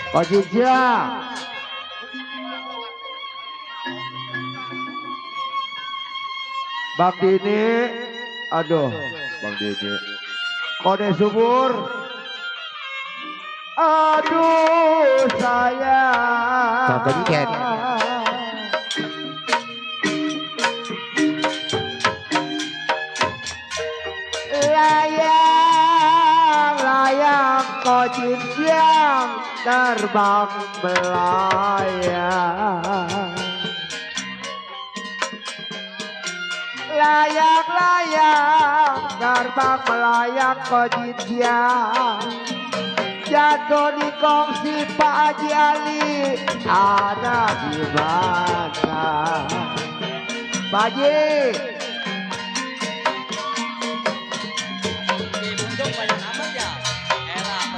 Kojija. Bang Dini. Aduh, Bang Dini. Kode subur. Aduh sayang. Kepencet. Layang-layang kojinjang terbang melayang. Layang-layang terbang melayang kojinjang. Jatuh di kongsi Pak Haji Ali, ada di mana? Pak Haji.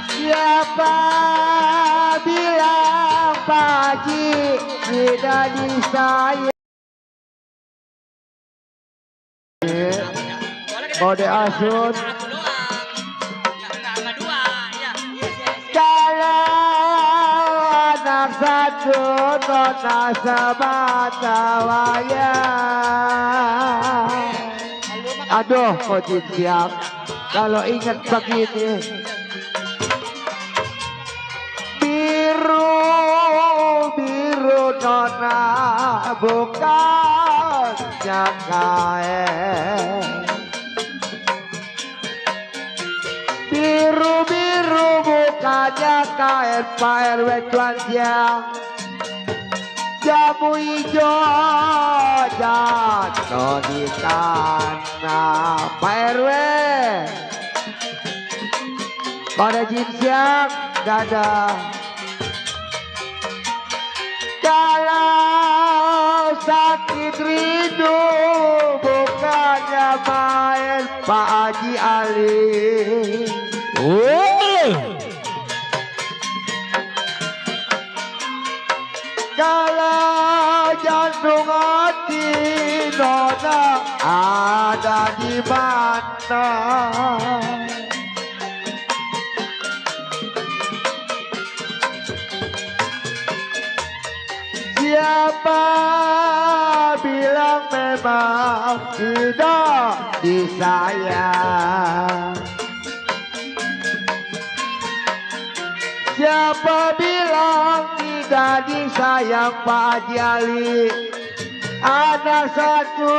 Siapa bilang Pak Haji tidak disayang? Kode asun. Anak satu nona semata wayang. Aduh kojin siap. Kalau ingat begini. Biru biru nona bukan kain. Biru biru bukannya kain Pak RW Tuan Siang. Jamu hijau jatuh di tanah Pak RW. Pada jin siang dada. Kalau sakit rindu bukannya main Pak Haji Ali. Kalau jantung hati nona ada di mana? Siapa bilang memang tidak disayang? Siapa bilang tidak disayang Pak Haji Ali? Anak satu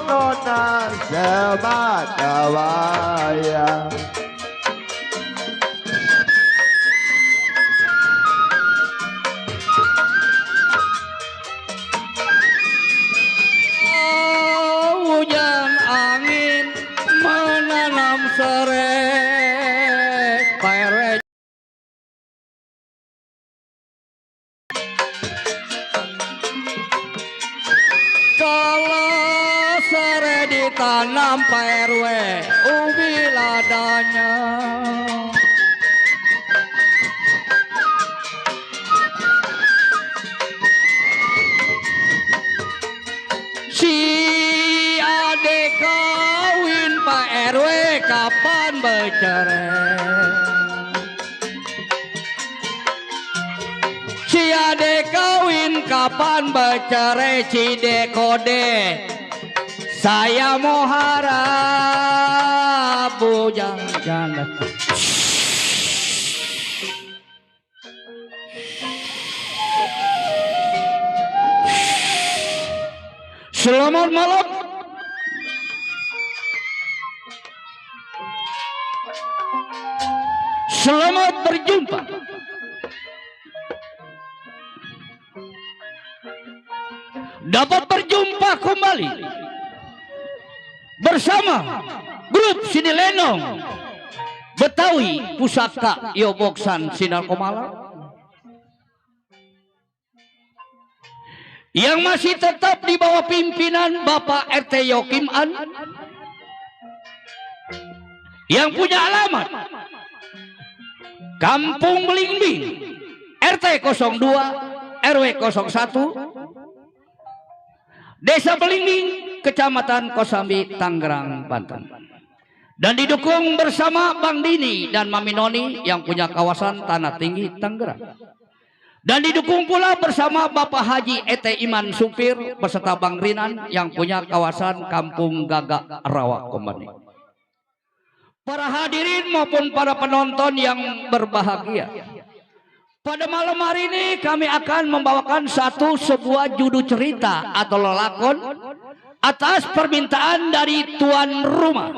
nona semata wayang. Hujan angin menanam serai Pak RW. Kalau serai ditanam Pak RW, ubi ladanya. Si adek kawin Pak RW kapan bercerai? Si adek kawin kapan bercerai? Cide kode saya mau harap bujang janda. Selamat malam. Selamat berjumpa. Dapat berjumpa kembali bersama grup Sini Lenong Betawi Pusaka Yoboksan Sinar Komala yang masih tetap di bawah pimpinan Bapak RT Yokim An, yang punya alamat Kampung Belingbing RT 02 RW 01 Desa Belingbing Kecamatan Kosambi Tangerang Banten. Dan didukung bersama Bang Dini dan Mami Noni yang punya kawasan Tanah Tinggi Tangerang. Dan didukung pula bersama Bapak Haji Ete Iman Supir beserta Bang Rinan yang punya kawasan Kampung Gagak Rawa Kompani. Para hadirin maupun para penonton yang berbahagia, pada malam hari ini kami akan membawakan sebuah judul cerita atau lelakon atas permintaan dari tuan rumah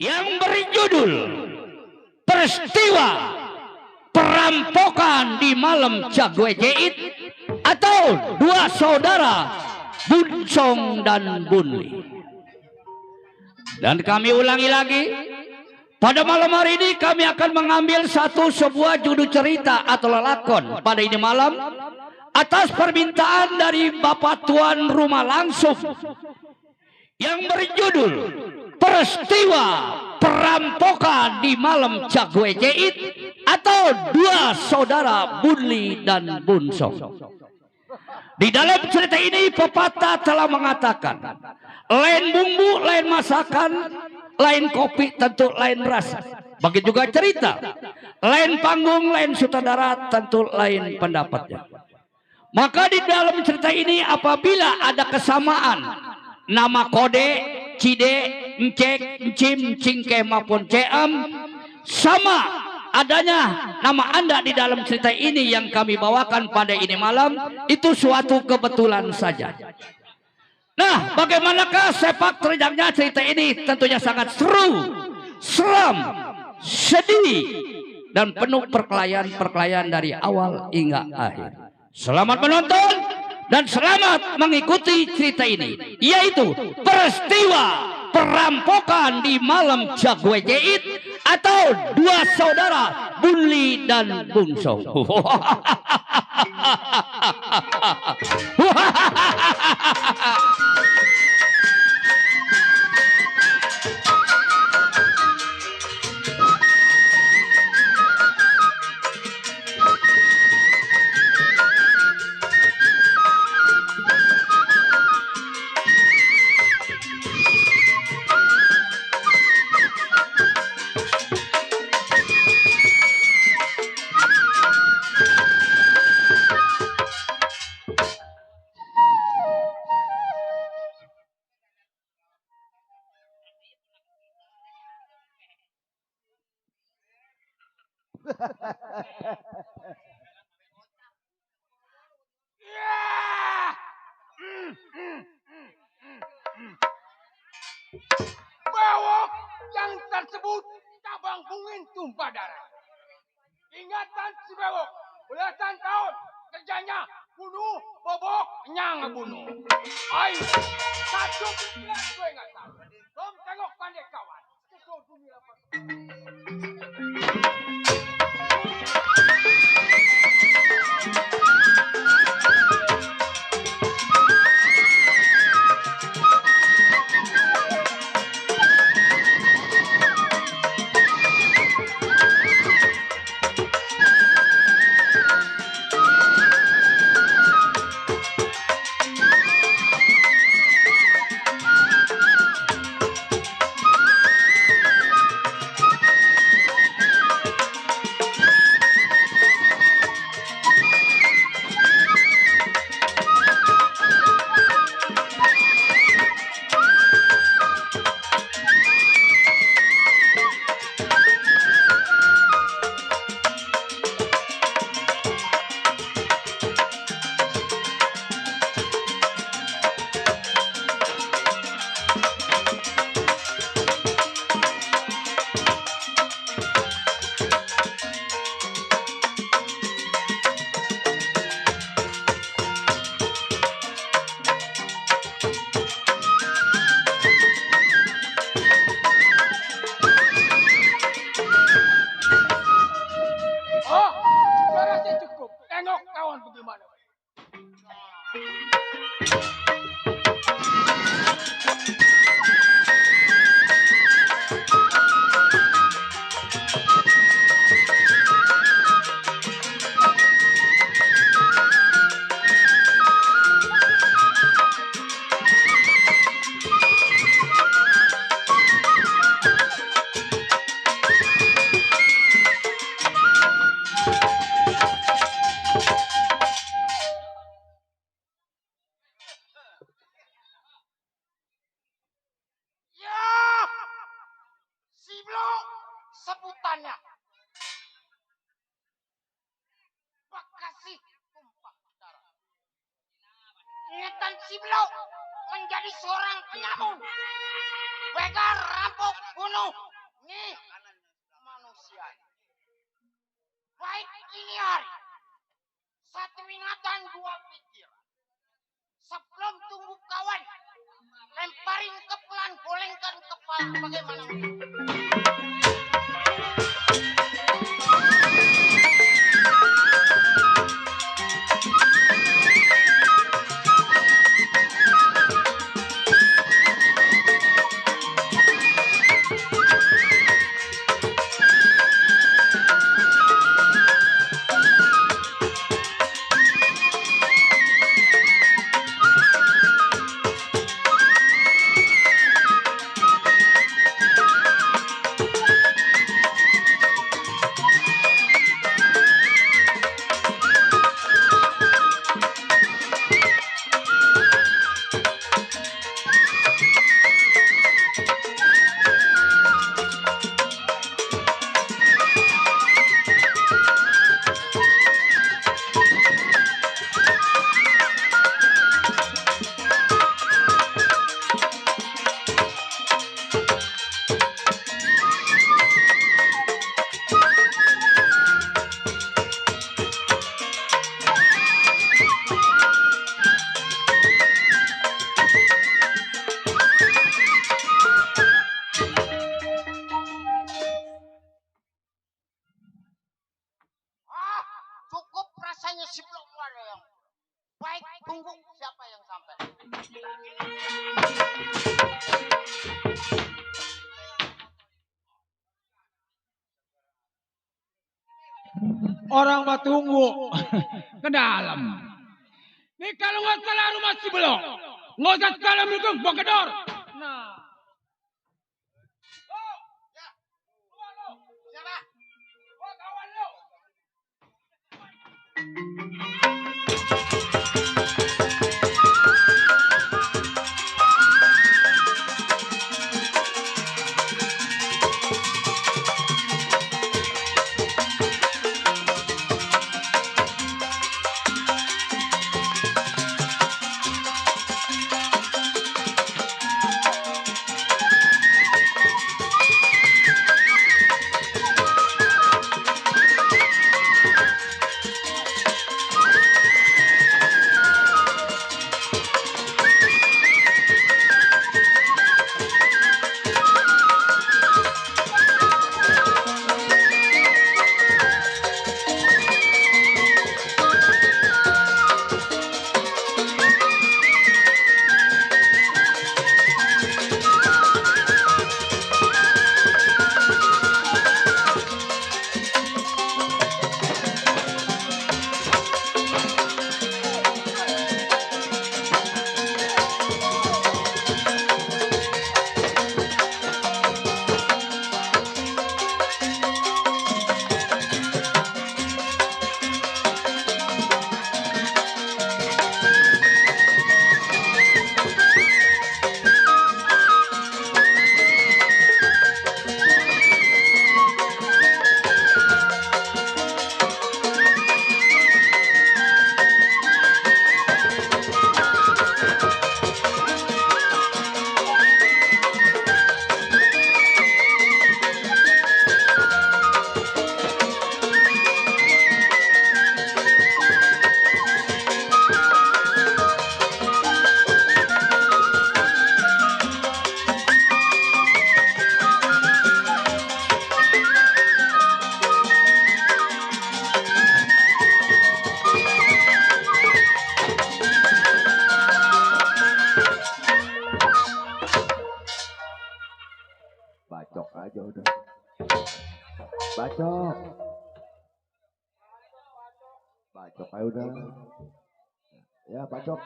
yang berjudul Peristiwa Perampokan di Malam Cagwe Jait atau Dua Saudara Bunsong dan Bunli. Dan kami ulangi lagi, pada malam hari ini kami akan mengambil sebuah judul cerita atau lelakon pada ini malam atas permintaan dari Bapak tuan rumah langsung yang berjudul Peristiwa Perampokan di Malam Cagwe Jait atau Dua Saudara Bunli dan Bunsong. Di dalam cerita ini pepatah telah mengatakan, lain bumbu, lain masakan, lain kopi, tentu lain rasa. Begitu juga cerita, lain panggung, lain sutradara, tentu lain pendapatnya. Maka di dalam cerita ini apabila ada kesamaan nama kode, cide, encek, encim, cingke maupun ceam sama adanya nama Anda di dalam cerita ini yang kami bawakan pada ini malam, itu suatu kebetulan saja. Nah, bagaimanakah sepak terjangnya cerita ini? Tentunya sangat seru, seram, sedih, dan penuh perkelahian dari awal hingga akhir. Selamat menonton dan selamat mengikuti cerita ini, yaitu Peristiwa Perampokan di Malam Cagwe Jait atau Dua Saudara Bunli dan Bunsong. Bawok yang tersebut cabang bungin tumpah darah. Ingatan si Bawok, belasan tahun kerjanya bunuh, bobok, nyang bunuh. Ayo, satu pikiran gue ingatan. Tom tengok pandai kawan. Kesel bumi lapan. sebutannya. Bekasi tumpah darah. Ingatan si Belo menjadi seorang penyamun. Begal, rampok, bunuh. Nih manusia. Baik ini hari. Satu ingatan, dua pikiran. Sebelum tunggu kawan. Lemparin kepelan, golengkan kepala. Bagaimana? Cukup rasanya si Belo ada yang baik, tunggu siapa yang sampai. Orang mah tunggu ke dalam. Nih kalau nggak salah rumah si Belo, nggak usah salah mendukung bokedor. Nah, Siapa? Oh, kawan lo. Bacok aja udah. Bacok. Bacok aja udah. Ya bacok.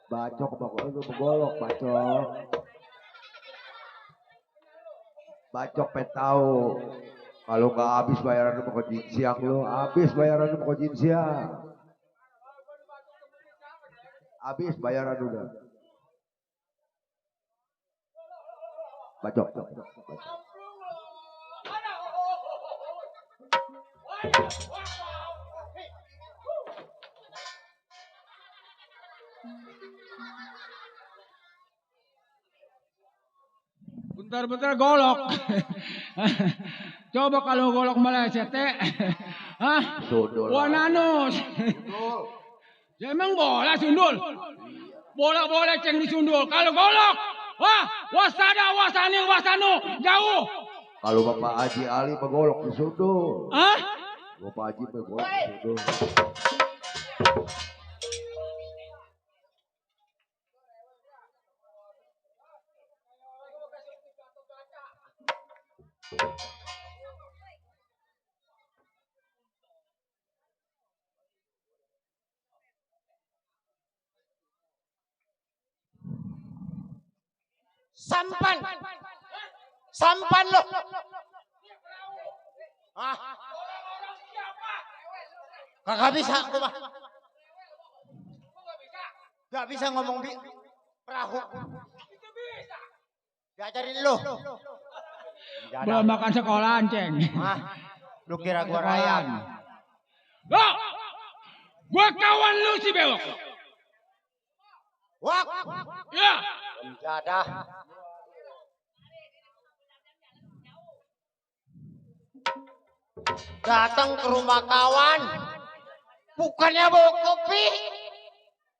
Bacok pokoknya lu begolok bacok. Bacok tahu. Kalau nggak habis bayaran lu mau siang lu, habis bayaran lu mau siang. Habis bayaran udah. Bacok. Bentar-bentar golok. Coba kalau golok meleset teh. Hah? Sundul. Wananus. Ya emang bola sundul. Bola-bola ceng disundul. Kalau golok, wah, wasada, wasani, wasanu, jauh. Kalau Bapak Haji Ali begolok di sundul. Hah? Bapak Haji begolok di sundul. Sampan. Sampan lo. Ah. Kagak bisa aku mah. Gak bisa ngomong di perahu. Diajarin lu. Belum makan sekolahan, Ceng. Ah, lu kira gua rayap. Loh, gua kawan lu si Bewok. Wak. Ya. Jadah. Datang ke rumah kawan. Bukannya bawa kopi.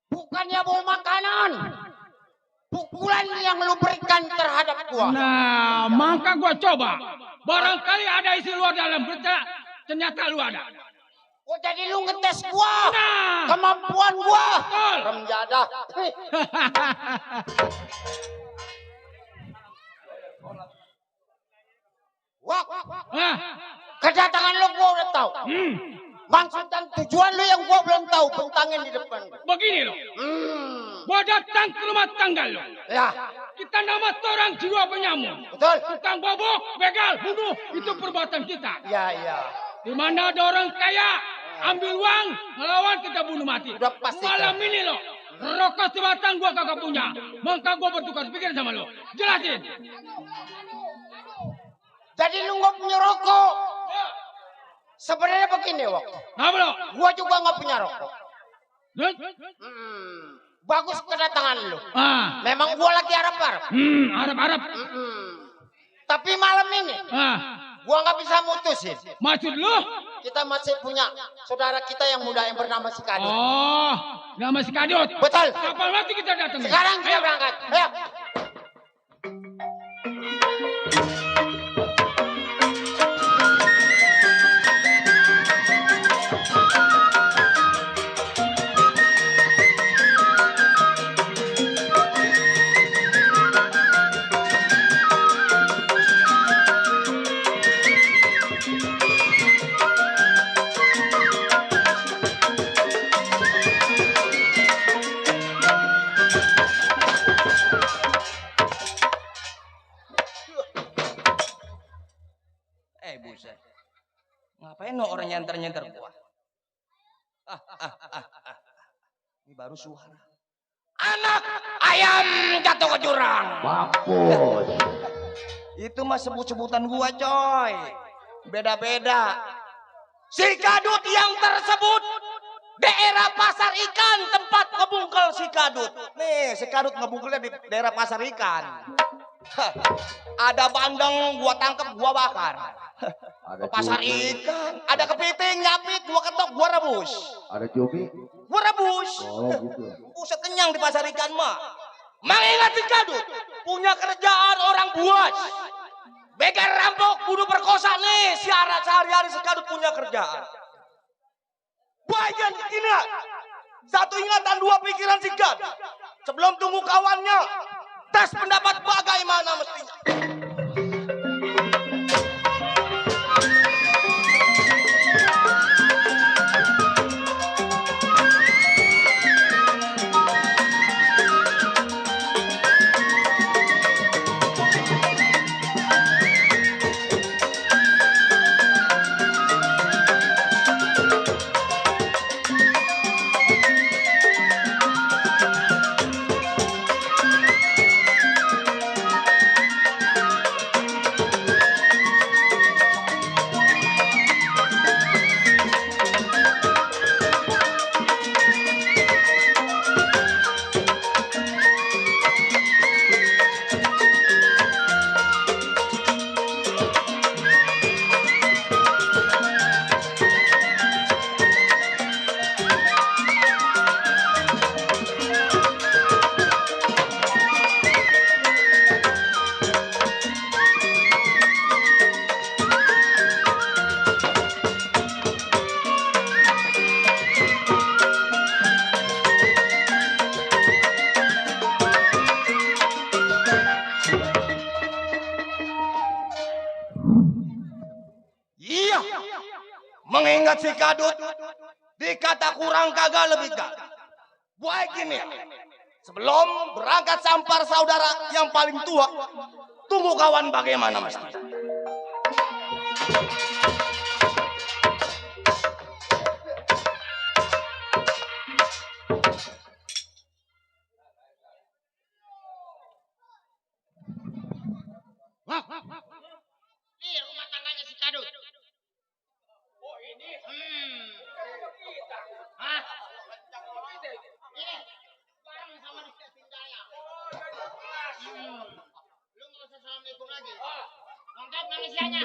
Bukannya bawa makanan. Pukulan yang lu berikan terhadap gua. Nah, maka gua coba. Barangkali ada isi luar dalam. Ternyata lu ada. Oh, jadi lu ngetes gua. Nah. Kemampuan gua. Betul. Remjadah. Wak. Hah? Kedatangan lu gua udah tahu. Maksud dan tujuan lu yang gua belum tahu. Bentangin di depan. Begini loh. Gua datang ke rumah tangga lo. Ya. Kita nama orang jiwa penyamun. Betul. Tukang bobok, begal, bunuh. Itu perbuatan kita. Ya, ya. Di mana ada orang kaya, ambil uang, melawan kita bunuh mati. Udah pasti. Malam ini loh. Rokok sebatang gua kagak punya. Maka gua bertukar pikiran sama lo. Jelasin. Jadi lu nggak punya rokok. Sebenarnya begini, Wak. Apa lo? Gua juga nggak punya rokok. Hah? Bagus kedatangan lu. Ah. Memang gua lagi harap-harap. Harap-harap. Tapi malam ini Ah. gua nggak bisa mutusin. Maksud lu? Kita masih punya saudara kita yang muda yang bernama si Kadut. Oh, nama si Kadut. Betul. Kapan nanti kita datang? Sekarang kita berangkat. Ayo. Buset. Ngapain no orang nyanter-nyanter gua? Ini baru suara. Anak ayam jatuh ke jurang. Mampus. Itu mah sebut-sebutan gua, coy. Beda-beda. Si Kadut yang tersebut daerah pasar ikan, tempat ngebungkel si Kadut. Nih, si Kadut ngebungkelnya di daerah pasar ikan. Ada bandeng, gua tangkep, gua bakar. Ada Ke pasar cumi. ikan, ada kepiting, nyapit, gua ketok, gua rebus. Ada cumi. Gua rebus. Oh gitu. Buset, kenyang di pasar ikan mah. Mengingat si Kadut punya kerjaan orang buas. Begal, rampok, bunuh, perkosa nih. Syarat sehari-hari si Kadut punya kerjaan. Bagian ingat. Satu ingatan, dua pikiran si Kadut. Sebelum tunggu kawannya, tes pendapat bagaimana mestinya. Mengingat si Kadut dikata kurang kagak lebih kagak. Buat gini, sebelum berangkat sampar saudara yang paling tua, tunggu kawan bagaimana mesti. Ini rumah tangganya si Kadut. Oh ini? Hah? Ini bareng sama di Sindaya. Lu nggak usah assalamualaikum lagi. Lengkap manusianya.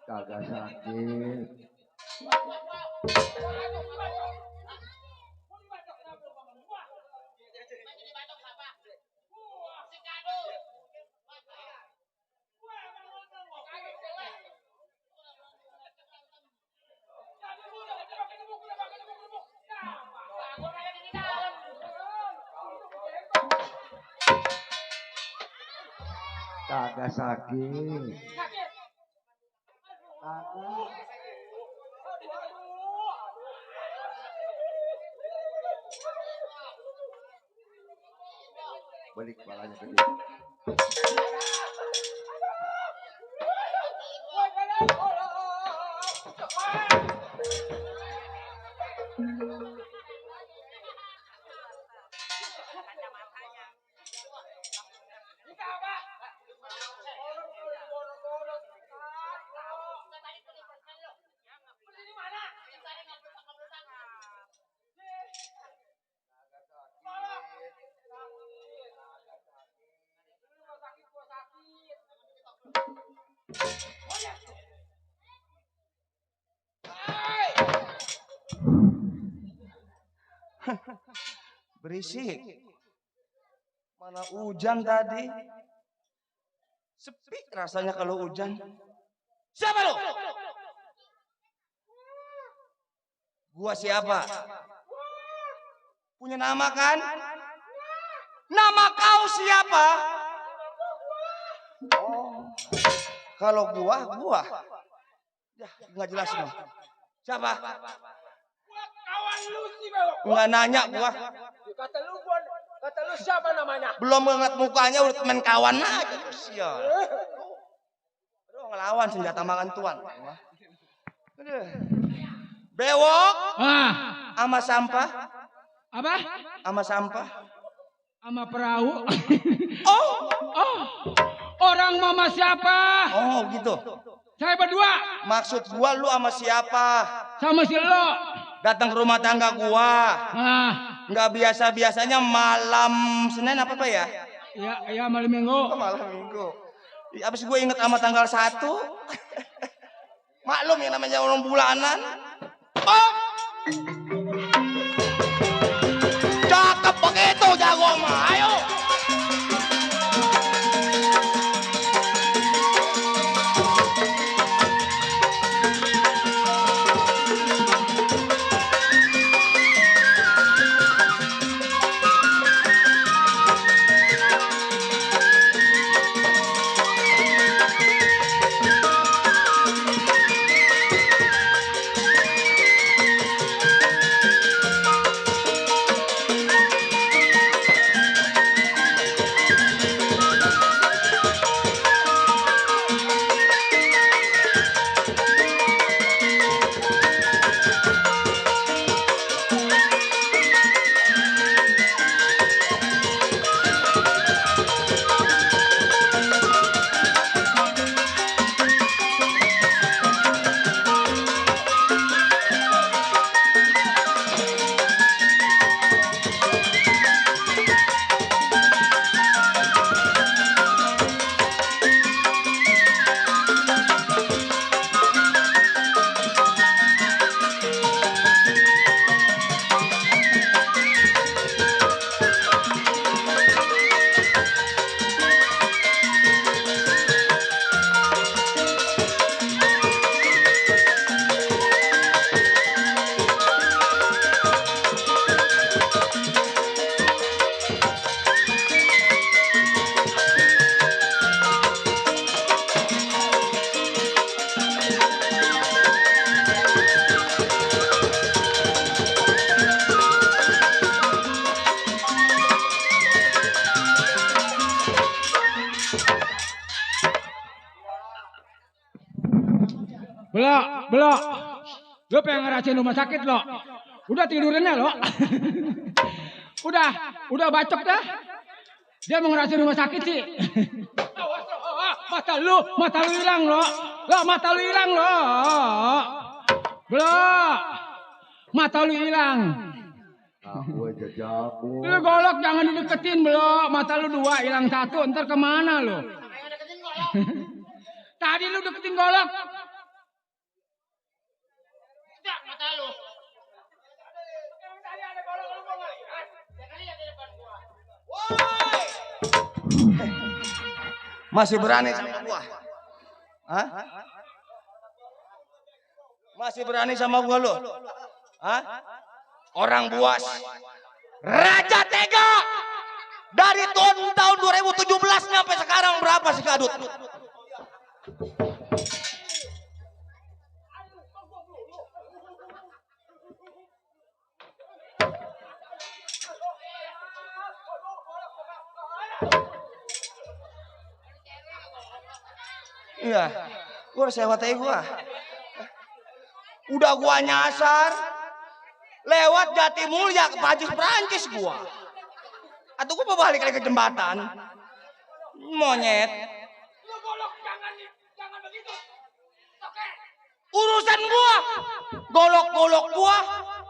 Kagak sakit. Kagak sakit. Kagak. Balik balanya gede. Berisik. Mana hujan tadi? Sepi rasanya kalau hujan. Siapa lu? Gua siapa? Punya nama kan? Nama kau siapa? Oh, kalau gua. Ya, nggak jelas semua. Siapa? Kawan lu sih, Bewok. Nggak nanya gua. Kata lu siapa namanya? Belum ngeliat mukanya udah temen kawan aja. Sial. Aduh, ngelawan senjata makan tuan. Aduh. Bewok Ah, sama sampah, apa? sama sampah. Sama perahu. Oh, Oh, orang mama siapa? oh gitu. Saya berdua Maksud gua lu sama siapa? sama si lo. Datang ke rumah tangga gua. Ah, Nggak biasa-biasanya malam Senin apa ya? ya malam minggu. Oh, malam Minggu. Abis gue inget sama tanggal 1. Maklum ya namanya orang bulanan. Oh! Cakep begitu jago mah. Ayo. Belok. Lo pengen ngerasain rumah sakit lo. Udah tidurinnya lo. udah bacok dah. Dia mau ngerasain rumah sakit sih. Mata lu hilang lo. Mata lu hilang lo. Belok. Mata lu hilang. Aku aja jago. Lu golok jangan dideketin belok. Mata lu 2 hilang 1. Ntar kemana lo? Tadi lu deketin golok. Mata lu. Tadi ada golok lu mau ngelihat. Ya kali ya di depan gua. Woi! Masih berani sama gua? Hah? Masih berani sama gua lu? Hah? Orang buas. Raja Tega. Dari tahun 2017 sampai sekarang berapa sih Kadut? Iya, gua sewa teh gua. Udah gua nyasar, lewat Jatimulya ke Prancis gua. Atau gua balik lagi ke jembatan. Monyet. Lu golok jangan begitu. Oke. Urusan gua. Golok-golok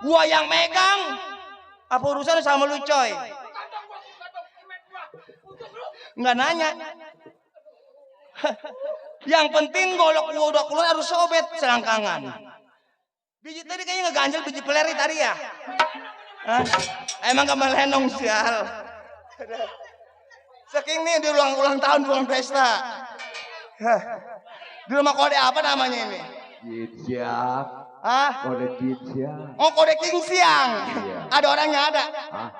gua yang megang. Apa urusan sama lu coy? Kantong simen gua. Untuk lu. Nggak nanya. Yang penting golok gua udah keluar harus sobet selangkangan. Biji tadi kayaknya ngeganjel biji peleri tadi ya. Hah? Emang gak melenong sial. Saking nih di ulang tahun ulang pesta. Hah. Di rumah kode apa namanya ini? Jin siang. Hah? Kode jin siang. Oh kode king siang. Iya. Ada orangnya ada. Hah?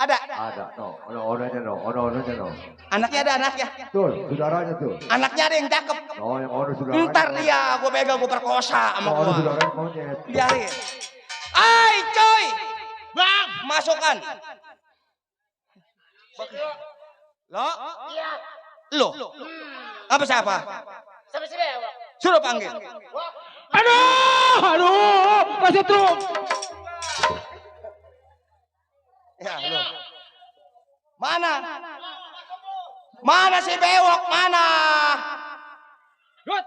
Ada. Ada no. Orangnya no. Anaknya ada anaknya. Tuh, saudaranya tuh. Anaknya ada yang cakep. Oh, yang orang saudaranya. Ntar dia gue begal gue perkosa sama Orang gua. saudaranya monyet. Biarin. Ay coy. Bang. Masukkan. Lo? Iya. Lo? Apa siapa? Sama si Dewa. Suruh panggil. Aduh, kasih truk. Ya, lo. Mana? Mana si bewok? Mana? Dut.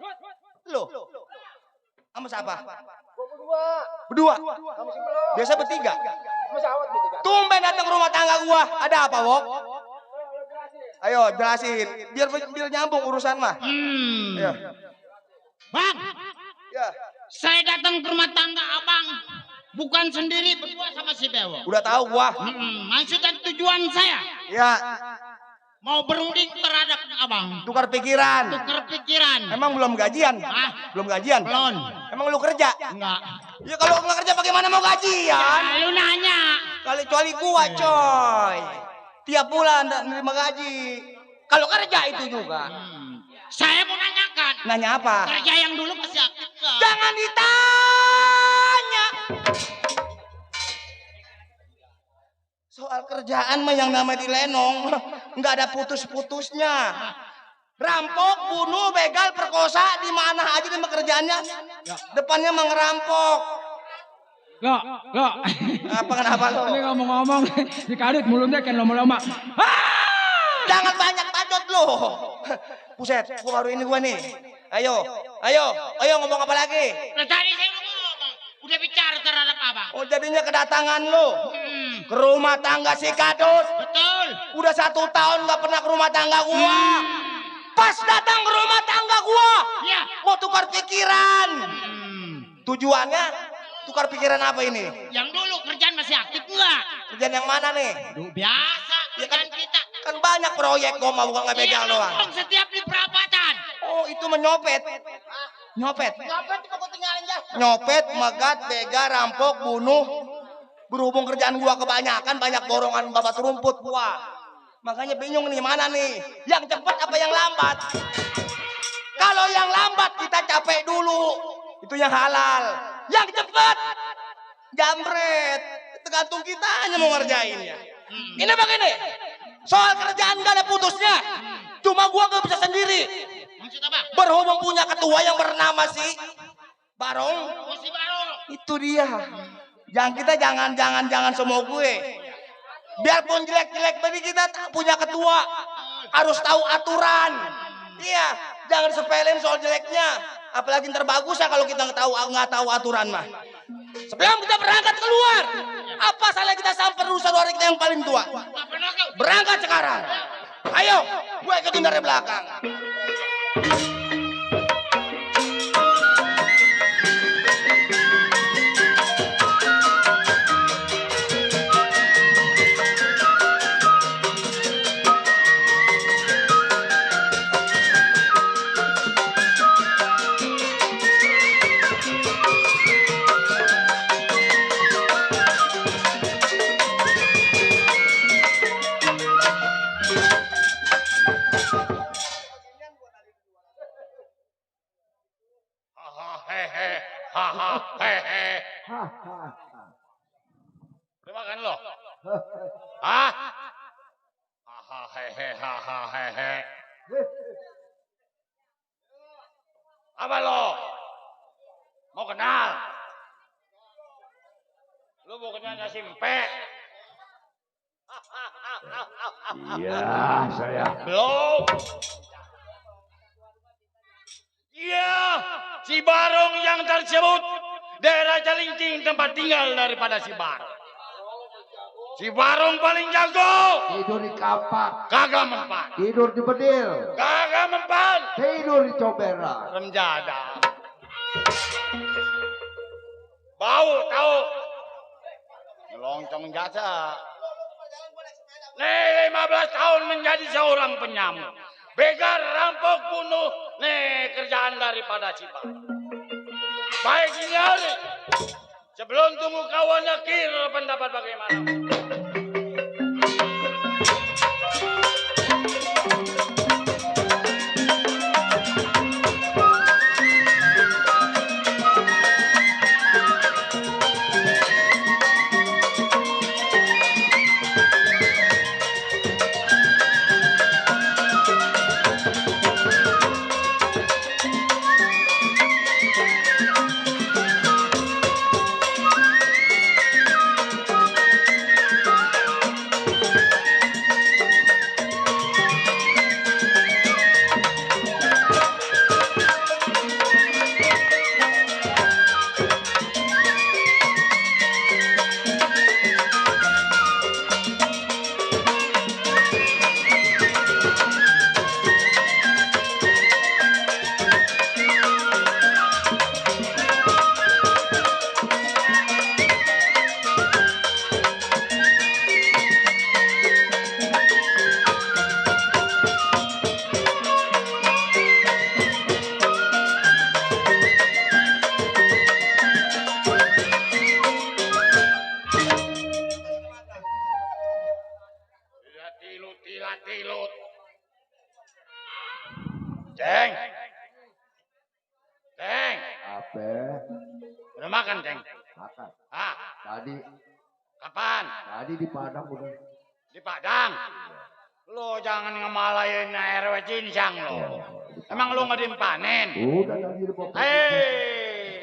Lo. Sama siapa? Berdua. Biasa bertiga. Tumben datang ke rumah tangga gua. Ada apa, Wok? Ayo jelasin. Biar nyambung urusan mah. Ya. Bang, Ya. saya datang ke rumah tangga abang. Bukan sendiri, berdua sama si Bewok. Udah tahu gua. Maksud dan tujuan saya Ya, mau berunding terhadap abang. tukar pikiran. Tukar pikiran. Emang belum gajian? Hah? Belum gajian? Belum. Emang lu kerja? Enggak. Ya kalau nggak kerja bagaimana mau gajian? Ya, lu nanya. Kecuali gua, coy. Tiap bulan nerima gaji. Kalau kerja itu juga. Saya mau nanyakan. Nanya apa? Kerja yang dulu masih aktif nggak? Jangan ditanya. Soal kerjaan mah yang namanya di Lenong nggak ada putus-putusnya. Rampok, bunuh, begal, perkosa di mana aja di kerjaannya. Depannya mah ngerampok. Enggak. Apa kenapa lo? Ini ngomong-ngomong di kadit mulutnya kan lama-lama. Jangan banyak bacot lo. Buset, gua baru ini gua nih. Ayo ngomong apa lagi? Nah, tadi saya ngomong, udah bicara terhadap abang. Oh jadinya kedatangan lo ke rumah tangga si Kadut. Betul. Udah 1 tahun nggak pernah ke rumah tangga gua. Pas datang ke rumah tangga gua, Ya. mau tukar pikiran. Tujuannya tukar pikiran apa ini? Yang dulu kerjaan masih aktif enggak? Kerjaan yang mana nih? Duh, biasa Ya kan, kerjaan kita. kan banyak proyek gua mah bukan nggak begal Iya, doang. nongkrong setiap di perapatan. Oh itu menyopet. Nyopet. Ngapain tuh kau tinggalin jas? Nyopet, megat, begal, rampok, bunuh. Berhubung kerjaan gua kebanyakan, banyak borongan babat rumput gua. Makanya bingung nih, mana nih? Yang cepat apa yang lambat? Kalau yang lambat kita capek dulu. Itu yang halal. Yang cepat jambret. Tergantung kita hanya mau ngerjainnya. Ini begini. Soal kerjaan gak ada putusnya. Cuma gua gak bisa sendiri. Maksud apa? Berhubung punya ketua yang bernama si Barong. Oh, si Barong. Itu dia. Jangan semua gue. Biarpun jelek-jelek tapi kita punya ketua. Harus tahu aturan. Iya, jangan sepelein soal jeleknya. Apalagi terbagus ya kalau kita nggak tahu aturan mah. Sebelum kita berangkat keluar, apa salah kita samper dulu saudara kita yang paling tua? Berangkat sekarang. Ayo, gue ikutin dari belakang. Udah makan lo? Hah? Hehehe. Apa lo? Mau kenal? Lo bukannya simpe? Iya, saya. Belum. Iya, si Barong yang tersebut daerah Calincing tempat tinggal daripada si Barong. Si Barong paling jago. Tidur di kapak. Kagak mempan. Tidur di bedil. Kagak mempan. Tidur di comberan. Remjada. Bau tahu. Loncong jasa. Nih 15 tahun menjadi seorang penyamu. Begal, rampok, bunuh. Nih kerjaan daripada Cipa. Baik ini hari. Sebelum tunggu kawannya kira pendapat bagaimana. Tilut. Ceng. Apa? Udah makan, Ceng? Makan. Ah, Tadi. kapan? Tadi di Padang udah. Di Padang. Lo jangan ngemalain RW Cincang lo. Emang lo nggak dimpanen? Udah tadi di Padang. Hei.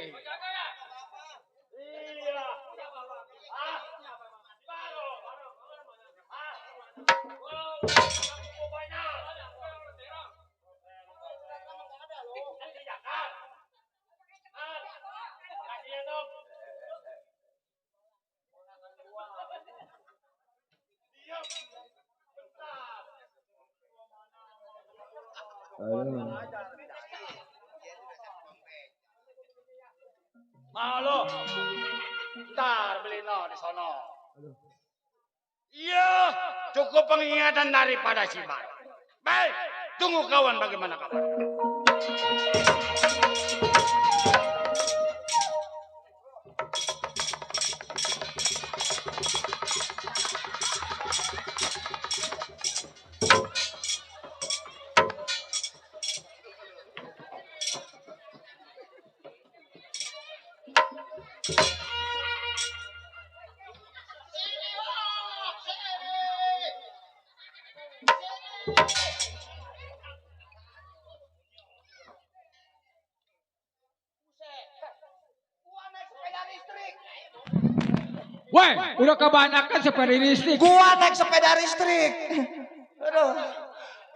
Mau lo? Ntar beli no di sono. Iya, cukup pengingatan daripada si Bar. Baik, tunggu kawan bagaimana kabar. Weh, udah kebanyakan sepeda listrik. Gua naik sepeda listrik.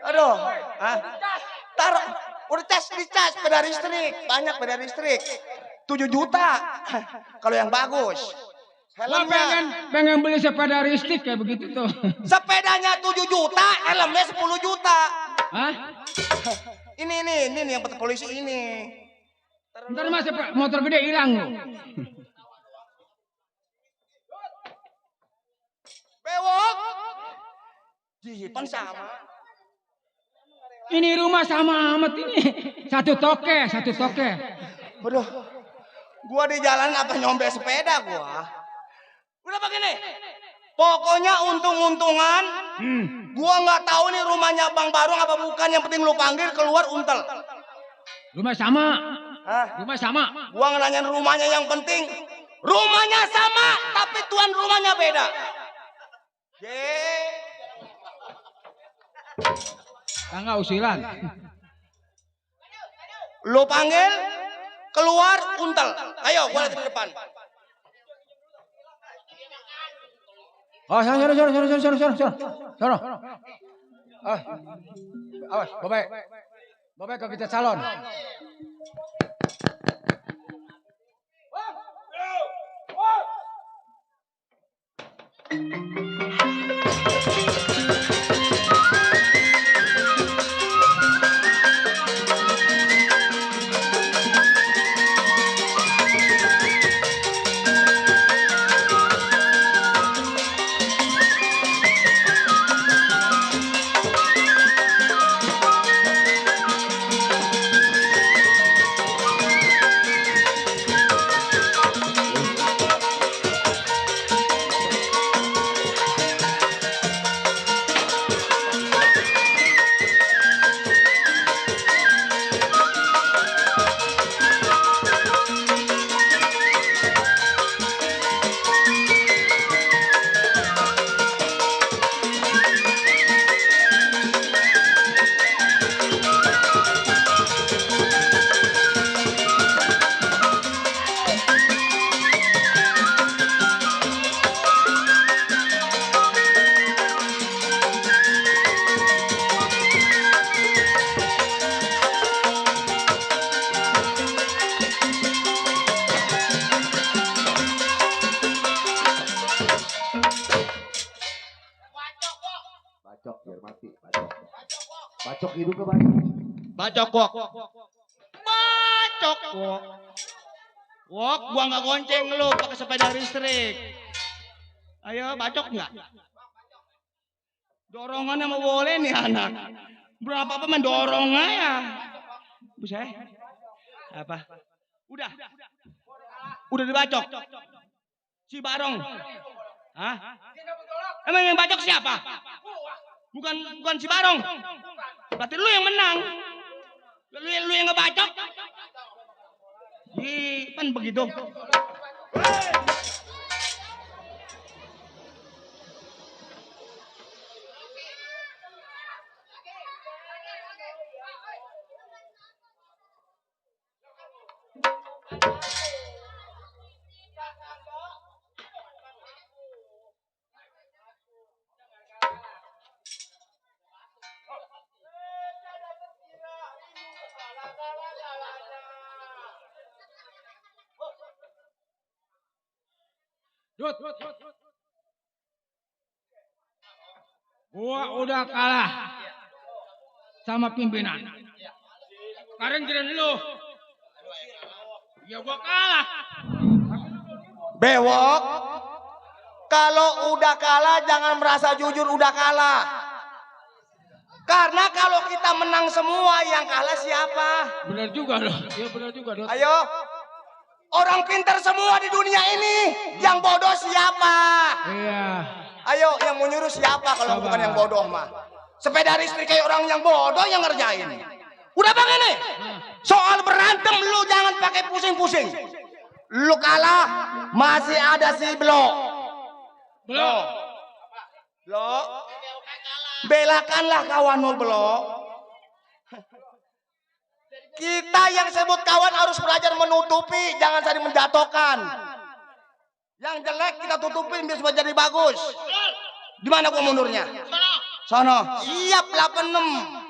Aduh. Hah? Taruh, udah dicas sepeda listrik. Banyak sepeda listrik. 7 juta. Kalau yang bagus. Gua Helmnya. pengen beli sepeda listrik kayak begitu tuh. Sepedanya 7 juta, helmnya 10 juta. Hah? Ini yang polisi ini. Ntar mas motor gede hilang lo. Bewok. Jipan sama. Ini rumah sama amat ini. Satu toke. Aduh. Gua di jalan apa nyombe sepeda gua. Udah begini. Pokoknya untung-untungan. Gua nggak tahu nih rumahnya Bang Barong apa bukan. Yang penting lu panggil keluar untel. Rumah sama. Hah? Rumah sama. Gua nanya rumahnya yang penting. Rumahnya sama, tapi tuan rumahnya beda. Tangga usilan. Lu panggil keluar untel. Ayo, gua lihat di depan. Oh, sono. Awas, Bapak ke kita calon. Wow. Bacok hidup ke bacok. Bacok wok. Bacok wok. Wok, gua nggak gonceng lu pakai sepeda listrik. Ayo bacok nggak? Dorongannya mau boleh nih anak. Berapa apa mendorong aja. Bisa? Apa? Udah dibacok. Si Barong. Hah? Emang yang bacok siapa? Bukan si Barong. Berarti lu yang menang. Lu yang ngebacok. Kan begitu. Dut. Gua udah kalah sama pimpinan. Sekarang giliran lu. Ya gua kalah. Bewok. Kalau udah kalah jangan merasa jujur udah kalah. Karena kalau kita menang semua yang kalah siapa? Benar juga loh. Ya benar juga, Dut. Ayo. Orang pintar semua di dunia ini. Yang bodoh siapa? Iya. Ayo yang mau nyuruh siapa kalau bukan yang bodoh mah? Sepeda listrik kayak orang yang bodoh yang ngerjain. Udah bang ini. Soal berantem lu jangan pakai pusing-pusing. Lu kalah masih ada si Blok. Blok. Belakanlah kawan lu Blok. Kita yang sebut kawan harus belajar menutupi, jangan saling menjatuhkan. Yang jelek kita tutupin biar supaya jadi bagus. Di mana gua mundurnya? Sono. Siap 86.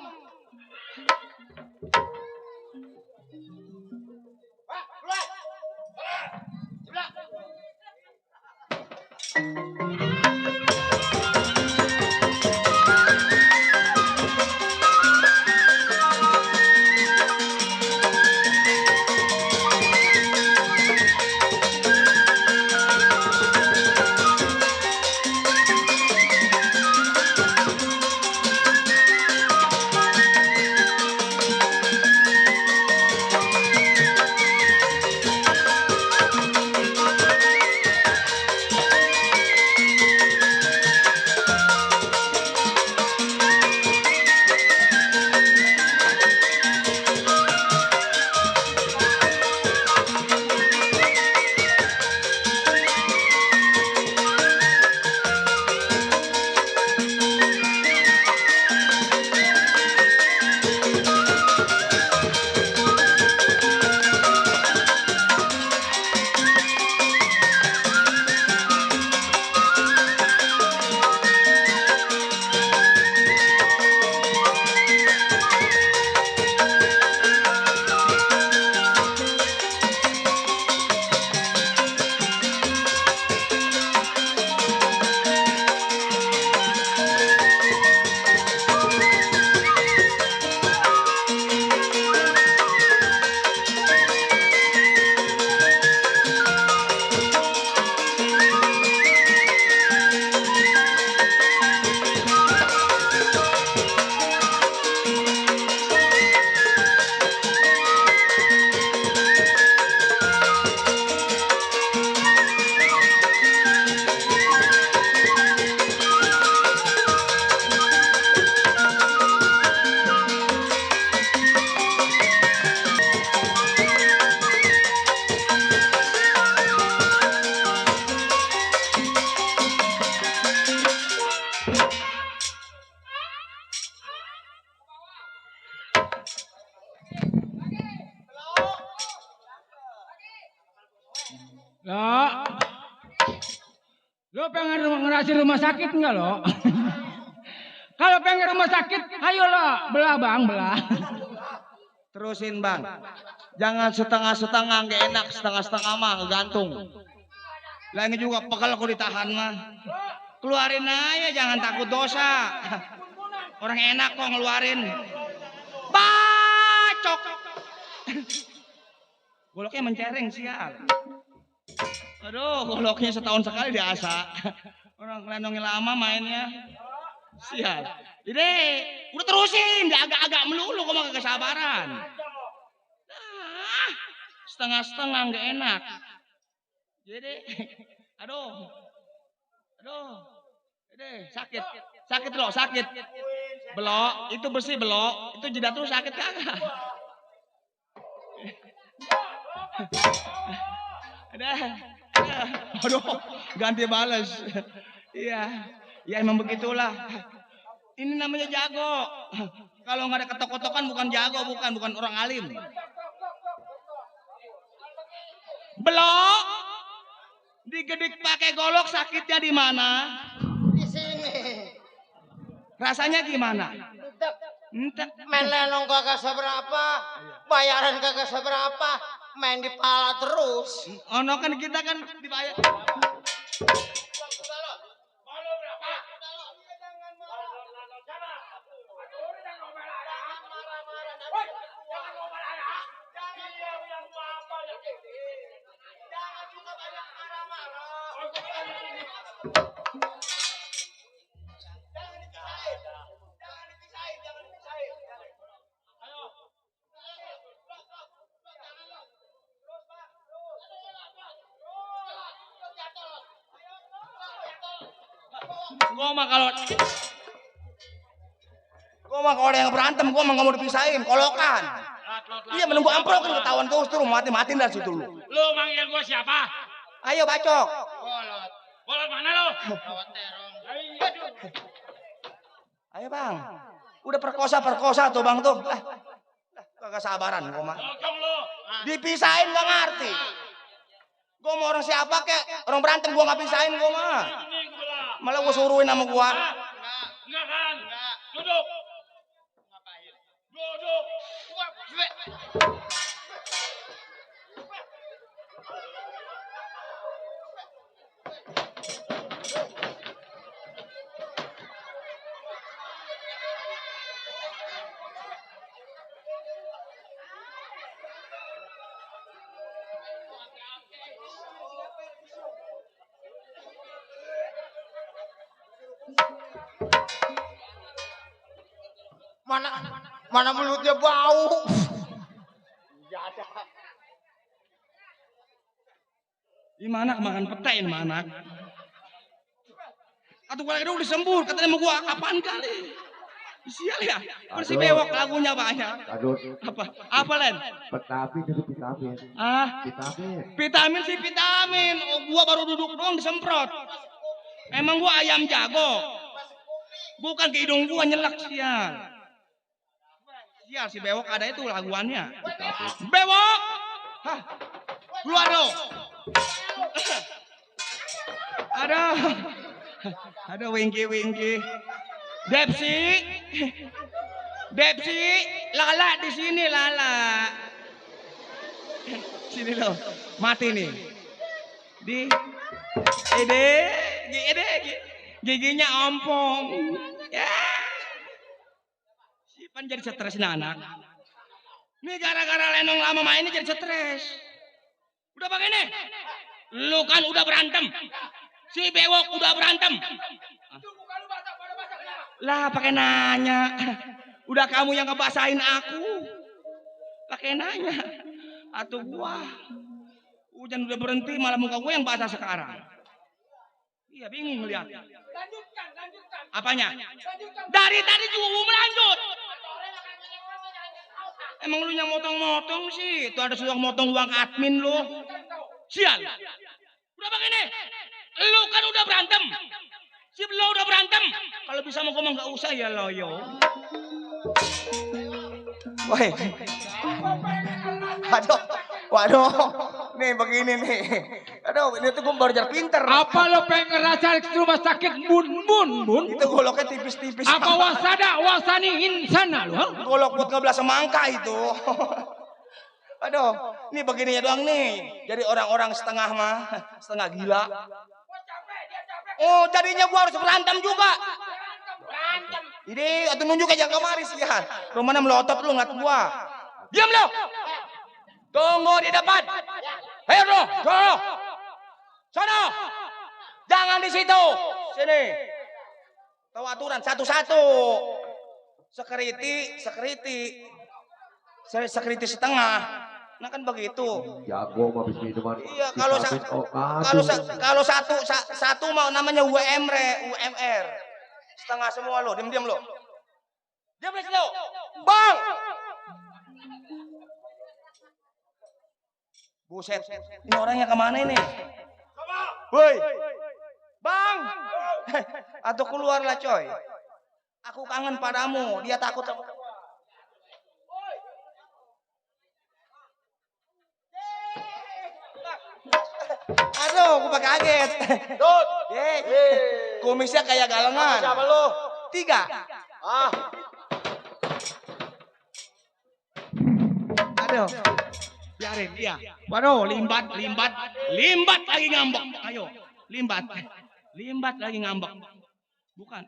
Lo pengen ngerasin rumah sakit enggak lo? Kalau pengen rumah sakit, ayolah belah bang, belah. Terusin bang. Jangan setengah-setengah nggak enak, setengah-setengah mah ngegantung. Lagi juga pegel aku ditahan mah. Keluarin aja, jangan takut dosa. Orang enak kok ngeluarin. Bacok. Goloknya mencereng sial. Aduh, goloknya setahun sekali diasa. Orang kelendongnya lama mainnya. Sial. Jadi, udah terusin, agak-agak melulu kok mah kesabaran. Setengah-setengah nggak enak. Jadi, aduh. Sakit loh, sakit. Belok, itu besi belok, itu jidat terus sakit kagak. Aduh, ganti balas. Iya, ya emang begitulah. Ini namanya jago. Kalau nggak ada ketok-kotokan bukan jago, bukan orang alim. Belok, digedik pakai golok, sakitnya di mana? Di sini. Rasanya gimana? Entek. Main lenong kagak seberapa, bayaran kagak seberapa, main di pala terus. Ono kan kita kan dibayar. Gua mah kalau ada yang berantem, gua mah nggak mau dipisahin, kolokan. Iya menunggu amplop kan ketahuan terus matiin dari situ lu. Lu manggil gua siapa? Ayo bacok. Bolot mana lu? Ayo bang. Udah perkosa tuh bang tuh. Kagak sabaran gua mah. Bocong lu. Dipisahin gak ngerti. Gua mau orang siapa kek, orang berantem gua nggak pisahin gua mah. Malah gua suruhin sama gua. Enggak kan? Duduk. Ngapain? Duduk. Mana mulutnya bau. Gimana makan pete ini anak? Atau kalau udah disembur, katanya mau gua apaan kali? Sial ya, bersih bewok lagunya banyak. Aduh, Apa Len? vitamin itu vitamin. Vitamin. Vitamin sih vitamin. Oh, gua baru duduk doang disemprot. Emang gua ayam jago. Bukan ke hidung gua nyelak sial. Sial si bewok ada itu laguannya. Bewok! Hah? Keluar dong. Ada Wingky. Depsi, Lala di sini Lala. Sini loh, mati nih. Giginya ompong. Ya. Sipan jadi stres anak. Ini gara-gara lenong lama mainnya jadi stres. Udah begini. Lu kan udah berantem. Si bewok udah berantem. Lah pakai nanya. Udah kamu yang ngebasahin aku. Pakai nanya. Atau gua. Hujan udah berhenti malah muka gua yang basah sekarang. Iya bingung ngeliat. Lanjutkan. Apanya? Dari tadi juga gua melanjut. Emang lu yang motong-motong sih. Itu ada sudah motong uang admin lu. Sial. Udah begini. Lu kan udah berantem. Si lo udah berantem. Kalau bisa mau ngomong gak usah ya lo yo. Woi. Waduh. Nih begini nih. Aduh ini tuh gue baru jadi pinter. Apa lo pengen ngerasain rumah sakit bun? Itu goloknya tipis-tipis. Apa wasani insana lo? Golok buat ngebelah semangka itu. Aduh, ini begininya doang nih. Jadi orang-orang setengah gila. Oh, jadinya gua harus berantem juga. Ini atau nunjuk aja kemari sih kan. Rumahnya melotot lu ngat gua. Diam lo. Tunggu di depan. Ayo lo, sono. Sono. Jangan di situ. Sini. Tahu aturan satu-satu. Security setengah. Nah kan begitu. Jago mah habis minuman. Iya, kalau satu mau namanya UMR. Setengah semua lo, diam lo. Diam di situ. Bang. Buset, ini orangnya kemana ini? Woi, Bang. Atau keluarlah coy. Aku kangen padamu, dia takut sama. Aduh, gua kaget. Dut. Kumisnya kayak galengan. Siapa lu? 3. Ah, Aduh. Biarin dia. Waduh, limbat lagi ngambek. Ayo, limbat lagi ngambek. Bukan.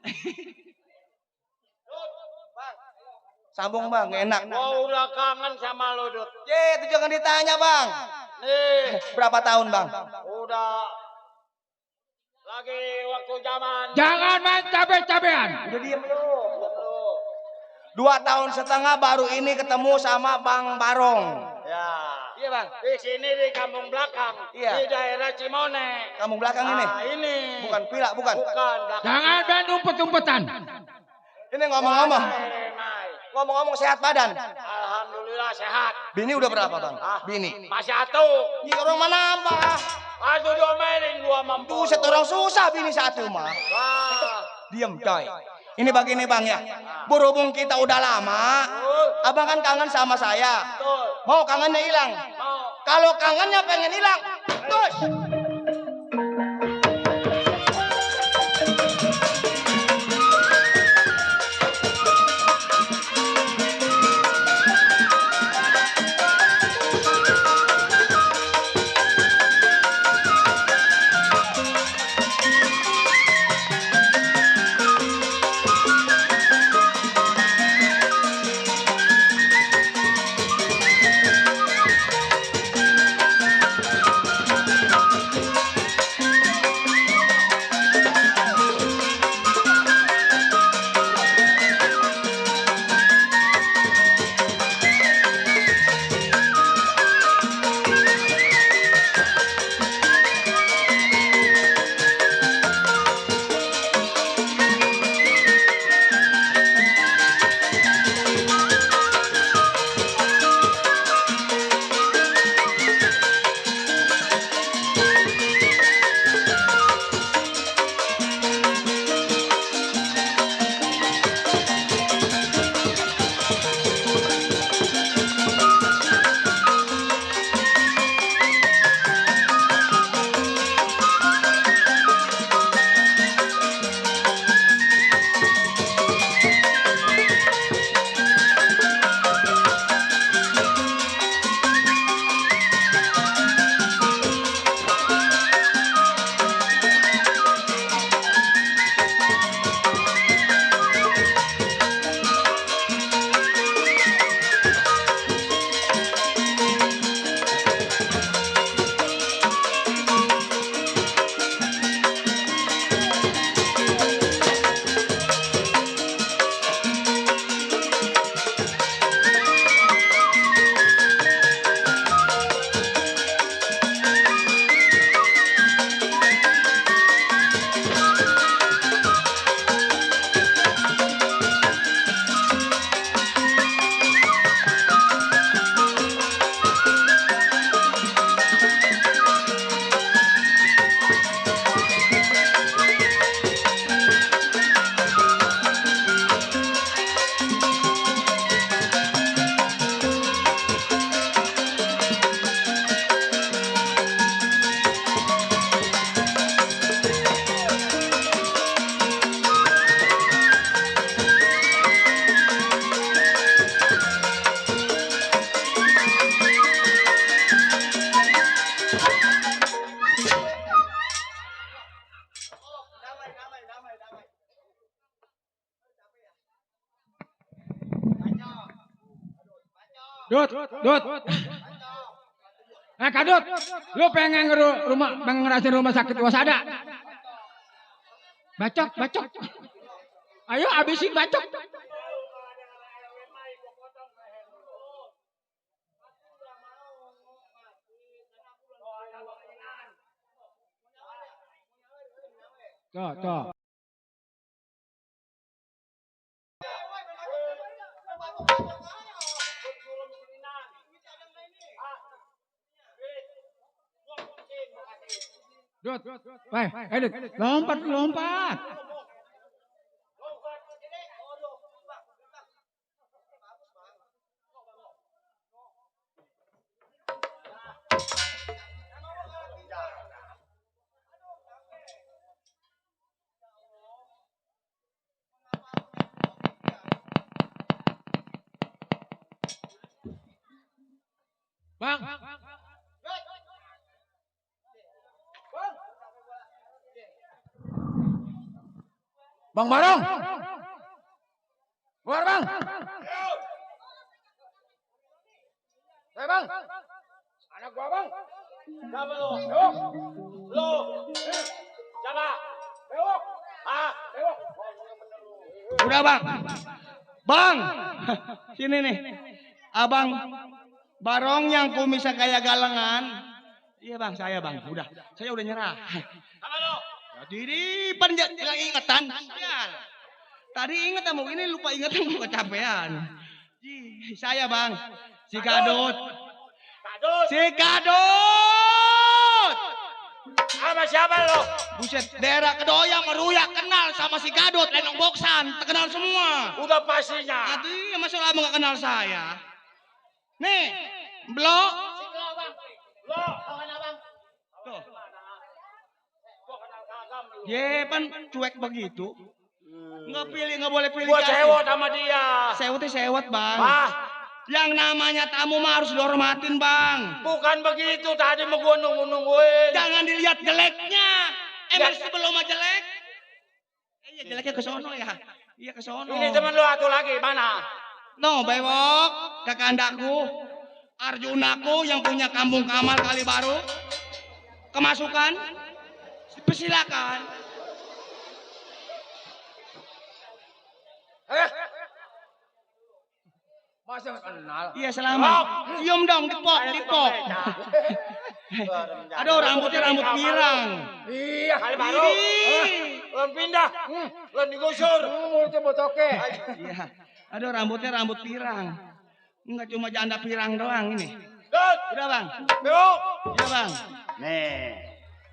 Sambung bang, enak. gua udah kangen sama lu, Dut. Itu jangan ditanya bang. Nih, Berapa tahun bang? udah lagi waktu zaman. Jangan main cabe-cabean. Udah diem lu. 2 tahun setengah baru ini ketemu sama Bang Barong. Ya. Iya bang. Di sini di kampung belakang. Iya. Di daerah Cimone. Kamu belakang ini? Nah, ini. Bukan pila, bukan. Bukan. belakang. Jangan main umpet-umpetan. Ini ngomong-ngomong. Mai. Ngomong-ngomong sehat badan. Alhamdulillah sehat. Bini udah berapa bang? Ah. Bini. Masih satu. Ini orang mana mbak? Aduh diomelin gua mampu. Buset orang susah bini satu mah. Wah. Diem coy. Ini begini bang ya. Berhubung kita udah lama. Abang kan kangen sama saya. Betul. Mau kangennya hilang. Mau. Kalau kangennya pengen hilang. Terus. Dut. Kadut, lu pengen ngerasain rumah sakit wasada? Bacok. Ayo habisin bacok. Tuh. Dut. Baik, edit. Lompat. Bang. Bang Barong. Keluar bang. Bang. Anak gua bang. Siapa lo? Bewok. Lo. Siapa? Bewok. Bewok. Udah bang. Bang. Sini nih. Abang Barong yang kumisnya kayak galengan. Iya bang, saya bang. Saya udah nyerah. Siapa lo? Jadi panjat yang ingatan. Tadi inget sama ini lupa ingatan gue kecapean. Saya bang, si Kadut. Sama siapa lo? Buset, daerah Kedoya meruyak kenal sama si Kadut, Lenong Boksan, terkenal semua. Udah pastinya. Aduh, ya masa lama gak kenal saya. Nih, blok. Lo, kawan abang. Tuh. Ye, pan cuek begitu. Nggak boleh pilih. Gua sewot sama dia. Sewot bang. Yang namanya tamu mah harus dihormatin bang. Bukan begitu, tadi mau gua nungguin. Jangan dilihat jeleknya. Emang sebelum mah jelek. Iya jeleknya ke sono ya. Iya ke sono. Ini teman lu atuh lagi, mana? No, bewok, kakandaku, Arjunaku yang punya kampung Kamal Kali Baru. Kemasukan. Persilakan. Masa nggak kenal? Iya selamat. Cium dong, dipok. Aduh rambutnya rambut pirang. Iya, kali baru. Belum pindah. Belum digusur. Mulutnya botoke. Iya. Aduh rambutnya rambut pirang. Enggak cuma janda pirang doang ini. Dut. Udah bang. Yuk. Iya bang. Nih.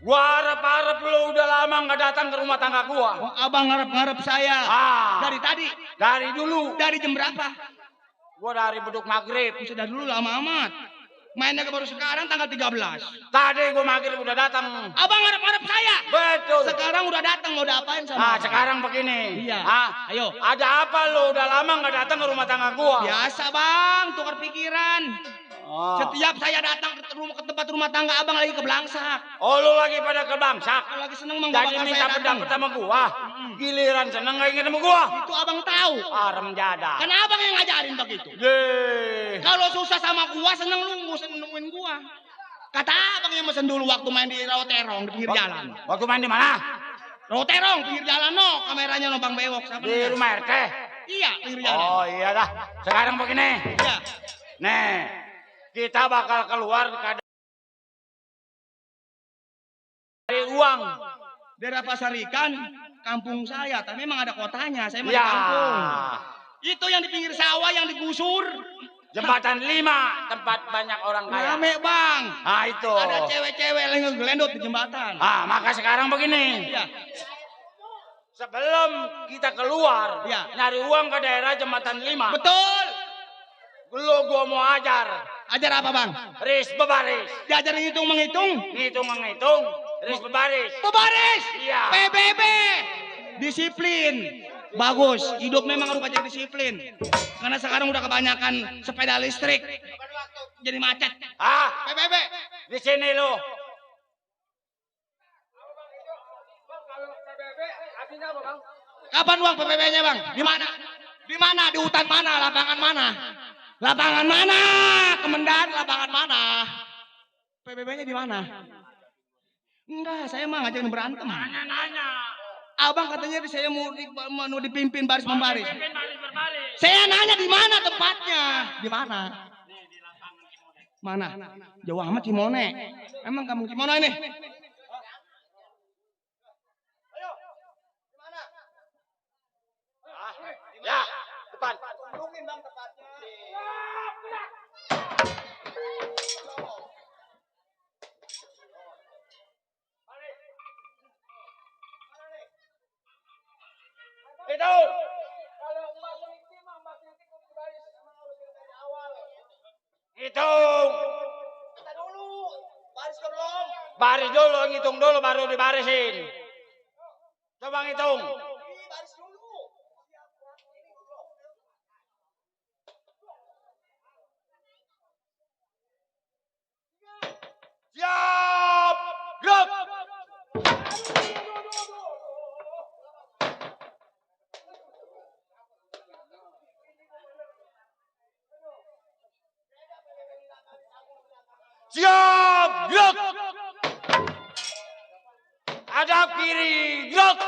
Gua harap-harap lu udah lama nggak datang ke rumah tangga gua. Oh, abang ngarep-ngarep saya. Dari tadi. Dari dulu. Dari jam berapa? Gua dari beduk maghrib. Sudah dulu lama amat. Mainnya baru sekarang tanggal 13. Tadi gua maghrib udah datang. Abang ngarep-ngarep saya. Betul. Sekarang udah datang mau diapain sama? Sekarang begini. Iya. Ayo. Ada apa lu udah lama nggak datang ke rumah tangga gua? Biasa bang, tukar pikiran. Setiap saya datang ke tempat rumah tangga abang lagi kebelangsak. Oh lu lagi pada kebangsak. Kalau lagi seneng mah Jadi minta pendapat sama gua. Giliran seneng nggak inget sama gua. Itu abang tahu. Arem jada. Karena abang yang ngajarin begitu. Yeay. Kalau susah sama gua seneng lu nungguin gua. Kata abang yang mesen dulu waktu main di Rawaterong di pinggir jalan. Waktu main di mana? Rawaterong pinggir jalan no, kameranya no bang bewok. Siapa Di namanya? rumah RT. Iya pinggir jalan. Oh iya dah. Sekarang begini. Iya. Nih, kita bakal keluar dari uang. Daerah Pasar Ikan, kampung saya. Tapi memang ada kotanya. Saya mah di Ya. kampung. Itu yang di pinggir sawah yang digusur. Jembatan 5, tempat banyak orang kaya. Rame bang. Nah itu. Ada cewek-cewek yang ngelendot di jembatan. Maka sekarang begini. Iya. Sebelum kita keluar, Ya. nyari uang ke daerah jembatan 5. Betul. Gua mau ajar. Ajar apa bang? Ris bebaris. Diajar ngitung menghitung. Ngitung, ris bebaris. Pebaris. Iya. PBB. Disiplin. Bagus. Hidup memang harus banyak disiplin. Karena sekarang udah kebanyakan sepeda listrik. Jadi macet. PBB. Di sini lo. Kapan uang PBB-nya bang? Di mana? Di mana? Di hutan mana? Lapangan mana? Lapangan mana? Kemendan, lapangan mana? PBB-nya di mana? Enggak, saya mah ngajakin berantem. Nanya. Abang katanya saya mau dipimpin baris membaris. Pimpin baris berbaris. Saya nanya di mana tempatnya? Di mana? Mana? Jauh amat Cimone. Emang kampung Cimone ini? Ya, depan. Tunjukin bang tempatnya. Itu. Kalau Mbak Seliti mah Mbak Seliti kudu baris emang harus dari awal. Hitung. Kita dulu baris ke belum? Baris dulu, ngitung dulu baru dibarisin. Coba ngitung. Baris dulu. Siap. Gerak. Siap. Gerak. Hadap kiri. Gerak.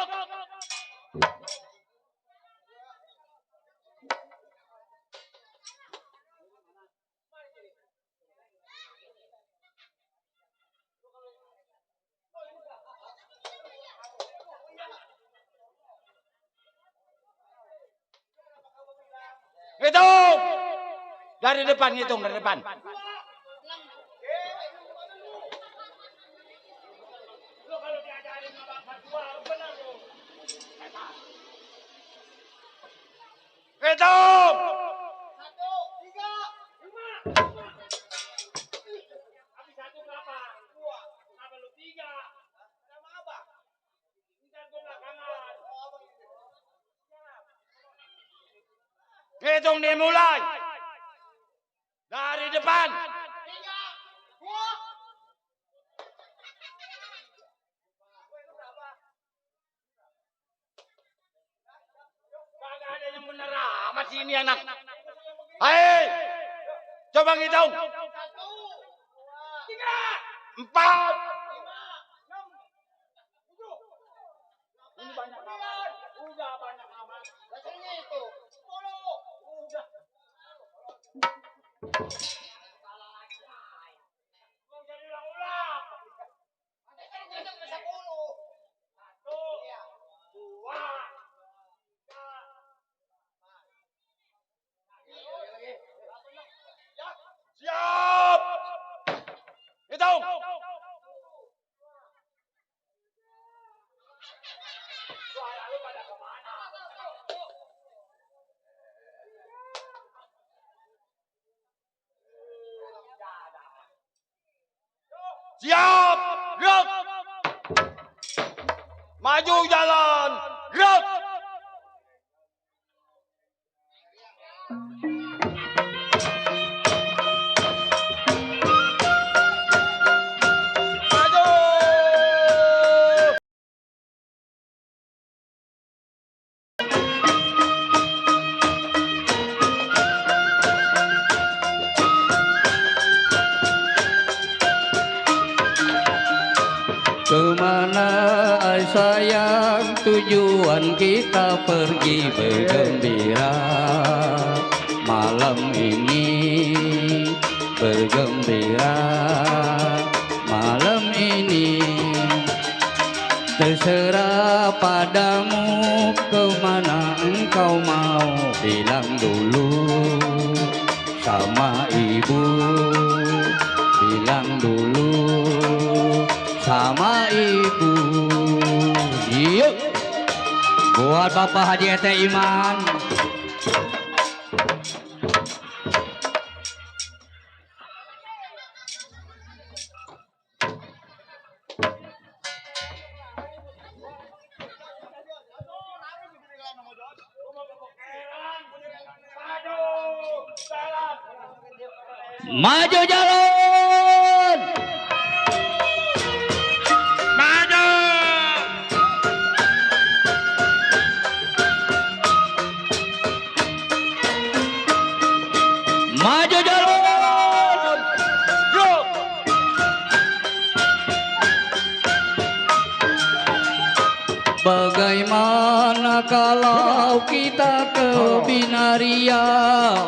Hitung. Dari depan hitung, dari depan. Hitung. 1, 3, 5. Habis satu berapa? 2. Kenapa lu 3? Nama apa? Bentar gua belakangan. Oh, abang ini. Hitung dimulai. Dari depan. 3, 2. Kagak ada yang bener amat sih ini anak. Hei. Coba ngitung. 1, 2, 3, 4. 5, 6, 7. Ini banyak amat. Udah banyak amat. Rasanya itu 10. Udah. Mau jadi ulang-ulang. Ada kan jangan ke 10. 1, Iya. 2, 3. Siap. Hitung. Suara lu pada kemana? Siap. Gerak. Maju jalan. Gerak. Maju. Kemana ay sayang tujuan kita pergi bergembira malam ini bergembira malam ini terserah padamu kemana engkau mau bilang dulu sama ibu bilang dulu sama ibu. Yuk buat Bapak Haji Ete Iman. Maju jalan. Maju. kalau kita ke Binaria,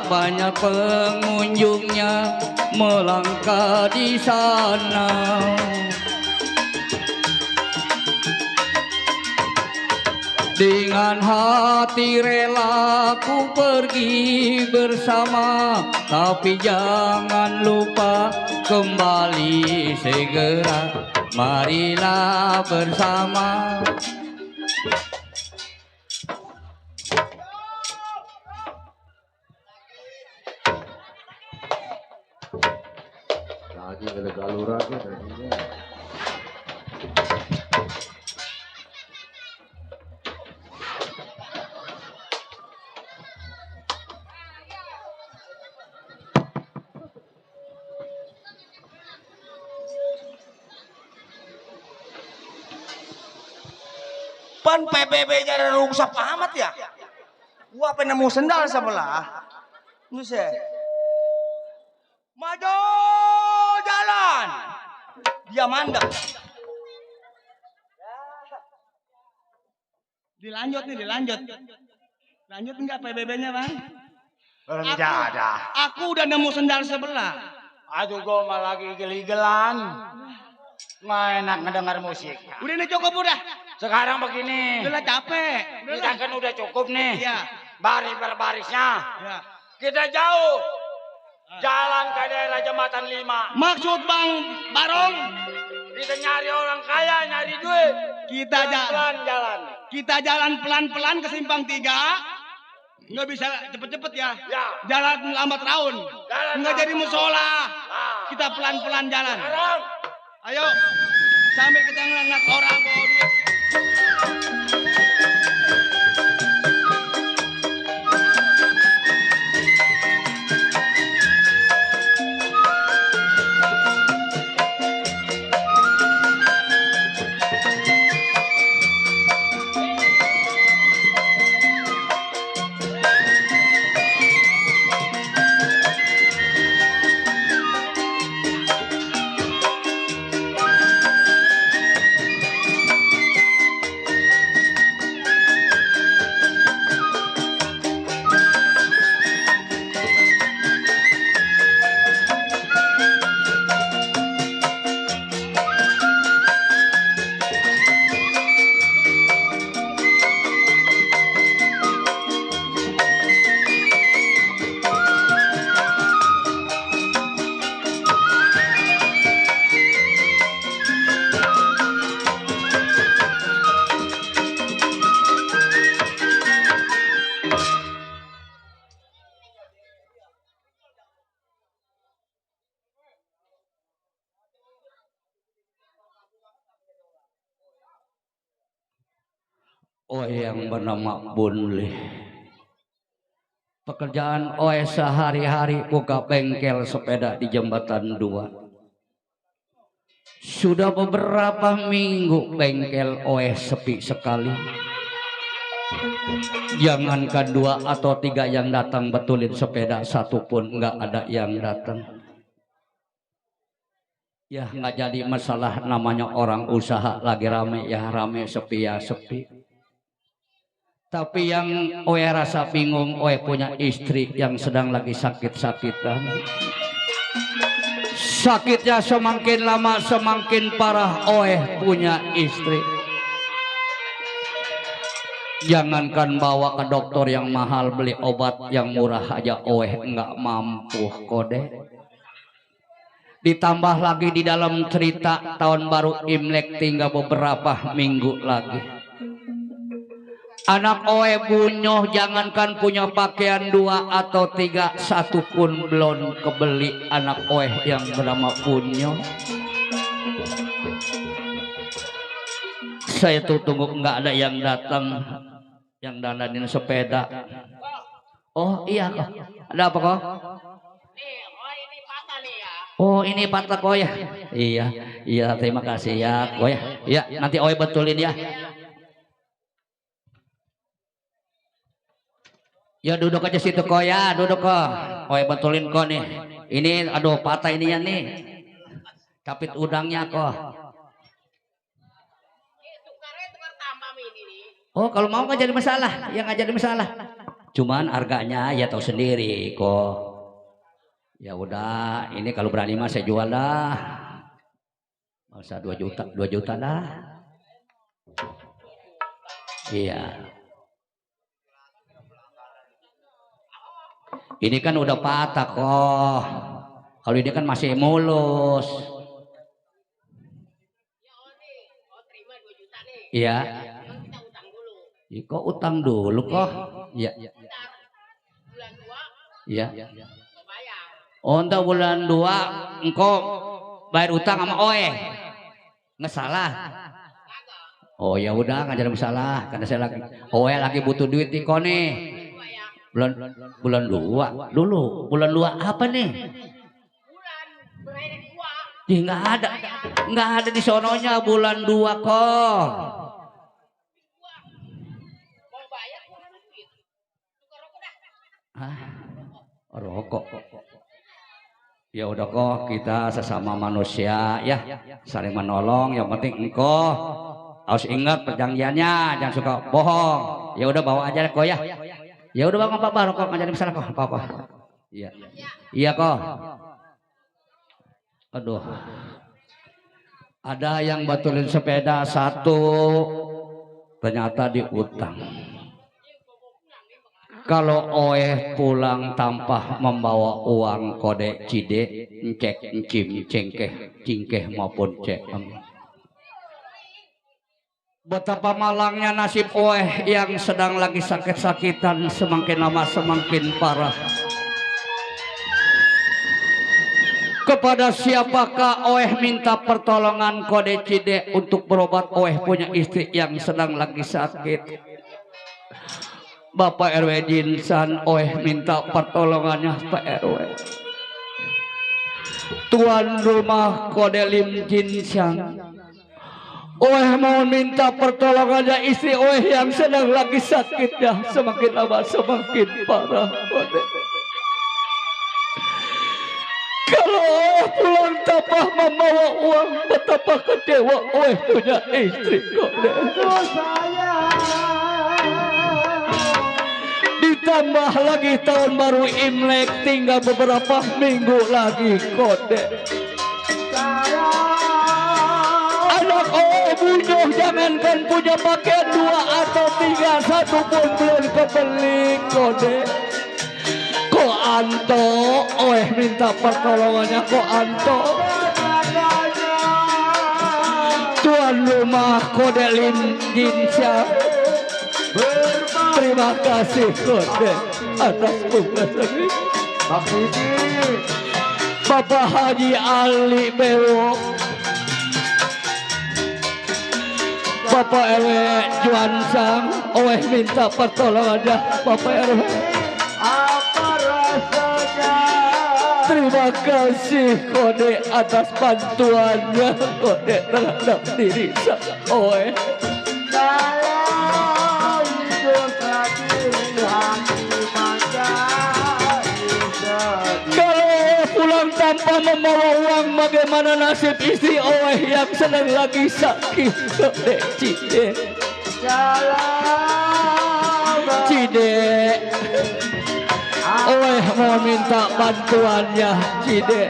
banyak pengunjungnya melangkah di sana. Dengan hati rela ku pergi bersama, tapi jangan lupa kembali segera. Marilah bersama. Lagi ada galuran ya tadinya. Pan PBB nya rusak amat ya. Gua apa nemu sendal sebelah. Nuse. Maju jalan. Dia mandek. Dilanjut nih, dilanjut. Lanjut enggak PBB-nya, Bang? Enggak ada. Aku udah nemu sendal sebelah. Aduh, gue malah lagi igel-igelan. Nggak enak ngedengar musik. Udah nih cukup udah. Sekarang begini. Udah capek. Kita kan udah cukup nih. Iya. Baris berbarisnya. Ya. Kita jauh. Jalan ke daerah Jembatan 5. Maksud Bang Barong, Kita nyari orang kaya, nyari duit. kita Pelan jalan. kita jalan pelan-pelan ke simpang 3. Nggak bisa cepet-cepet ya. Ya. Jalan lambat raun. Jalan Nggak jadi lambat. musola. Nah. Kita pelan-pelan jalan. Sekarang. Ayo. Sambil kita ngeliat orang bawa duit. Yang bernama Bunli. Pekerjaan Oe sehari-hari buka bengkel sepeda di Jembatan 2. Sudah beberapa minggu bengkel Oe sepi sekali. Jangankan 2 atau 3 yang datang betulin sepeda, satu pun nggak ada yang datang. Ya nggak jadi masalah, namanya orang usaha lagi rame ya rame, sepi ya sepi. Tapi yang Oe rasa bingung, Oe punya istri yang sedang lagi sakit-sakitan. Sakitnya semakin lama semakin parah. Oe punya istri. Jangankan bawa ke dokter yang mahal, beli obat yang murah aja Oe nggak mampu kode. Ditambah lagi di dalam cerita tahun baru Imlek tinggal beberapa minggu lagi. Anak Oe bunyoh, jangankan punya pakaian 2 atau 3, satu pun belum kebeli anak Oe yang bernama bunyoh. Saya tuh tunggu nggak ada yang datang, yang dandanin sepeda. Oh iya kok, ada apa kok? Oh ini patah kok ya? Iya terima kasih ya kok ya. Iya nanti Oe betulin ya. Ya duduk aja situ kok ya, duduk kok. Oe betulin kok nih. Ini aduh patah ininya nih. Kapit udangnya kok. Oh kalau mau nggak jadi masalah, ya nggak jadi masalah. Cuman harganya ya tahu sendiri kok. Ya udah, ini kalau berani mah saya jual dah. Masa 2 juta dah. Iya. Ini kan udah patah kok. Kalau ini kan masih mulus. Iya. Kok utang dulu kok? Iya. Iya. Oh, entah bulan 2 engkau bayar utang sama Oe. Nggak salah. Oh ya udah nggak ada masalah karena saya lagi butuh duit nih kok nih. Bulan 2 dulu. Bulan 2 apa nih? Ih, nggak ada di sononya bulan 2 kok. Rokok. Ya udah kok kita sesama manusia ya saling menolong. Yang penting engkau harus ingat perjanjiannya, jangan suka bohong. Ya udah bawa aja kok ya. Ya udah bang apa rokok nggak jadi masalah kok apa. Iya. Iya kok. Aduh. Ada yang betulin sepeda 1 ternyata diutang. Kalau Oeh pulang tanpa membawa uang kode cide, cek, encim, cingkeh maupun cek. Betapa malangnya nasib Oeh yang sedang lagi sakit-sakitan, semakin lama semakin parah. Kepada siapakah Oeh minta pertolongan kode cide untuk berobat? Oeh punya istri yang sedang lagi sakit. Bapak RW Jinsan, Oeh minta pertolongannya Pak RW. Tuan rumah kode Lim Jinsan, Oeh mau minta pertolongannya istri Oeh yang sedang lagi sakitnya, semakin lama semakin parah. Kode. Kalau Oeh pulang tanpa membawa uang, betapa kecewa Oeh punya istri kode. Ditambah lagi tahun baru Imlek, tinggal beberapa minggu lagi kode. Anak Oeh bunyuh, jangankan punya pakaian 2 atau 3, 1 pun belum kebeli kode. Ko Anto, Oeh minta pertolongannya Ko Anto. Tuan rumah kode Lim Jinsya, terima kasih kode atas unggasan. Bapak Haji Ali Bewo, Bapak RW Juan Sang, Oeh minta pertolongannya Bapak RW. Terima kasih kode atas bantuannya kode terhadap diri saya Oeh. Kalau pulang tanpa membawa uang, bagaimana nasib istri Oeh yang sedang lagi sakit kode Cide. Cide, Oeh mau minta bantuannya Cide.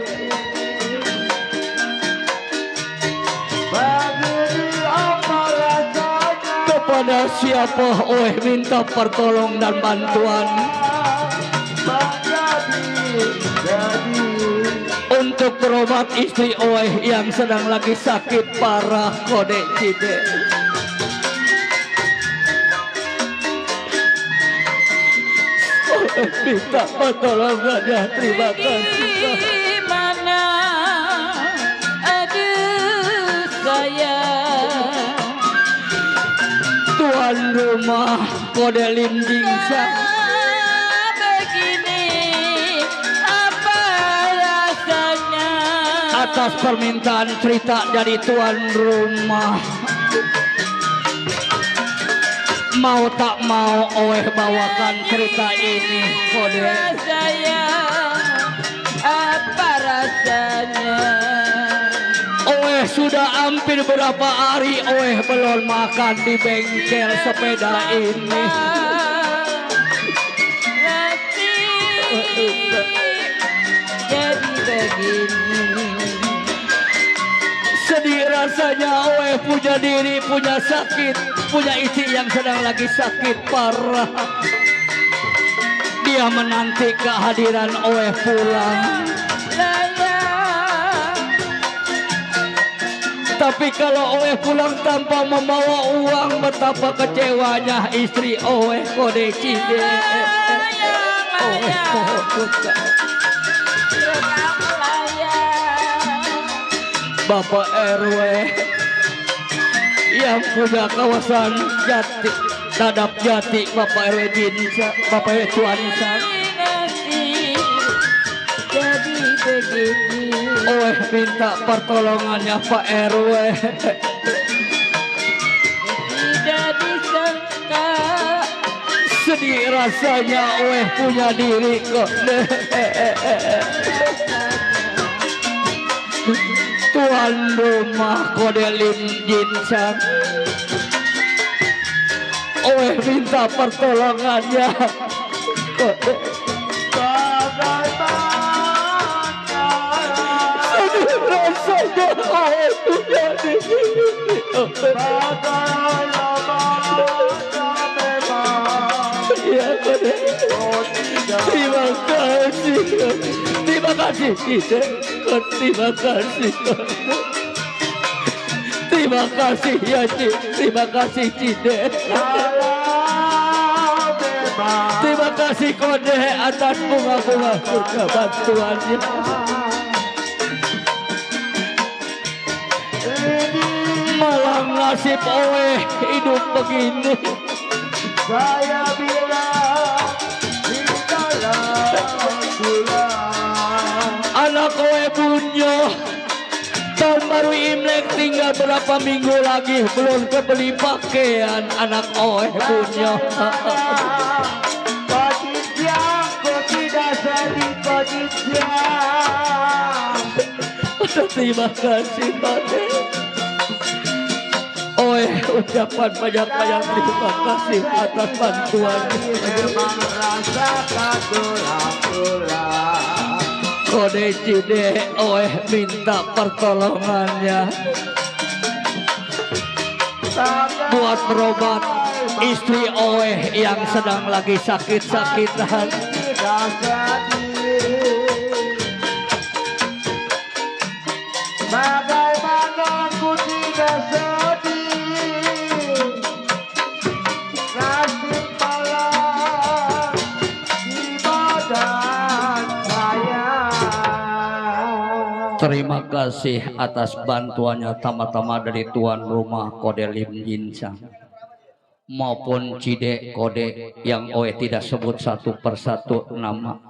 Kepada siapa Oeh minta pertolong dan bantuan? Untuk berobat istri Oeh yang sedang lagi sakit parah kode Cide. Oeh minta pertolongannya, terima kasih. Gimana? Aduh sayang. Tuan rumah kode Lim Jinsya, Begini apa rasanya? atas permintaan cerita dari tuan rumah, mau tak mau Oeh bawakan cerita ini kode. Sayang, apa rasanya? Oeh sudah sudah hampir berapa hari belum makan di bengkel sepeda ini. Jadi begini. Sedih rasanya punya diri, punya sakit, punya istri yang sedang lagi sakit parah. Dia menanti kehadiran pulang. Tapi kalau pulang tanpa membawa uang, betapa kecewanya istri Kode Cide. Bapak RW yang punya kawasan Jati, Dadap Jati, Bapak RW Jinsa, Bapak RW Cuansa. Jadi begini. Minta pertolongannya Pak RW. Tidak disangka. Sedih rasanya punya diri kok. Tuan rumah Kode Lim Jinsang. Minta pertolongannya. Kode. Sedih rasanya punya diri. Ya Kode. Terima kasih. Terima kasih Cide. Terima kasih. Terima kasih ya Cide. Terima kasih Cide. Terima kasih Kode atas bunga-bunga bantuannya. Malah nasib hidup begini. Saya bilang di dalam bulan. Anak punya tahun baru Imlek tinggal berapa minggu lagi, belum kebeli pakaian anak punya. Kau tidak sedih Terima kasih Kode. Ucapan banyak-banyak terima kasih atas bantuannya. memang rasakan tulang-tulang. Kode Cide minta pertolongannya buat berobat istri yang sedang lagi sakit-sakitan. Bagaimana ku tidak sedih, nasib malam di badan saya. Terima kasih atas bantuannya tama-tama dari tuan rumah Kode Lim Jinsang maupun Cide Kode yang tidak sebut satu persatu nama.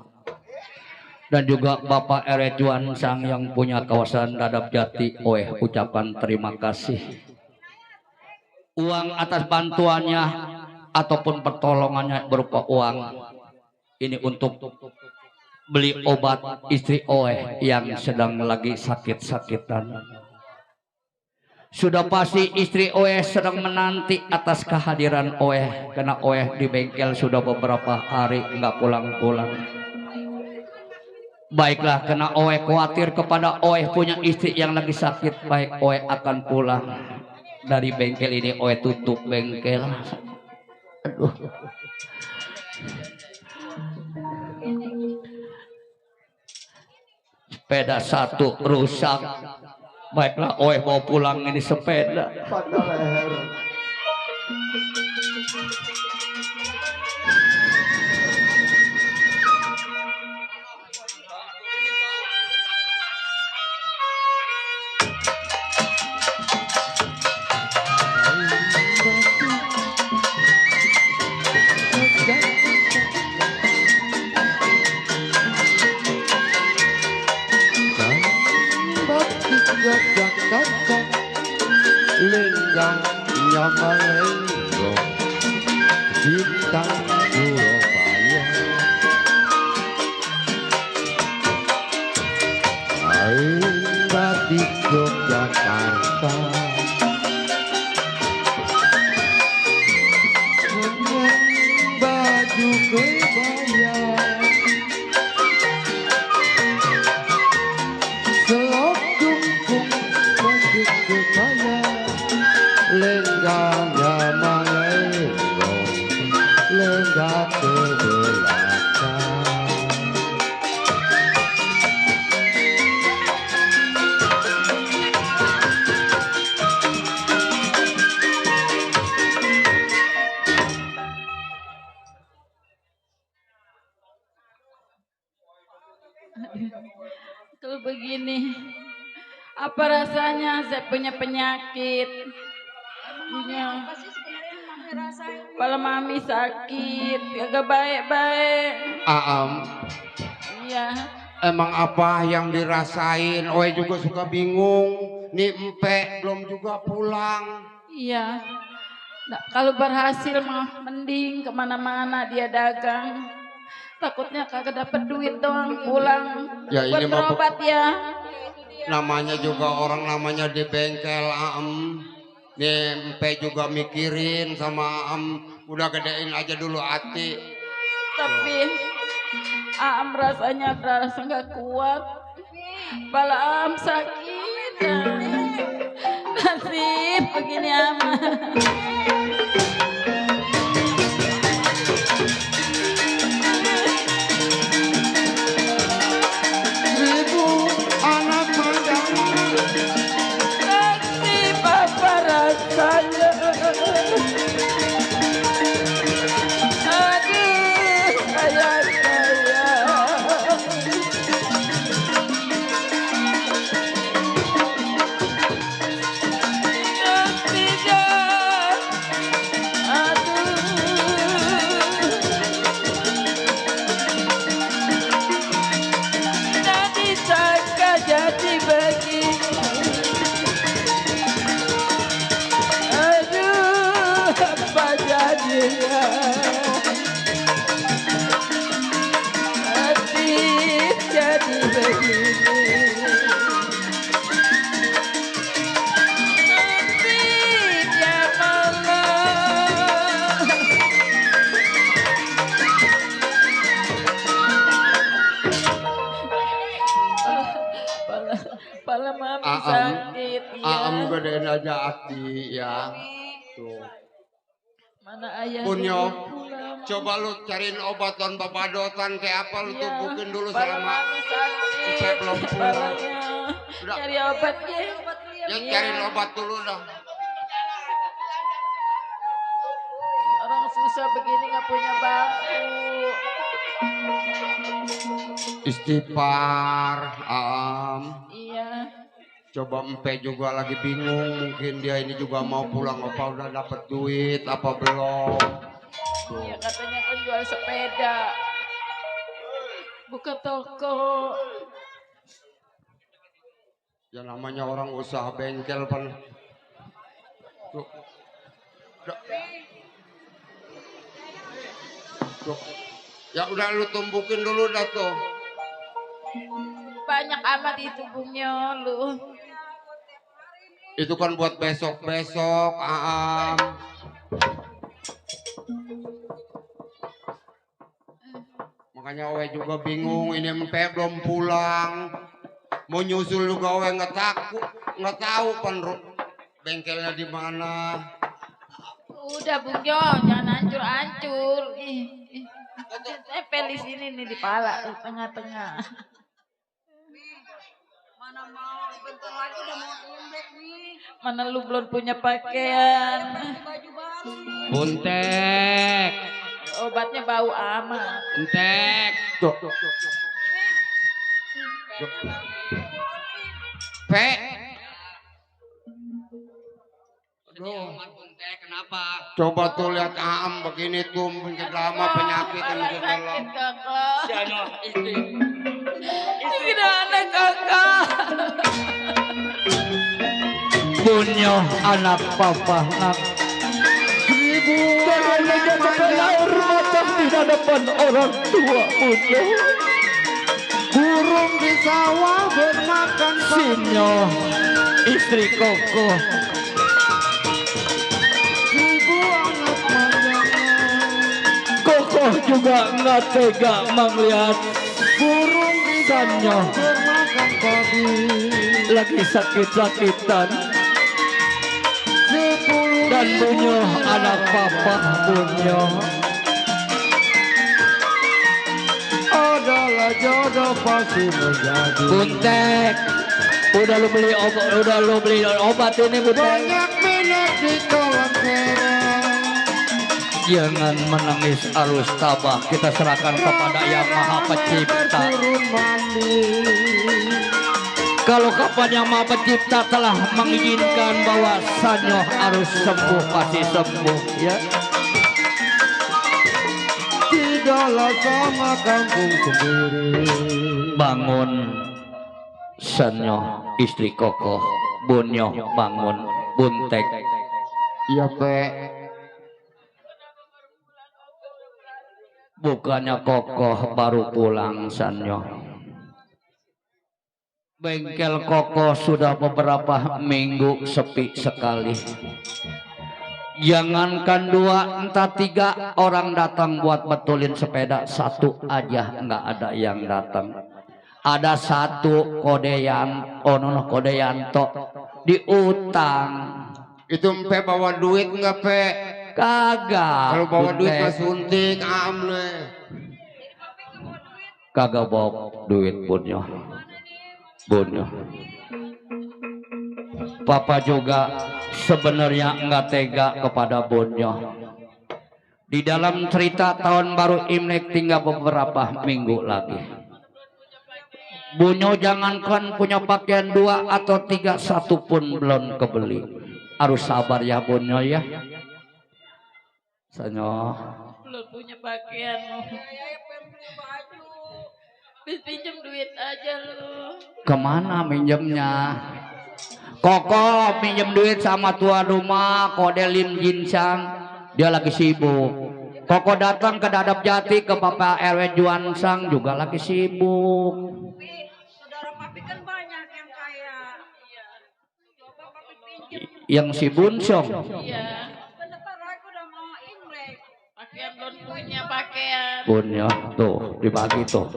Dan juga Bapak RW Juansang yang punya kawasan Dadap Jati, ucapan terima kasih. Uang atas bantuannya ataupun pertolongannya berupa uang ini untuk beli obat istri yang sedang lagi sakit-sakitan. Sudah pasti istri sedang menanti atas kehadiran karena di bengkel sudah beberapa hari nggak pulang-pulang. Baiklah, karena khawatir kepada punya istri yang lagi sakit, baik akan pulang dari bengkel ini. Tutup bengkel. Aduh. Sepeda satu rusak. Baiklah, mau pulang ini sepeda. Patah leher. Lenggang Yamalenggo Bintang Surabaya Air batik Yogyakarta ke belakang. Kalau begini, apa rasanya saya punya penyakit? Punya. Kepala mami sakit, agak baik-baik. Aam, Iya. emang apa yang dirasain? Oe juga suka bingung. Nih empe belum juga pulang. Iya. Nah, kalau berhasil mah mending kemana-mana dia dagang. Takutnya kagak dapet duit doang pulang. Ya, buat ini mah berobat ya. Namanya juga orang namanya di bengkel Aam. Nih empe juga mikirin sama Aam. Udah gedein aja dulu hati. Tapi Aam rasanya berasa nggak kuat. Kepala Aam sakit. Nasib begini amat. Ibu anak mandangan. Nasib apa rasanya? Aduh, sayang saya. Tidak. Aduh. Tak disangka jadi begini. Aduh, apa jadinya? Hati jadi begini. Nasibnya malah. Pala mami Aam, sakit. Aam Iya. gedein aja hati ya. Tuh. Mana ayah Punyo, dulu pulang. coba lu cariin obatan bapadotan kayak apa lu Iya. tumpukin dulu Pala selama mami sakit. Sampai belum pulang. Palanya. Udah. Cari obat ya. ya Iya. cariin obat dulu dah. Orang susah begini nggak punya bangku. Istighfar, Aam. Iya. Coba empe juga lagi bingung, mungkin dia ini juga mau pulang apa udah dapet duit apa belum. Iya katanya kan jual sepeda. Buka toko. Ya namanya orang usaha bengkel pan. Tuh. Dah. Tuh. Ya udah lu tumbukin dulu dah tuh. Banyak amat itu bungnya lu. Itu kan buat besok-besok, Aam. Makanya Owe juga bingung, ini empe belum pulang. Mau nyusul juga Owe nggak tahu pan bengkelnya di mana. Udah Bung Jo, jangan hancur-hancur. Ih. Tempel di sini nih di pala, di tengah-tengah. Mana mau bentar lagi udah mau imlek nih. Mana lu belum punya pakaian. Baju baru. Buntek, Obatnya bau amat. buntek. Tuh. Pe. Aduh. Kenapa? Coba tuh lihat Aam begini tuh mungkin lama penyakit yang Sakit dalam. kakak. Si Ano, istri. Ini anak kakak. Punyo anak papa nak. Jangan menjadikan air mata di hadapan orang tua Punyo. Burung di sawah bermakan Sinyo, istri Koko. Koko juga nggak tega melihat burung Sanyo bermakan babi. lagi sakit-sakitan. Dan Punyo anak papa Punyo jodoh pasti menjadi. Buntek, udah lu beli obat ini Buntek. Banyak minat di kolam terang. Jangan menangis arus tabah, kita serahkan kepada Yang Maha Pencipta. Turun mandi. Kalau kapan Yang Maha Pencipta telah mengizinkan bahwa Sanyo harus sembuh, pasti sembuh ya. Tidaklah sama kampung sendiri. Bangun Sanyo, istri Kokoh, Bunyo bangun, Buntek. Iya Pe. Bukannya Kokoh baru pulang Sanyo. Bengkel Kokoh sudah beberapa minggu sepi sekali. Jangankan 2, entah 3 orang datang buat betulin sepeda, 1 aja nggak ada yang datang. Ada 1 Kodeyanto diutang. Itu Pe bawa duit nggak Pe? Kagak. Kalau bawa duit Buntek. mah suntik amle. Kagak bawa duit Bunyo. Papa juga sebenarnya nggak tega kepada Bunyo. Di dalam cerita tahun baru Imlek tinggal beberapa minggu lagi. Bunyo jangankan punya pakaian 2 atau 3, 1 pun belum kebeli. Harus sabar ya Bunyo ya. Sanyo. Belum punya pakaian. Pinjam duit aja lu. Kemana minjemnya? Koko minjem duit sama tuan rumah Kode Lim Jinsang. Dia lagi sibuk. Koko datang ke Dadap Jati ke Bapak RW Juansang juga lagi sibuk. Saudara papi kan banyak yang kaya. Coba papi pinjam. Yang si Bunsong. Iya. Bentar lagi udah mau Imlek. Pakaian belum punya pakaian. Bunyo tuh dibagi tuh.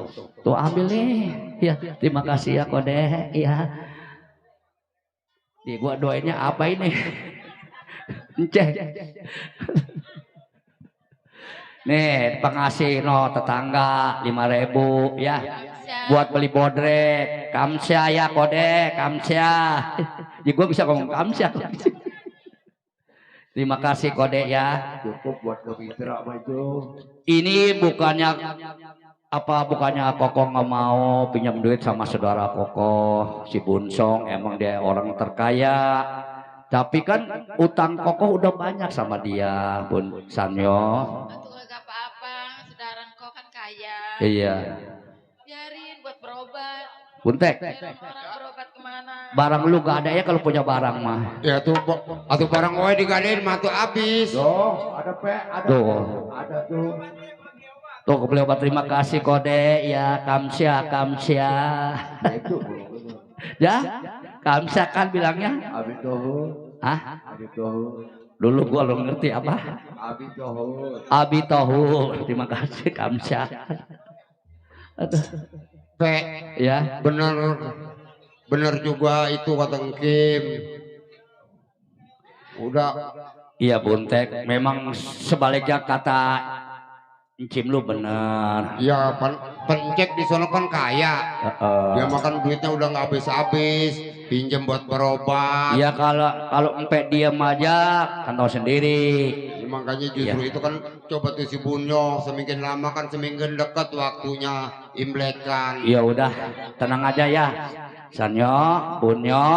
Tuh ambil nih. Ya, terima kasih ya Kode. Ya. Di gua doainnya apa ini? Cek. Nih pengasih no tetangga 5.000 ya. Buat beli bodrek. Kamsya ya Kode, kamsya. Jadi gua bisa ngomong kamsya. Terima kasih Kode ya. Cukup buat kemitra mah itu. Ini bukannya Kokoh nggak mau pinjam duit sama saudara Kokoh si Bunsong, emang dia orang terkaya. Tapi kan utang Kokoh udah banyak sama dia, Bun Sanyo. Itu gak apa-apa, saudara kau kan kaya. Iya. Biarin buat berobat. Buntek, Biarin orang berobat kemana. barang lu gak ada ya kalau punya barang mah. Ya tuh atau barang gue digadein mah tuh habis. Tuh, ada Pe, ada. Tuh. Ada tuh. Tuh beli obat, terima kasih Kode ya, kamsya. Ya itu. Ya, kamsya kan bilangnya. Abi tuh. Hah? Abi tuh. Dulu gua belum ngerti apa. Abi tuh. Abi Tohu, terima kasih kamsya. Aduh. Pe, Ya, bener juga itu kata Kim. Udah. iya Buntek, memang sebaliknya kata Encim lu bener. Ya pencek di sono kan kaya. Dia makan duitnya udah nggak habis-habis, pinjam buat berobat. Iya kalau empek diam aja kan tahu sendiri. Ya, makanya justru itu kan coba tuh si Bunyo semakin lama kan semakin dekat waktunya Imlek kan. Ya udah, tenang aja ya. Sanyo, Bunyo,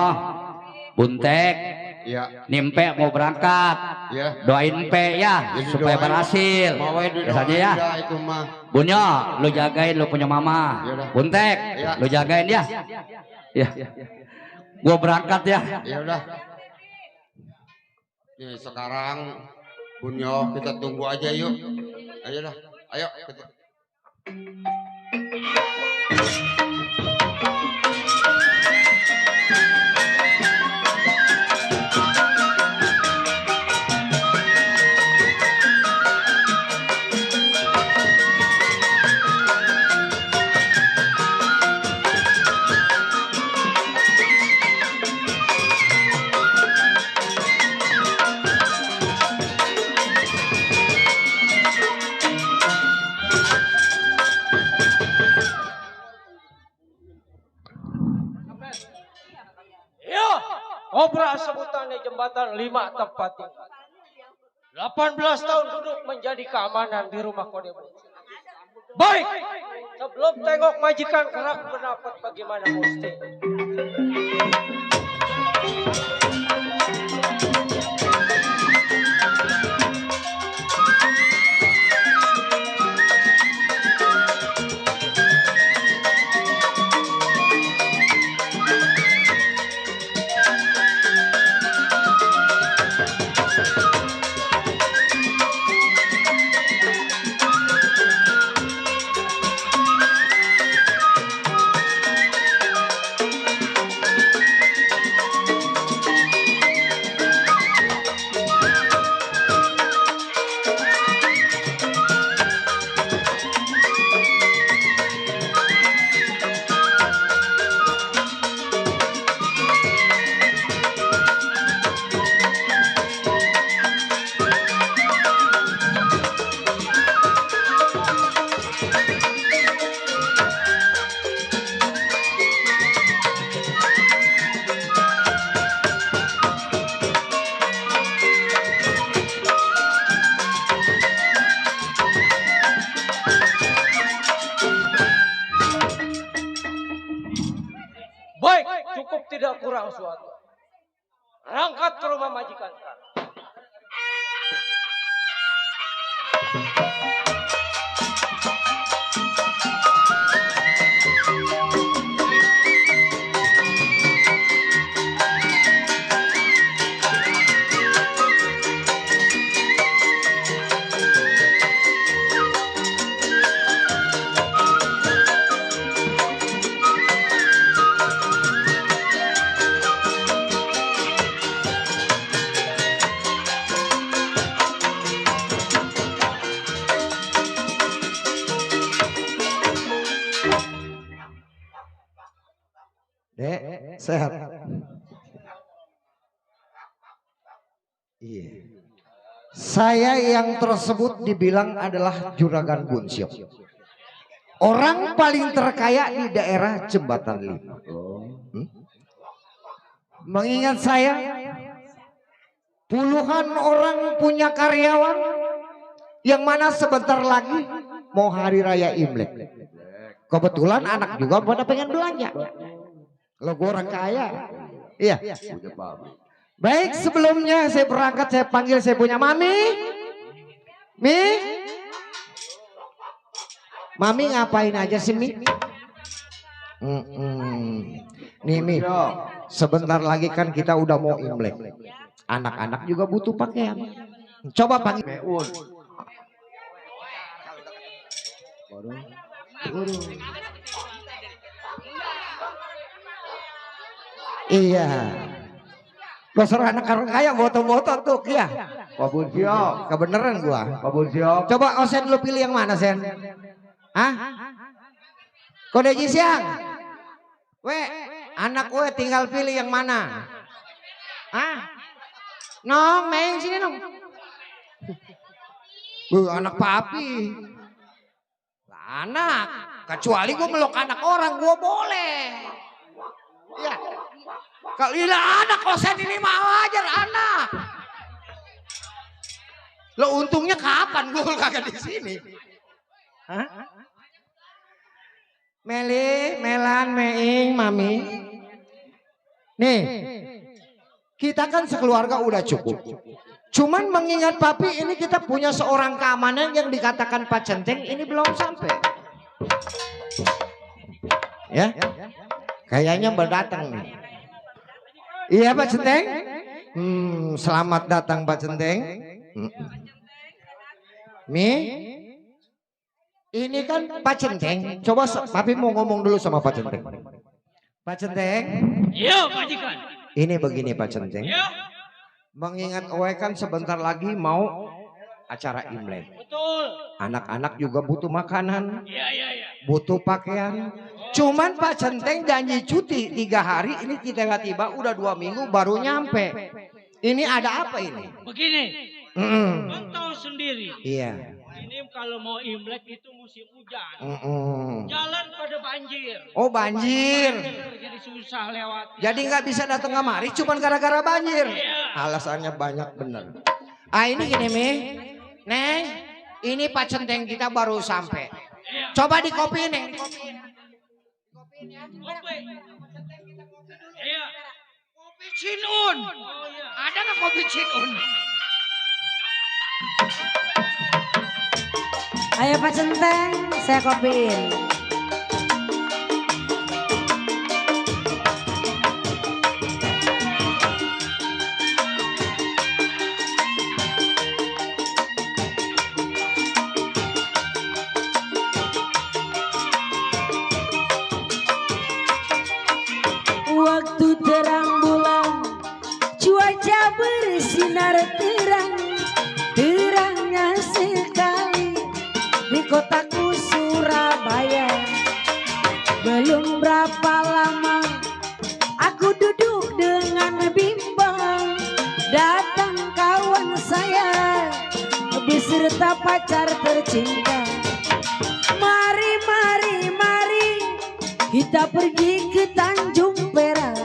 Buntek, Ya, Nimpe mau berangkat. ya. Doain Pe ya Jadi supaya doain, berhasil. mau Ya saja ya. itu mah. Bunyo, lu jagain lu punya mama. Yaudah. Buntek, Ya. lu jagain ya. Ya. Gua berangkat ya. Ya udah. Nih sekarang Bunyo kita tunggu aja yuk. Ayo dah. Ayo kita. jembatan 5 tempat tinggal. 18 tahun duduk menjadi keamanan di rumah Kodebo. Baik, sebelum tengok majikan kerap pendapat bagaimana mesti. Baik, cukup tidak kurang suatu. Berangkat ke rumah majikan sekarang. Dek, sehat. Iya. Saya yang tersebut dibilang adalah Juragan Bunsyo. Orang paling terkaya di daerah Jembatan 5. Mengingat saya, puluhan orang punya karyawan yang mana sebentar lagi mau hari raya Imlek. Kebetulan anak juga pada pengen belanja. Kalau gue orang kaya. Iya. Baik, sebelumnya saya berangkat, saya panggil saya punya Mami. Mi. Mami ngapain aja sih, Mi? Nih, Mi. Sebentar lagi kan kita udah mau Imlek. Anak-anak juga butuh pakaian. Coba panggil. Iya. Dasar anak orang kaya foto-foto tuh ya. Pak Bunsyo. Kebeneran gua. Pak Bunsyo. Coba Osen lu pilih yang mana, Sen? Hah? Kode siang. Anak gue tinggal pilih yang mana? Hah? Nong, main sini nong. Anak papi. Anak. Kecuali gue meluk anak orang, gue boleh. Ya. Kalau anak Osen ini mau aja anak. Lo untungnya kapan gue kagak di sini? Hah? Meli, Melan, Meing, Mami. Nih, kita kan sekeluarga udah cukup. Cuman mengingat papi ini kita punya seorang keamanan yang dikatakan Pak Centeng ini belum sampai. Ya, kayaknya berdatang nih. Iya Pak Centeng. Selamat datang Pak Centeng. Mi, ini kan Pak Centeng. Coba papi mau ngomong dulu sama Pak Centeng. Pak Centeng. Iya majikan. Ini begini Pak Centeng. Iya. Mengingat Owe kan sebentar lagi mau acara Imlek. Betul. Anak-anak juga butuh makanan. Iya. Butuh pakaian. Cuman Pak Centeng janji cuti 3 hari, ini tiba-tiba udah 2 minggu baru nyampe. Ini ada apa ini? Begini. Bang tahu sendiri. Iya. Ini kalau mau Imlek itu musim hujan. Mm-mm. Jalan pada banjir. Oh banjir. Jadi susah lewat. Jadi nggak bisa datang kemari cuman gara-gara banjir. Alasannya banyak bener. Ah ini gini Mi, Neng, ini Pak Centeng kita baru sampai. Coba dikopiin Neng. Kopi. Iya. Kopi Cinun. Oh iya. Ada nggak kopi Cinun? Ayo Pak Centeng, saya kopiin. Waktu terang bulan, cuaca bersinar terang, terangnya sekali di kotaku Surabaya. Belum berapa lama aku duduk dengan bimbang, datang kawan saya beserta pacar tercinta. Mari, mari, mari kita pergi ke Tanjung Perak.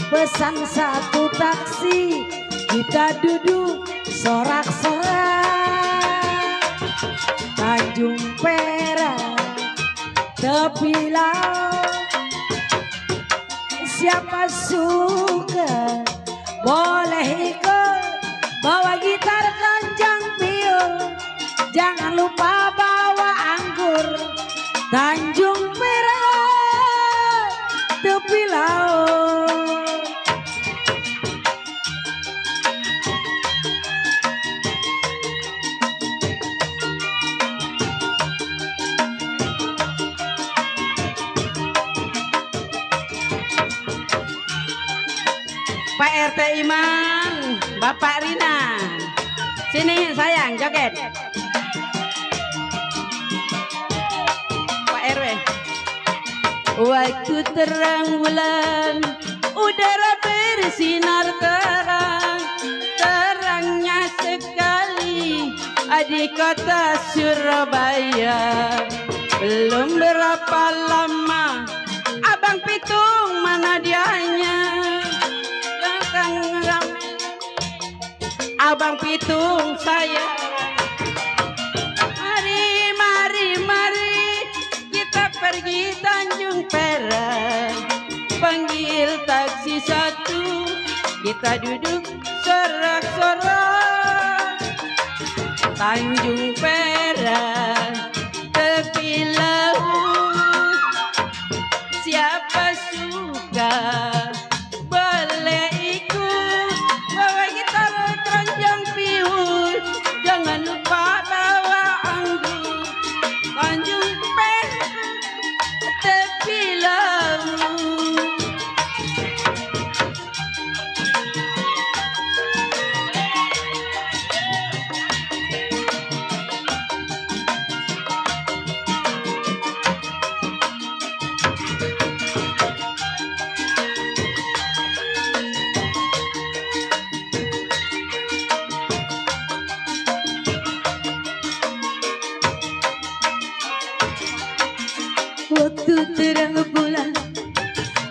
Pesan satu taksi, kita duduk sorak-sorak. Tanjung Perak, tepi laut. Siapa suka boleh ikut, bawa gitar kencang piul, jangan lupa bawa anggur. Tanjung Perak, tepi laut. Pak RT Iman, Bapak Rina, sini sayang joget. Pak RW. Waktu terang bulan, udara bersinar terang, terangnya sekali di kota Surabaya. Belum berapa lama, Abang Pitung mana dianya? Abang Pitung saya. Mari, mari, mari kita pergi Tanjung Perak. Panggil taksi satu, kita duduk sorak-sorak. Tanjung Perak, tepi laut. Siapa suka boleh ikut, bawa gitar keroncong piul, jangan lupa bawa anggur. Tanjung Perak, tepi laut. Waktu terang bulan,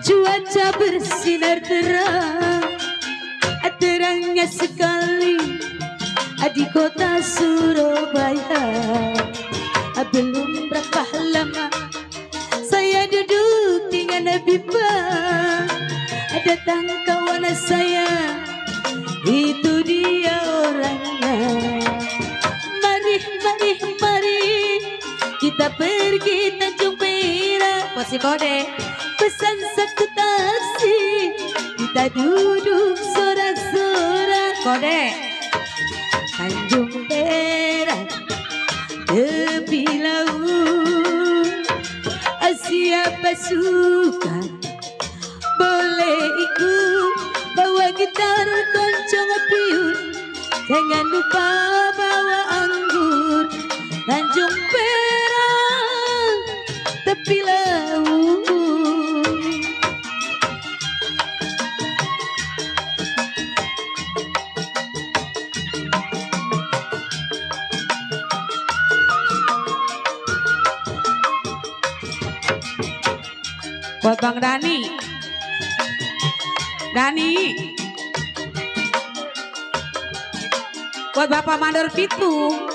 cuaca bersinar terang, terangnya sekali di kota Surabaya. Belum berapa lama saya duduk dengan bimbang, datang kawan saya, itu dia orangnya. Mari, mari, mari kita pergi Tanjung Perak. Posisi kode, pesan satu taksi, kita duduk sorak-sorak. Kode Tanjung Perak, tepi laut. Siapa suka boleh ikut, bawa gitar kencang piul, jangan lupa bawa anggur. Tanjung Perak, tepi laut. Buat Bang Dani. Dani. Buat Bapak Mandor Pitung.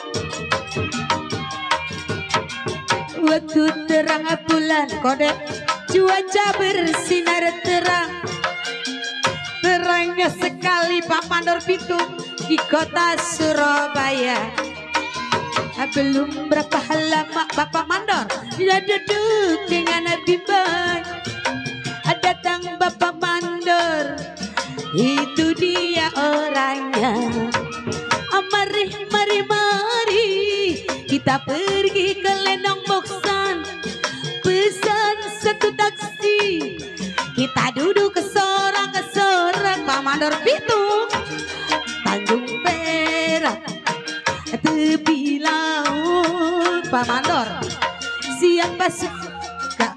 Waktu terang bulan kode cuaca bersinar terang. Terangnya sekali Pak Mandor Pitung di kota Surabaya. Belum berapa lama Bapak Mandor dia duduk dengan bimbang. Datang Bapak Mandor, itu dia orangnya. Mari, mari, mari kita pergi ke Lenong Boksan, pesan satu taksi. Kita duduk ke sorak Pak Mandor Pitung, Tanjung Perak, tepi laut. Pak Mandor, siapa suka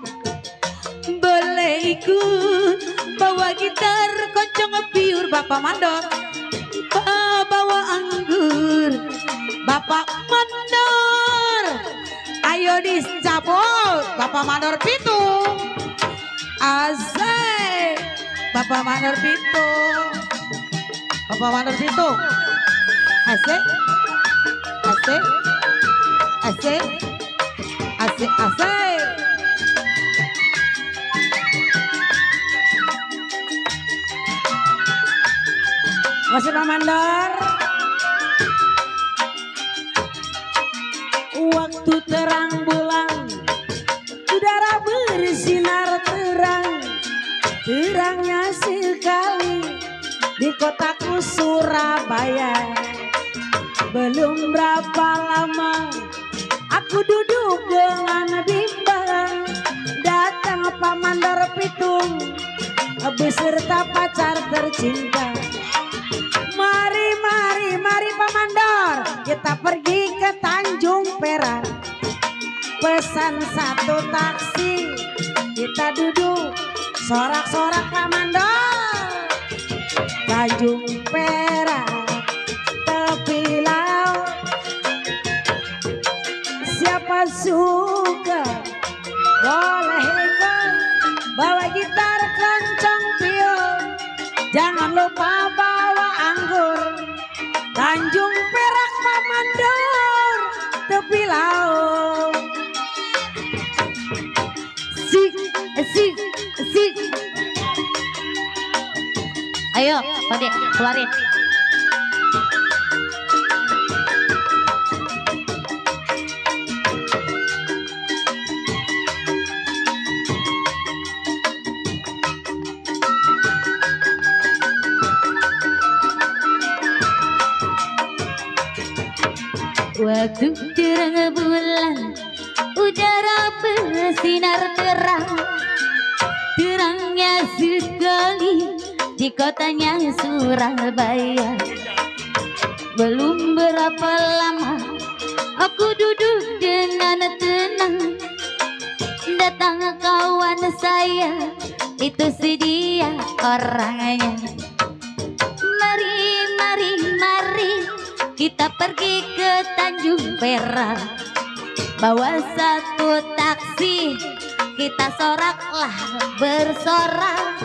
boleh ikut, bawa gitar koncong piur. Bapak Mandor bawa anggur. Bapak Mandor ayo dicabut. Bapak Mandor Pitung asik. Bapak Mandor Pitung, Bapak Mandor Pitung asik, asik, asik, asik, asik. Masih Pak Mandor. Waktu terang bulan, udara bersinar terang. Terangnya sekali di kotaku Surabaya. Belum berapa lama aku duduk dengan bimbang. Datang Pak Mandor Pitung beserta pacar tercinta. Mari, mari, mari Pak Mandor, kita pergi ke Tanjung Perak. Pesan satu taksi, kita duduk sorak-sorak Pak Mandor. Tanjung Perak, tepi laut. Siapa suka boleh ikut, bawa gitar kencang pion. Jangan lupa bawa anggur. Tanjung Perak Pak Mandor, tepi laut. Sik, sik, sik. Ayo, Pade, keluarin. Waktu terang bulan, udara bersinar terang. Terangnya sekali di kotanya Surabaya. Belum berapa lama aku duduk dengan tenang. Datang kawan saya, itu si dia orangnya. Mari, mari, mari kita pergi ke Tanjung Perak. Bawa satu taksi, kita soraklah bersorak.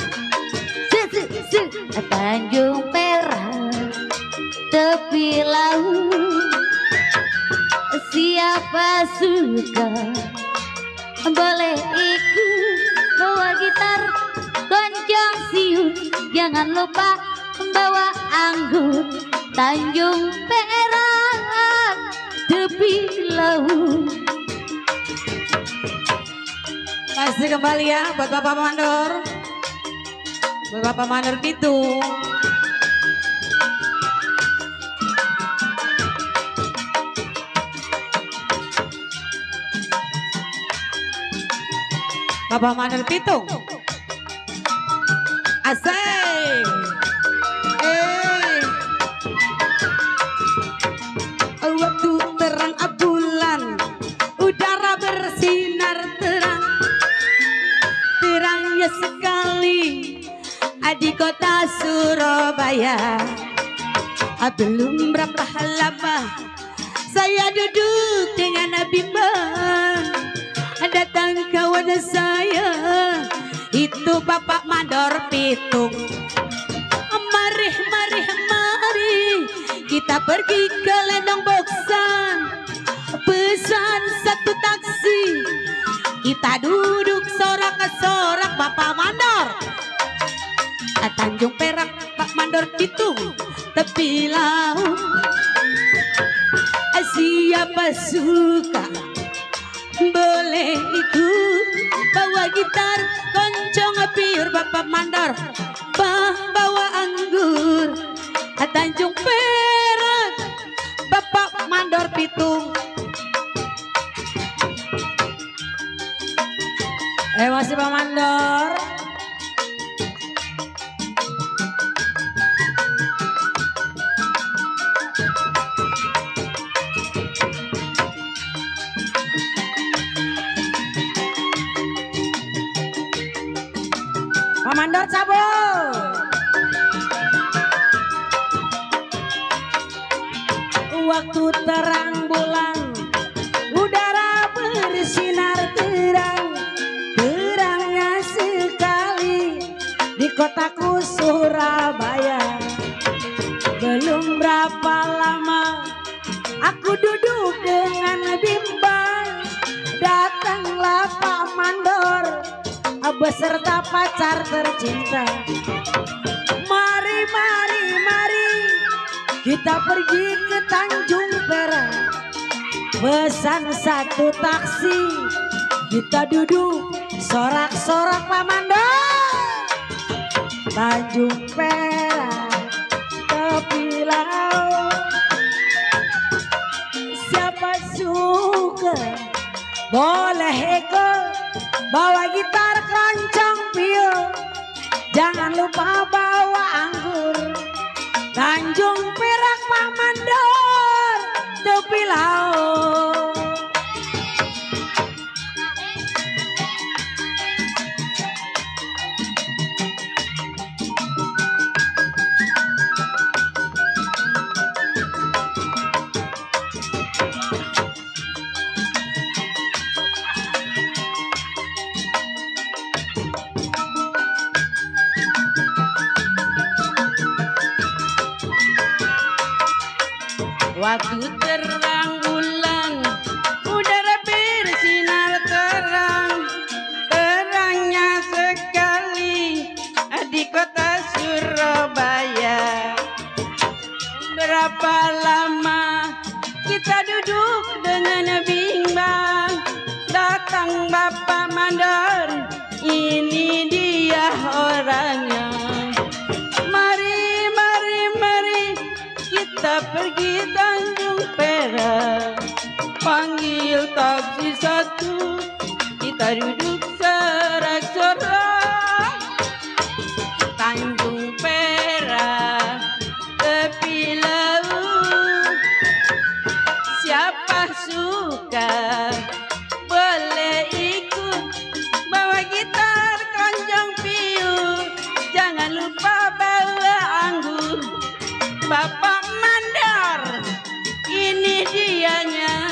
Tanjung Perak, tepi laut. Siapa suka boleh ikut, bawa gitar goncang siun. Jangan lupa bawa anggur. Tanjung Perak, tepi laut. Kasih kembali ya buat Bapak Mandor, buat Bapak Mandor Pitung. Bapak Mandor Pitung asik. Waktu terang bulan, udara bersinar terang. Terangnya sekali di kota Surabaya. Belum berapa lama saya duduk dengan bimbang. Datang kawan saya, Bapak Mandor Pitung. Mari, mari, mari kita pergi ke Lendong Boksan. Pesan satu taksi, kita duduk sorak ke sorak Bapak Mandor. Tanjung Perak Pak Mandor Pitung, tepi laut. Siapa suka boleh ikut, bawa gitar koncong piur Bapak Mandor, bawa anggur. Tanjung Perak Bapak Mandor Pitung. Masih Pak Mandor. Pak Mandor cabut. Waktu terang bulan, udara bersinar terang, terangnya sekali di kotaku Surabaya. Belum berapa lama aku duduk dengan bimbang, datanglah Pak Mandor beserta pacar tercinta. Mari, mari, mari kita pergi ke Tanjung Perak. Pesan satu taksi, kita duduk sorak-sorak Pak Mandor. Tanjung Perak tepi laut. Siapa suka boleh ikut, bawa gitar keroncong piu, jangan lupa bawa anggur. Tanjung Perak Pak Mandor tepi laut. Waktu terang bulan, udara bersinar terang, terangnya sekali di kota Surabaya. Berapa lama kita duduk dengan bimbang, datang Bapak Mandor, ini dia orangnya. Mari, mari, mari kita pergi Tanjung Perak. Panggil taksi satu, kita duduk sorak-sorak. Tanjung Perak tepi laut. Siapa suka boleh ikut, bawa gitar keroncong piu, jangan lupa bawa anggur. Bapak Mandor, ini dianya.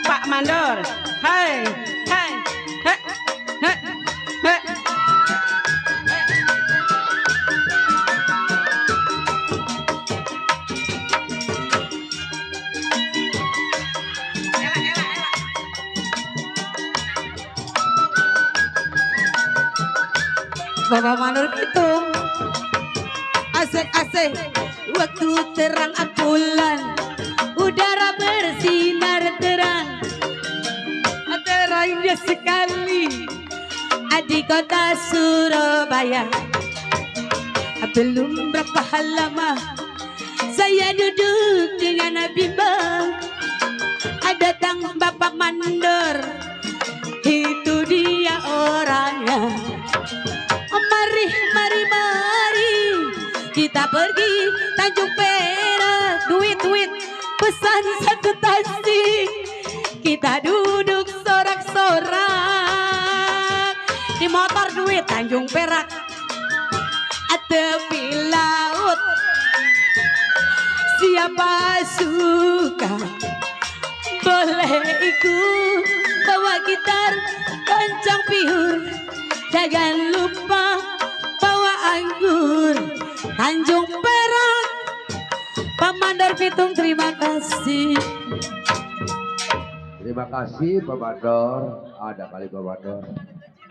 Pak Mandor, hai, hai, hai, hai, hai. Bapak Mandor Pitung, asik-asik waktu terang bulan, udara bersinar terang, terangnya sekali di kota Surabaya. Belum berapa lama saya duduk dengan bimbang, datang Bapak Mandor, itu dia orangnya. Mari, mari, mari kita pergi Tanjung Perak. Duit, duit, pesan satu taksi, kita duduk sorak-sorak di motor. Duit Tanjung Perak tepi laut. Siapa suka boleh ikut, bawa gitar kan kacang pihur, jangan lupa bawa anggur. Tanjung Perak, Pak Mandor Pitung, terima kasih. Terima kasih Pak Mandor. Ada kali Pak Mandor.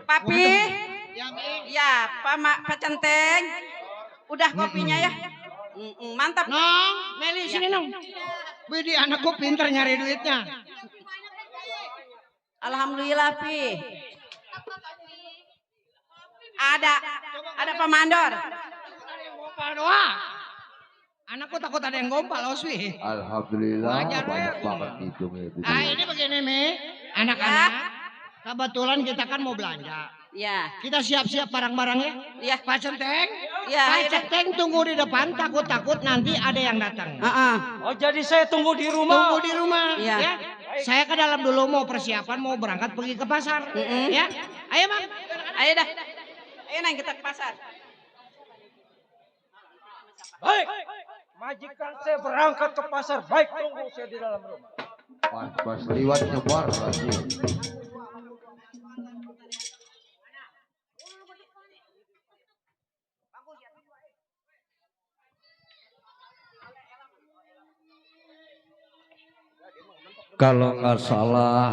Papi, ya Pak Centeng, udah kopinya ya. Mantap. Nong, Meli sini nong. Widi anakku pinter nyari duitnya. Alhamdulillah Pi. Ada Pak Mandor. Gompal doa. Anakku takut ada yang gompal Oswi. Alhamdulillah Wajar, banyak ya. banget hidung itu. Ini begini Mi, anak-anak. Kebetulan kita kan mau belanja. Ya. Kita siap-siap barang-barangnya. Ya. Pak Centeng. Ya. Pak Centeng tunggu di depan, takut-takut nanti ada yang datang. Oh jadi saya tunggu di rumah. Tunggu di rumah. Iya. Ya. Saya ke dalam dulu mau persiapan, mau berangkat pergi ke pasar. Ya. Ayo Mang. Ayo dah. Ayo nang kita ke pasar. Baik. Majikan saya berangkat ke pasar. Baik, tunggu saya di dalam rumah. Pas liwat nyebar lagi. Kalau nggak salah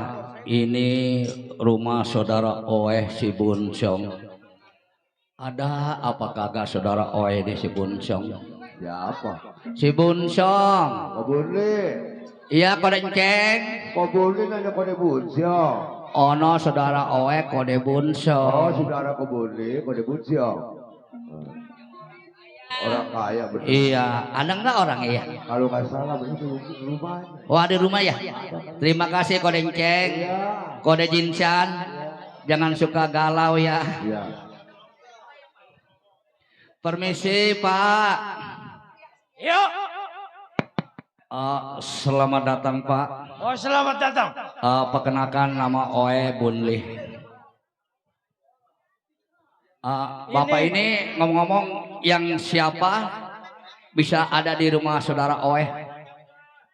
ini rumah saudara Oeh si Buncong. Ada apa kagak saudara Oeh di si Buncong? Ya apa? Si Buncong. Kok boleh? Iya kode ceng. Kok boleh nanya kode Buncong? Ono saudara Oeh kode Buncong. Oh saudara kok boleh kode Buncong. Orang kaya bener. Iya, ada nggak orang iya? Kalau nggak salah bener di rumahnya. Oh ada rumah ya? Terima kasih kode ceng. Kode Jinsan. Jangan suka galau ya. Iya. Permisi Pak. Yuk. Selamat datang Pak. Oh selamat datang. Perkenalkan nama Oeh Bunli. Bapak ini ngomong-ngomong yang siapa bisa ada di rumah saudara Oeh?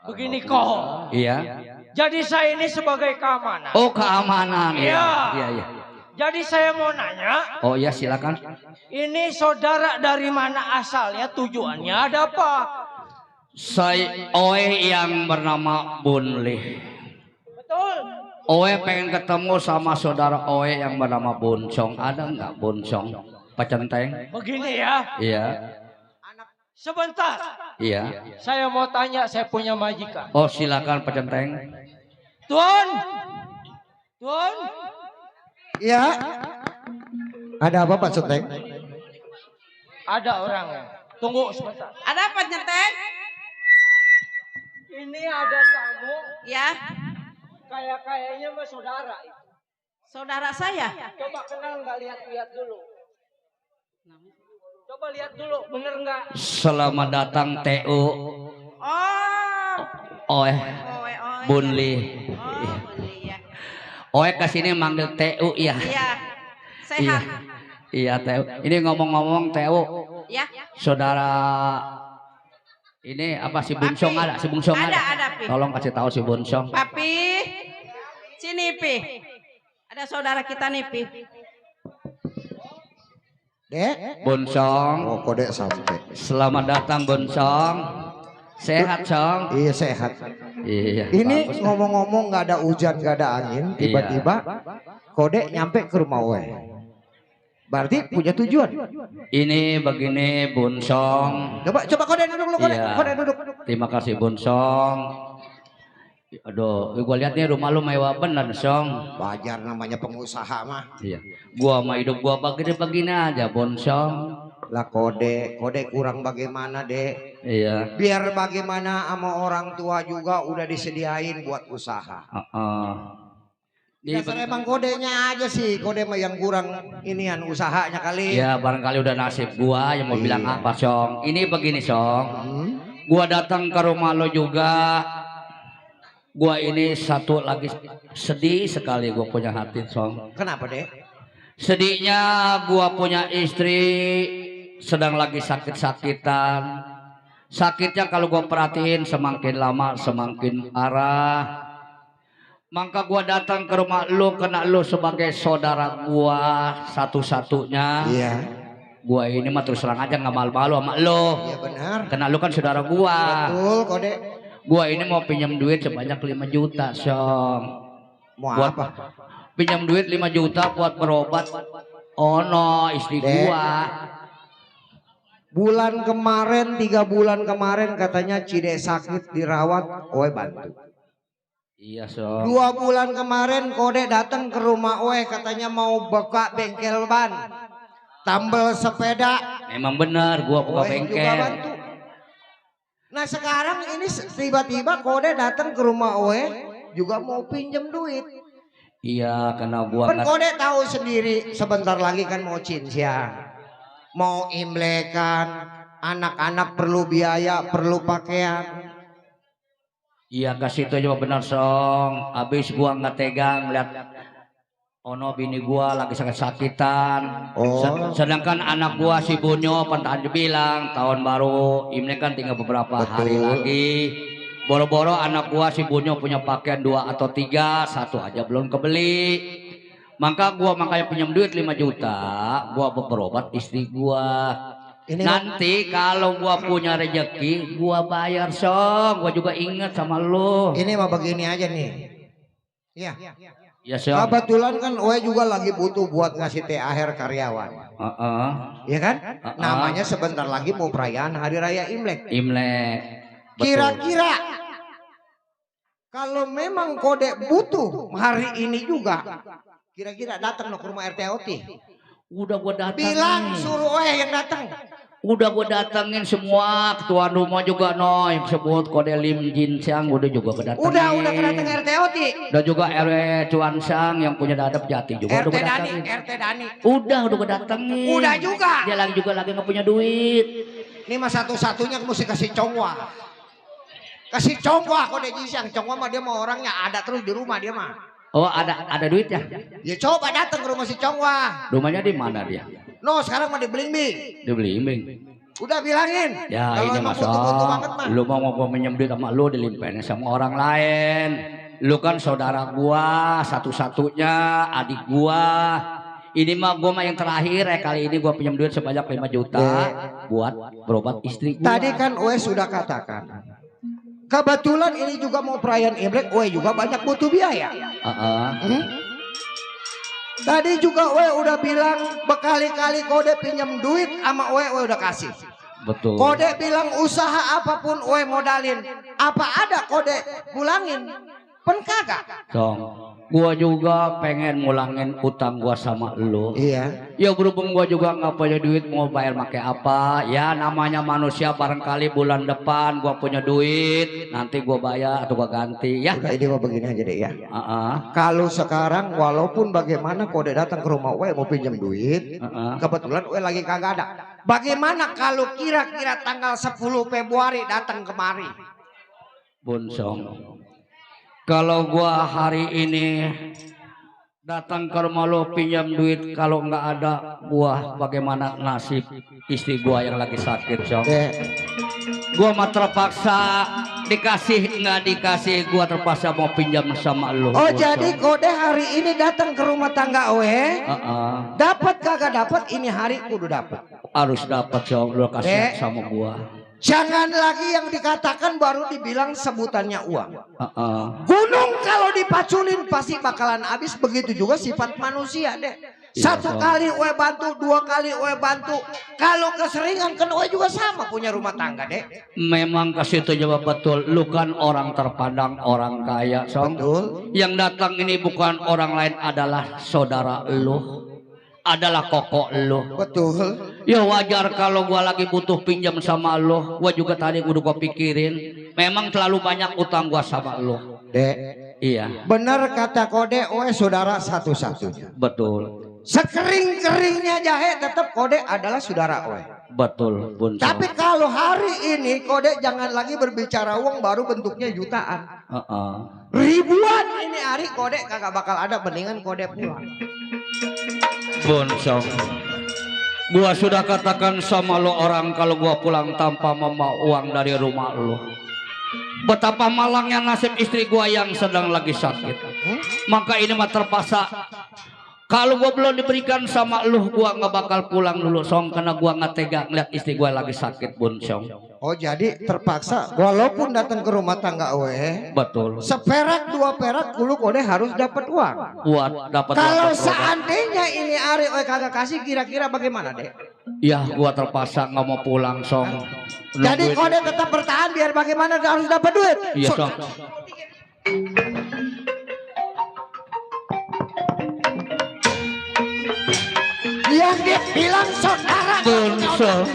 Begini kok. Iya. Jadi saya ini sebagai keamanan. Oh keamanan Iya. Iya iya. Jadi saya mau nanya. Oh iya silakan. Ini saudara dari mana asalnya, tujuannya ada apa? Saya Oeh yang bernama Bunli. Betul. Oeh pengen ketemu sama saudara Oeh yang bernama Buncong. Ada nggak Buncong? Pak Centeng? Begini ya. Iya. Sebentar. Iya. Saya mau tanya, saya punya majikan. Oh silakan Pak Centeng. Tuan. Tuan. Iya. Ada apa Pak Centeng? Ada orangnya. Tunggu sebentar. Ada apa Centeng? Ini ada tamu. Ya. Kayaknya mah saudara. Saudara saya. Coba kenal nggak, lihat dulu. Coba lihat dulu, bener nggak? Selamat datang TU. Oeh Bunli. Oeh kesini manggil TU ya. Iya. Sehat. Iya TU. Ini ngomong-ngomong TU. Ya. Saudara ini apa si Buncong ada? Si Buncong ada. Ada Pi. Tolong kasih tahu si Buncong. Papi. Sini Pi. Ada saudara kita nih Pi. Dek. Buncong. Oh kode sampai. Selamat datang Buncong. Sehat Cong? Iya sehat. Iya. Ini ngomong-ngomong nggak ada hujan nggak ada angin, tiba-tiba kode nyampe ke rumah Oeh. Berarti punya tujuan. Ini begini Buncong. Coba kode duduk lu kode. Iya. Kode duduk. Terima kasih Buncong. Aduh, gua lihat nih rumah lu mewah bener, Song. Wajar namanya pengusaha mah. Iya. Gua mah hidup gua begini-begini aja, Buncong. Lah kode kurang bagaimana, Dek? Iya. Biar bagaimana sama orang tua juga udah disediain buat usaha. Dasar emang kodenya aja sih, kode mah yang kurang inian usahanya kali. Ya barangkali udah nasib gua yang mau bilang apa, Song. Ini begini, Song. Gua datang ke rumah lo juga. Gua ini satu lagi sedih sekali gua punya hati, Song. Kenapa, Dek? Sedihnya gua punya istri sedang lagi sakit-sakitan. Sakitnya kalau gua perhatiin semakin lama semakin parah. Maka gua datang ke rumah lu karena lu sebagai saudara gua satu-satunya. Iya. Gua ini mah terus terang aja nggak malu-malu sama lu. Iya benar. Karena lu kan saudara gua. Betul kode. Gua ini mau pinjam duit sebanyak 5 juta, Song. Mau buat apa? Pinjam duit 5 juta buat berobat. Oh no, istri gua. Bulan kemarin, 3 bulan kemarin katanya Cide sakit dirawat, Oe bantu. Iya, Song. 2 bulan kemarin kode datang ke rumah Oe katanya mau buka bengkel ban. Tambal sepeda. Memang benar, gua buka Oe juga bengkel. bantu. Nah sekarang ini tiba-tiba kode datang ke rumah Oe juga mau pinjam duit. Iya, karena gua Kan kode tahu sendiri sebentar lagi kan mau cincin. Mau Imlek kan, anak-anak perlu biaya, perlu pakaian. Iya, kasih itu juga benar, Song. Habis gua nggak tegang lihat ono bini gua lagi sakit-sakitan. Sedangkan anak gua si Bunyo pantas bilang tahun baru Imlek kan tinggal beberapa hari lagi. Boro-boro anak gua si Bunyo punya pakaian 2 atau 3, 1 aja belum kebeli. Maka gua makanya pinjam duit 5 juta, gua berobat istri gua. Nanti kalau gua punya rezeki, gua bayar, Song. Gua juga ingat sama lu. Ini mah begini aja nih. Iya. Ya, Song. Kebetulan kan Oe juga lagi butuh buat ngasih THR karyawan. Iya kan? Namanya sebentar lagi mau perayaan Hari Raya Imlek. Imlek. Kira-kira kalau memang kode butuh hari ini juga, kira-kira datang ke rumah RT. Udah gua datang. Bilang suruh Oe yang datang. Udah gua datengin semua, ketua rumah juga no yang sebut kode Lim Jin Siang udah juga kedatengin. Udah kedatang RT. Udah juga RW Cuan Sang yang punya dadap Jati juga RT udah Dani, kedatengin. RT Dani. Udah kedatengin. Udah juga. Dia lagi juga nggak punya duit. Ini mah satu-satunya mesti kasih congwa. Kasih congwa kode Jisang. Congwa mah dia mau orangnya ada terus di rumah dia mah. Oh, ada duitnya. Ya coba datang ke rumah si congwa. Rumahnya di mana dia? No, sekarang mah di Blimbing. Di Blimbing. Udah bilangin. Ya kalau ini emang masa butuh-butuh banget mah. lu mau minjem duit sama lu dilimpenin sama orang lain. Lu kan saudara gua satu-satunya, adik gua. Ini mah gua mah yang terakhir kali ini gua pinjam duit sebanyak 5 juta buat berobat istri gua. Tadi kan Oe sudah katakan. Kebetulan ini juga mau perayaan Imlek, Oe juga banyak butuh biaya. Tadi juga Oe udah bilang berkali-kali kode pinjam duit sama Oe udah kasih. Betul. Kode bilang usaha apapun Oe modalin. Apa ada kode pulangin? Pen kagak. Song, gua juga pengen ngulangin utang gua sama lu. Iya. Ya berhubung gua juga nggak punya duit mau bayar pakai apa. Ya namanya manusia barangkali bulan depan gua punya duit. Nanti gua bayar atau gua ganti ya. Udah ini mau begini aja deh ya. Kalau sekarang walaupun bagaimana kode datang ke rumah Oe mau pinjam duit. Kebetulan Oe lagi kagak ada. Bagaimana kalau kira-kira tanggal 10 Februari datang kemari? Bunsong. Kalau gua hari ini datang ke rumah lo pinjam duit, kalau nggak ada gua bagaimana nasib istri gua yang lagi sakit, Song? Gua mah terpaksa dikasih nggak dikasih, gua terpaksa mau pinjam sama lo. Oh jadi kode hari ini datang ke rumah tangga Oe, dapat kagak dapat ini hari kudu dapat. Harus dapat, Song. Lo kasih sama gua. Jangan lagi yang dikatakan baru dibilang sebutannya uang. Gunung kalau dipaculin pasti bakalan habis, begitu juga sifat manusia deh. Satu kali Oe bantu, 2 kali Oe bantu. Kalau keseringan kan Oe juga sama punya rumah tangga deh. Memang kasih itu jawab betul. Lu kan orang terpandang, orang kaya, Song. Betul. Yang datang ini bukan orang lain, adalah saudara lu. Adalah koko lu. Betul. Ya wajar kalau gua lagi butuh pinjam sama lu. Gua juga tadi udah gua pikirin. Memang terlalu banyak utang gua sama lu. Dek. Iya. Benar kata kode Oe saudara satu-satunya. Betul. Sekering-keringnya jahe tetap kode adalah saudara Oe. Betul, Bun. Tapi kalau hari ini kode jangan lagi berbicara uang, baru bentuknya jutaan. Ribuan ini hari kode kagak bakal ada, mendingan kode pulang. Bonsong, gua sudah katakan sama lo orang kalau gua pulang tanpa membawa uang dari rumah lo. betapa malangnya nasib istri gua yang sedang lagi sakit. Maka ini mah terpaksa. Kalau gua belum diberikan sama lu, gua nggak bakal pulang dulu Song, karena gua nggak tega ngeliat istri gua lagi sakit Bun Song. Oh jadi terpaksa walaupun datang ke rumah tangga we. Betul. Seperak 2 perak kulo kode harus dapat uang. Dapat. Kalau seandainya ini Ari we kagak kasih kira-kira bagaimana deh? Ya gua terpaksa nggak mau pulang Song. Jadi kode tetap bertahan biar bagaimana harus dapat duit. Iya Song. Yang dia bilang saudara Song.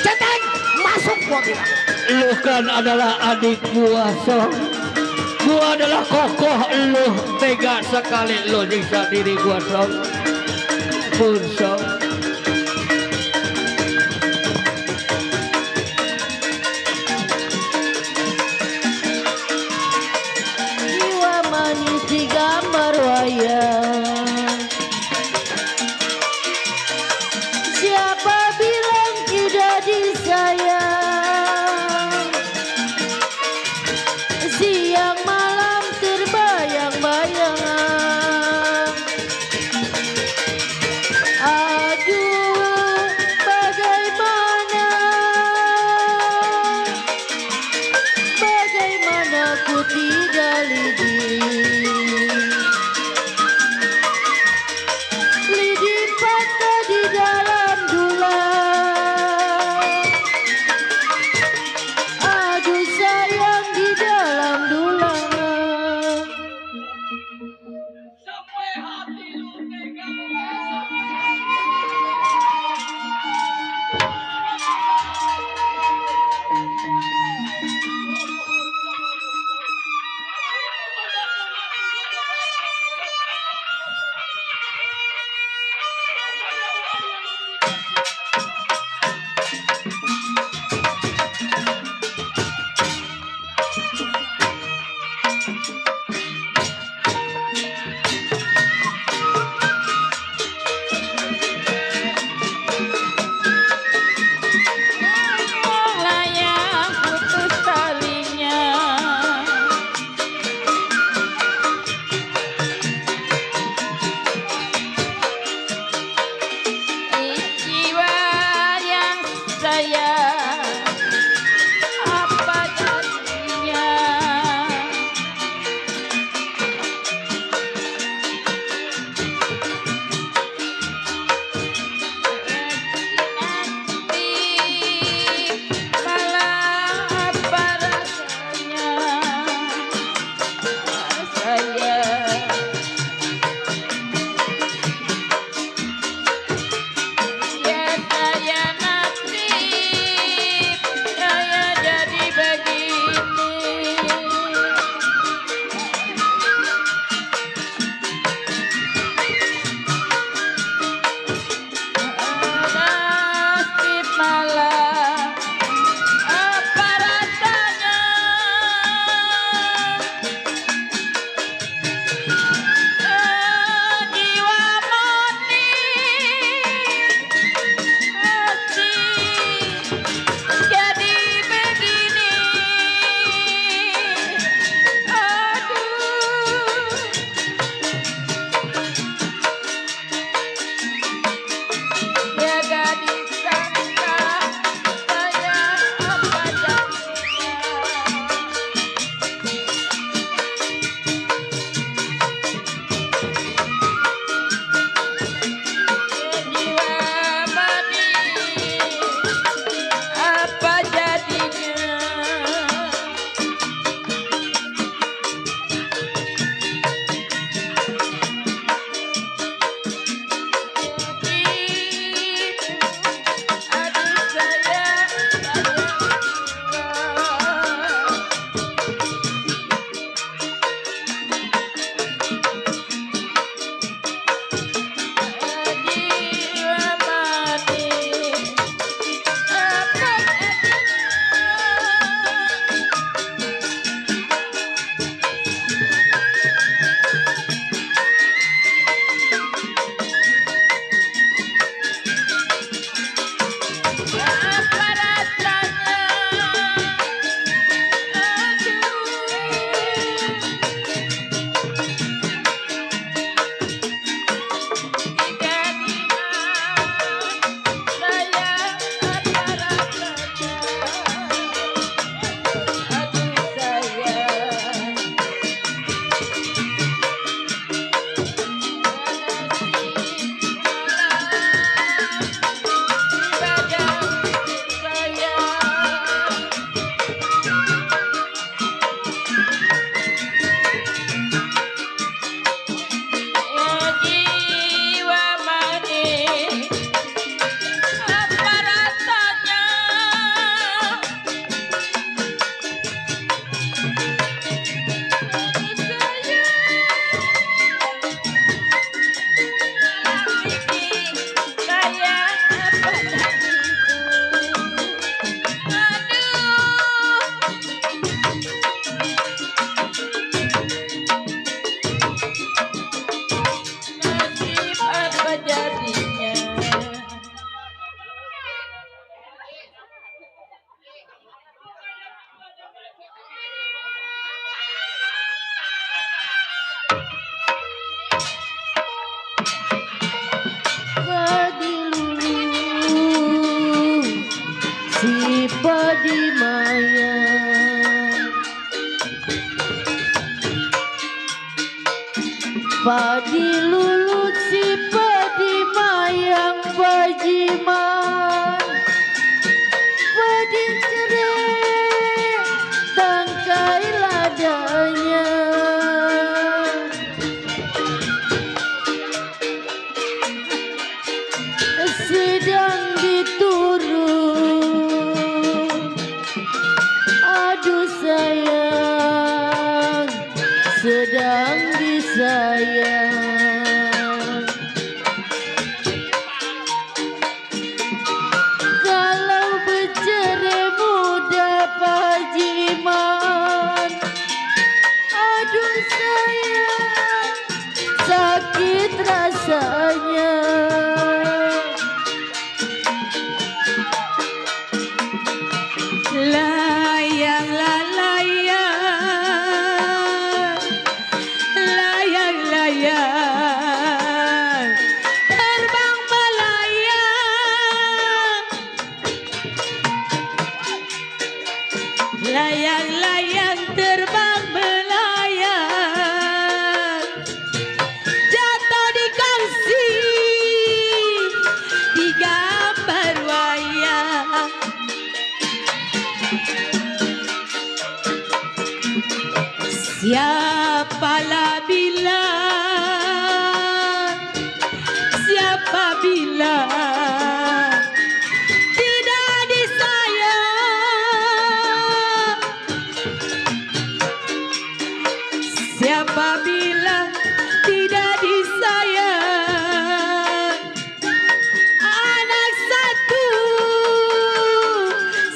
Ceteng masuk gua bilang. Lu kan adalah adik gua Song. Gua adalah kokoh, lu tega sekali lu nyiksa diri gua Song. Bun Song. Jiwa manis di gambar wayang. Siapa bilang tidak disayang? Siang malam terbayang-bayangan. Aduh, bagaimana ku tidak lidi patah di dalam dulang. Aduh sayang di dalam dulang. Sampai hati lu tega. Layang putus talinya. Jiwa yang sayang, apa jadinya? padi lulut si padi mayang pajiman, padi cerai tangkai ladanya. Sedang diturun, aduh sayang, sedang disayang. Kalau bercerai muda pajiman, aduh sayang, sakit rasanya. Layang la layang, layang layang, terbang melayang. Layang layang terbang melayang, jatuh di kongsi di gambar wayang. Siapalah bilang, siapa bilang tidak disayang? Siapa bilang tidak disayang? Anak satu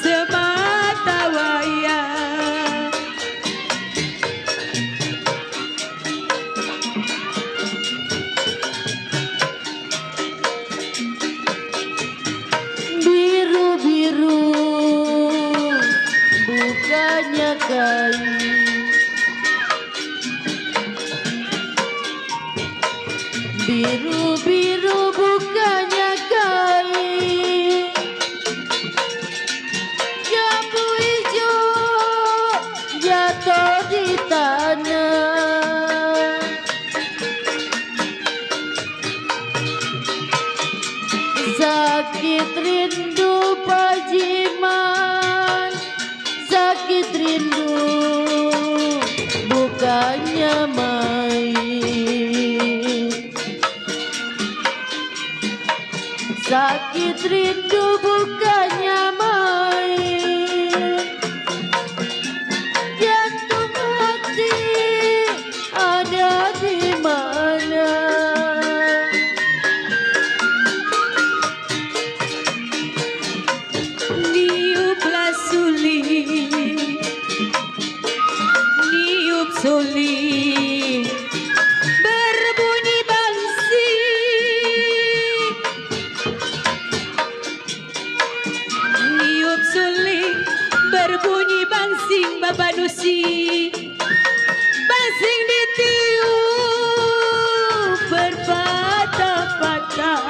semata wayang. Biru-biru bukannya kain, biru-biru bukannya kain, jambu hijau jatuh di tanah. Sakit rindu pajiman, sakit rindu bukannya main. Sakit rindu bukannya main. Jantung hati ada di mana? Niuplah suling, niup suling, berbunyi bangsing. Niup suling, berbunyi bangsing babanusi. Bangsing ditiup berpatah-patah.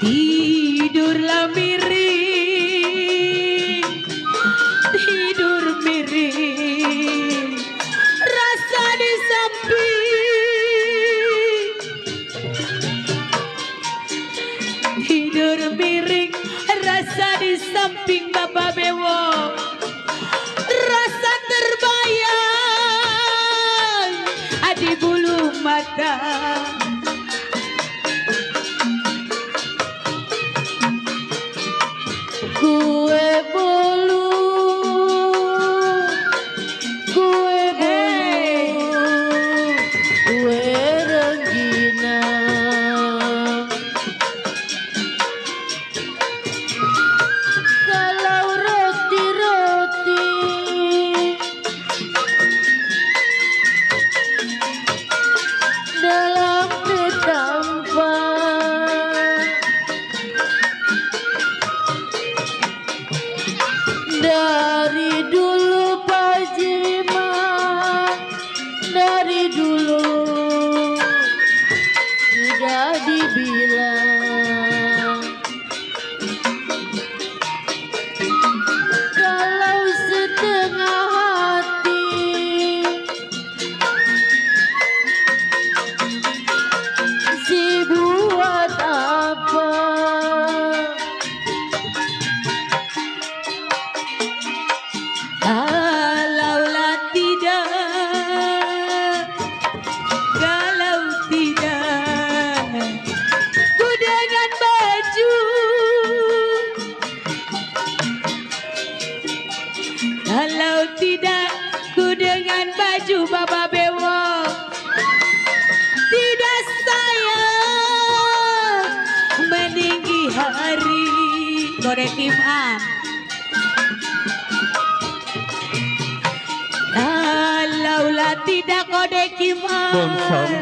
Tidurlah miring, tidur miring, rasa di samping. Tidur miring, rasa di samping Bapak Bewo, rasa terbayang di bulu mata. Kue bolu, kue bolu, kue rengginang. Kalau roti-roti dalam ketampan, dari dulu pajiman, dari dulu sudah dibilang, kalau setengah Kalau tidak ku dengan baju baba bewok, tidak sayang meninggi hari korek iman. Kalaulah tidak kodek iman, Bonsong,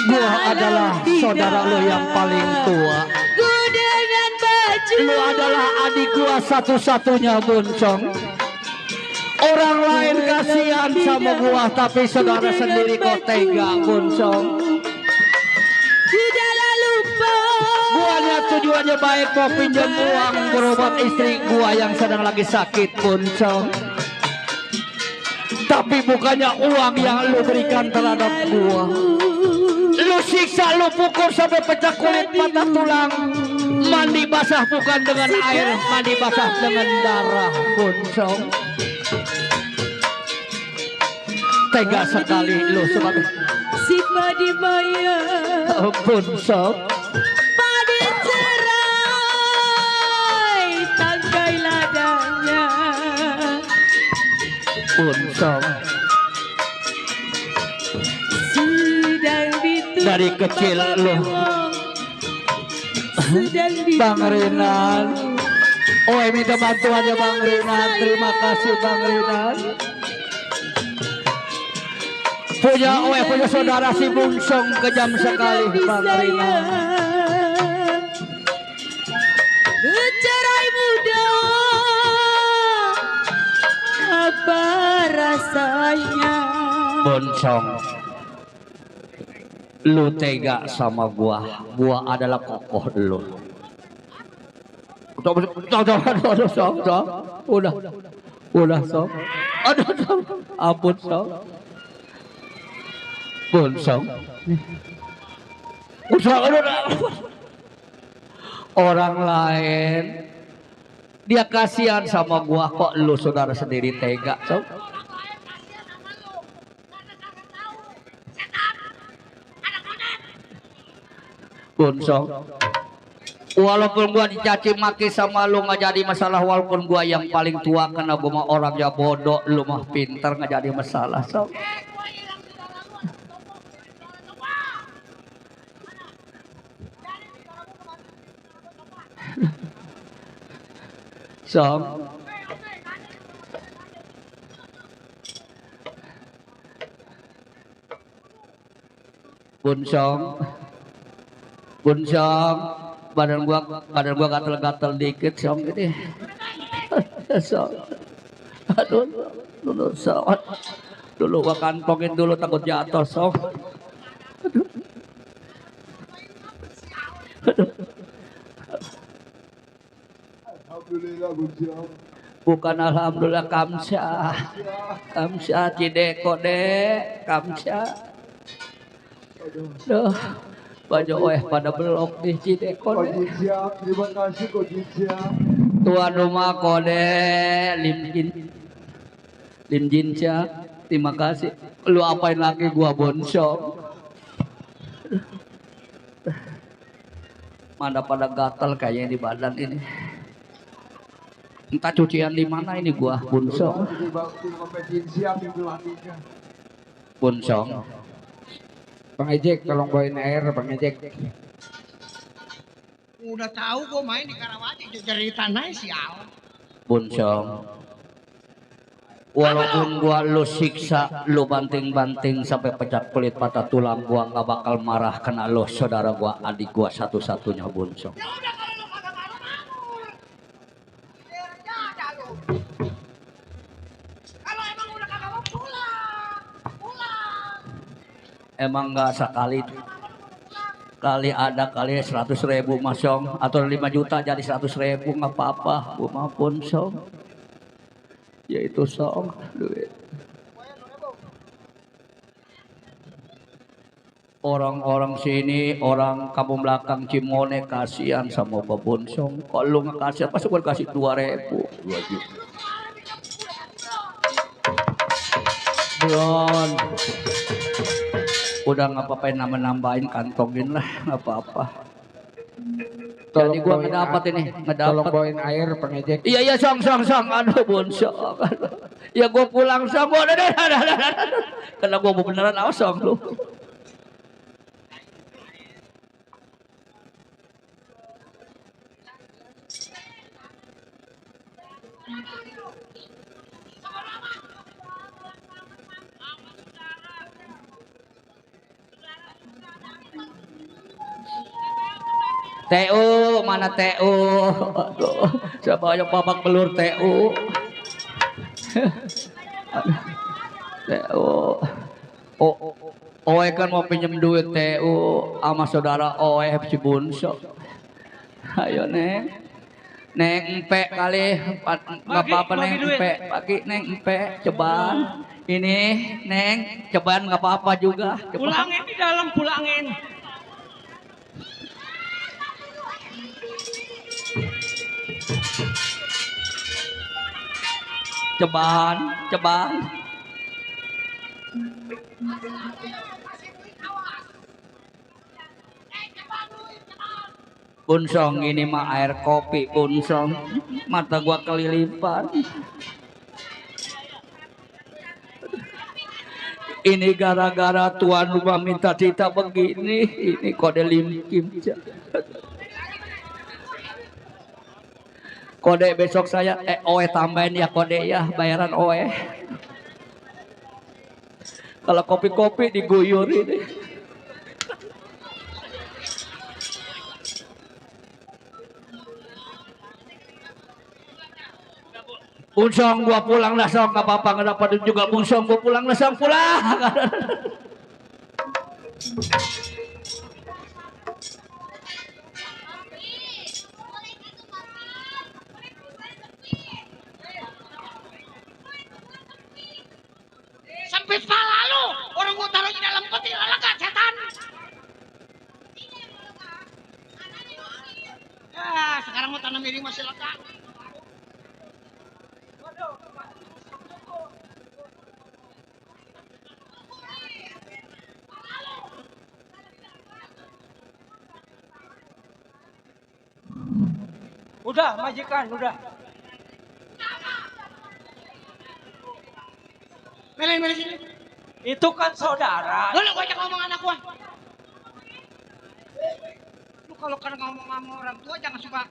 gua adalah saudara lo yang paling tua. ku dengan baju. Lu adalah adik gua satu-satunya, Bonsong. Orang lain kasihan sama gua, tapi saudara sendiri kok tega, Bonsong. Tidaklah lupa. Gua niat tujuannya baik, mau pinjam uang berobat istri gua yang sedang lagi sakit, Bonsong. Tapi bukannya uang yang lu berikan terhadap gua. Lu siksa, lu pukul sampai pecah kulit, patah tulang. Mandi basah bukan dengan air, mandi basah dengan darah, Bonsong. Tega sekali lu sebagai Si padi bayar, Bonsong. padi cerai, tangkai ladanya. Bonsong. Sedang ditutup Dari kecil lu, sedang Bang Rinan. Oh, minta bantuannya Bang Rinan. Terima kasih Bang Rinan. Punya saudara si Bungsong kejam sekali Bang Rinan. Cerai muda, apa rasanya? Bonsong, lu tega sama gua adalah kokoh lu. Udah, Sok. Aduh, ampun, Sok. Bonsong. Orang lain dia kasihan sama gua, kok lu saudara sendiri tega, Sok. Bonsong, walaupun gua dicaci maki sama lu nggak jadi masalah, walaupun gua yang paling tua karena gua mah orangnya bodoh, lu mah pintar, nggak jadi masalah, Sok. Sok. Bonsong, badan gua gatel-gatel dikit, Sok, ini. Sok. Aduh, Sok. Dulu gua kantongin dulu takut jatuh, Sok. Aduh. Alhamdulillah, Bonsong. Bukan alhamdulillah, kamsyah. Kamsyah cideko dek, kamsyah. Duh, baju pada belok di cideko dek. Siap, terima kasih Kojin siap. Tuan rumah kode Lim siap. Terima kasih. Lu apain lagi gua, Bonsong? Mana pada gatal kayaknya di badan ini. Entah cucian di mana ini gua, Bonsong. Bonsong. Bang Ejek, tolong bawain air, Bang Ejek. Udah tahu gua main di Karawaci jadi tanah sial. Bonsong. Walaupun gua lu siksa, lu banting-banting sampai pecah kulit patah tulang, gua nggak bakal marah karena lu saudara gua, adik gua satu-satunya, Bonsong. Emang nggak sekali kali ada kali 100.000 Masong, atau 5 juta jadi 100.000 nggak apa-apa, gua mah Bonsong. Yaitu Song duit. Orang-orang sini, orang kampung belakang Cimone kasihan sama Pak Bonsong. Kalau nggak kasih apa, gua kasih 2.000. 2 juta. Belum. Udah nggak apa-apa, nambahin kantongin lah, nggak apa-apa. Jadi gua ngedapat ini, Tolong ngedapat. bawain air pengejek. Iya song. Aduh bonsong. Ya gua pulang song. Gua karena gua beneran awesome lu. TU, mana TU? Aduh, siapa yang babak belur TU? TU. Oe kan mau pinjam duit TU sama saudara Oe si Bunso. Ayo Neng. Neng empe kali, nggak apa-apa Neng empe. Pagi Neng empe, cobaan. Ini Neng, cobaan nggak apa-apa juga. Pulangin di dalam, pulangin. Cobaan. Bunsong ini mah air kopi Bunsong. Mata gua kelilipan. Ini gara-gara tuan rumah minta cerita begini. Ini kode limkim. Kode besok saya Oe tambahin ya kode ya, bayaran Oe. Kalau kopi-kopi diguyur ini. Bunsong gua pulang lah song, gak apa-apa, gak dapat juga Bunsong gua pulang lah song, pulang. Sempit pala lu, orang gua taruh di dalam peti lega setan. Ya, sekarang mau tanam miring masih lega. Udah, majikan, udah. Mele sini. Itu kan saudara. Lu gua ajak ngomong anak gua. Lu kalau kan ngomong sama orang tua jangan suka.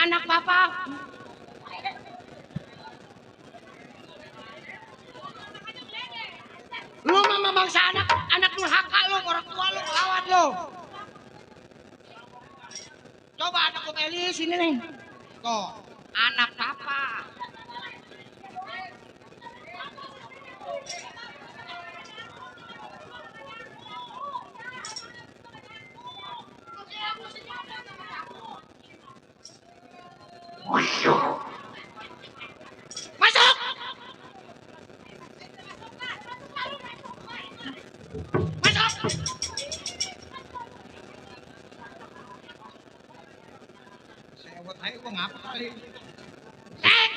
Anak papa. Lu mama bangsa anak durhaka lu, orang tua lu kelawat lu. Coba anak gua Meli sini nih. Tuh, anak papa. Masuk. Saya buat ayo gua ngapa kali. Ceng.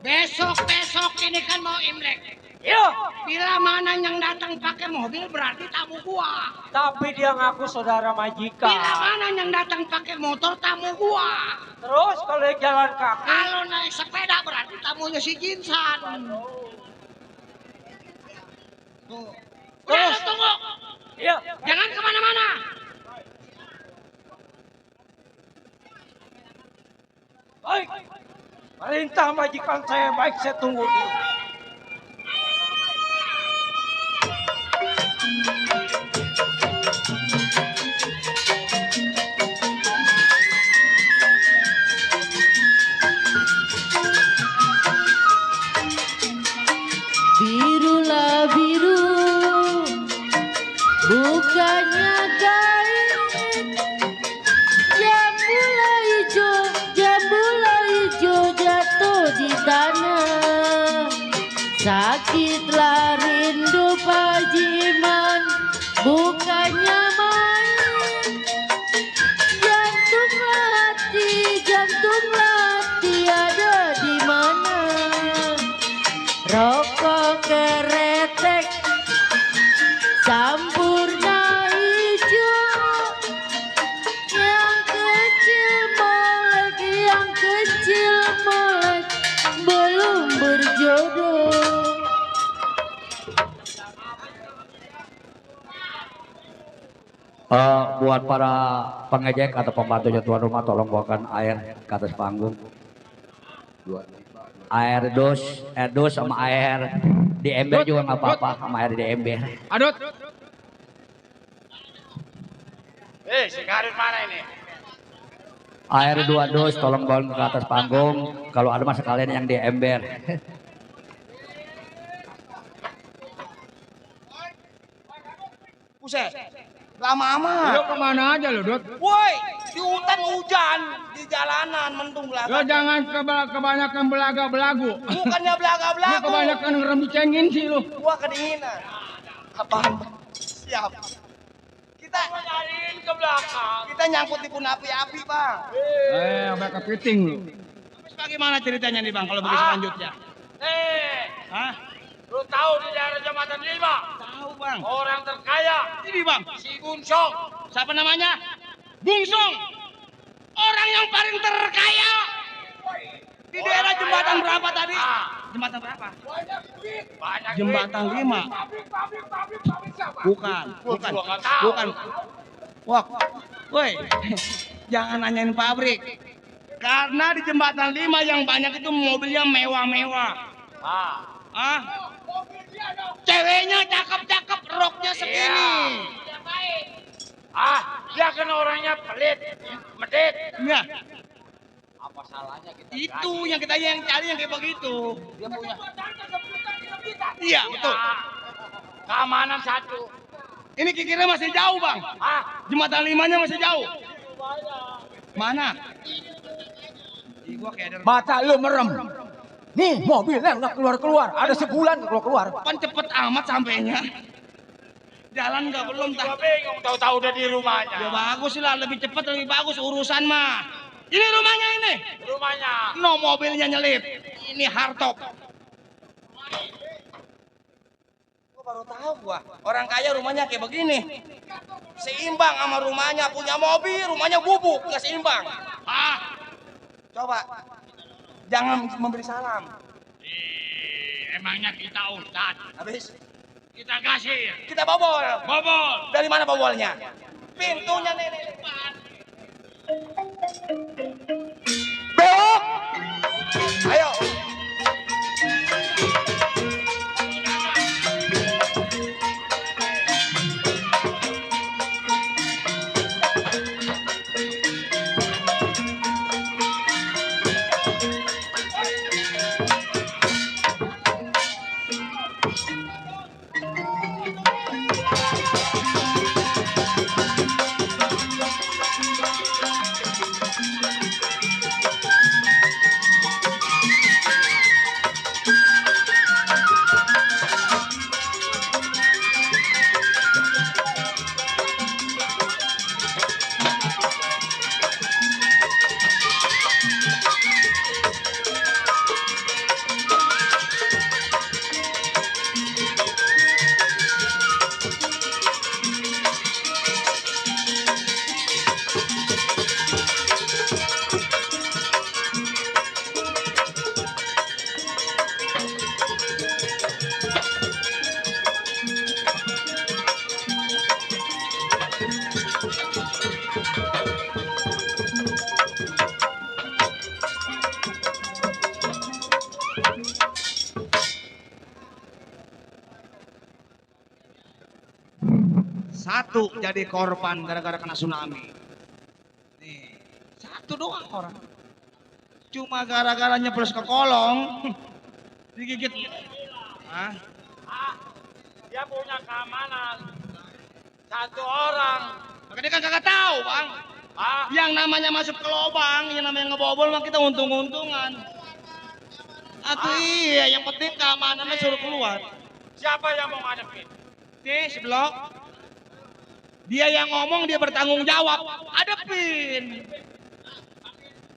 Besok ini kan mau Imlek. Yo, Bila mana yang datang pakai mobil berarti tamu gua. tapi dia ngaku saudara majikan. Bila mana yang datang pakai motor tamu gua. Terus kalau dia jalan kaki, Kalau naik sepeda berarti tamunya si Jinsan. Tuh. Udah Terus? lu tunggu. iya. Jangan kemana-mana. Baik. Perintah majikan saya baik, saya tunggu dulu. Birulah biru, bukannya kain. Jambulah hijau jatuh di tanah. buat para pengejek atau pembantunya tuan rumah tolong bawakan air ke atas panggung. Air dus sama air di ember juga nggak apa-apa, sama air di ember. Adut. Si Karin mana ini? Air 2 dus tolong bawa ke atas panggung. Kalau ada mah sekalian yang di ember. Buset, lama amat. Lu kemana aja lu, Dut? Woi, di hutan hujan, di jalanan mendung Lu belaga. jangan kebanyakan belaga-belagu. Bukannya Lu belaga-belagu. kebanyakan ngerembicengin sih lu. Gua kedinginan. Apa? Siap. Kita Nyariin ke belakang. kita nyangkut di pun api-api, Bang. Sampai kepiting lu. Terus bagaimana ceritanya nih, Bang, kalau begitu selanjutnya? Hah? Lu tahu di daerah Jembatan 5? Tahu, Bang. Orang terkaya. Ini, Bang. Si Gunsong. Siapa namanya? Bungsong. Orang yang paling terkaya. Di daerah jembatan berapa tadi? Jembatan berapa? Banyak Jembatan 5. Pabrik siapa? Bukan. Bukan. Wah, woi, jangan nanyain pabrik. Karena di jembatan 5 yang banyak itu mobilnya mewah-mewah. Ceweknya cakep-cakep, roknya segini. Dia kan orangnya pelit, medit. Iya. Apa salahnya kita? Itu yang kita yang cari yang kayak begitu. Dia punya. Iya, betul. Keamanan satu. Ini kikirnya masih jauh, Bang. Jembatan 5-nya masih jauh. Mana? Ih, gua kayak ada Mata lu merem. Nih mobilnya nggak keluar-keluar. Ada sebulan keluar-keluar. Pan cepet amat sampainya. Jalan nggak belum Gua bingung tahu-tahu udah di rumahnya. Ya bagus lah, lebih cepat lebih bagus urusan mah. Ini rumahnya ini. Rumahnya. No mobilnya nyelip. Ini hardtop. Gua baru tahu gua. Orang kaya rumahnya kayak begini. Seimbang sama rumahnya, punya mobil, rumahnya bubuk, nggak seimbang. Coba. Jangan memberi salam. Emangnya kita ustad. Habis Kita kasih. kita bobol. Bobol. Dari mana bobolnya? Pintunya nenek depan. Belok. Ayo. Satu jadi korban gara-gara kena tsunami. Nih, satu doang orang. Cuma gara-gara nyeblos ke kolong, digigit. Hah? Dia punya keamanan. Satu orang. Maka dia kan kagak tahu, Bang. Yang namanya masuk ke lubang, yang namanya ngebobol mah kita untung-untungan. Atuh iya, yang penting keamanannya suruh keluar. Siapa yang mau ngadepin? Nih, seblok. Dia yang ngomong, dia bertanggung jawab. Adepin.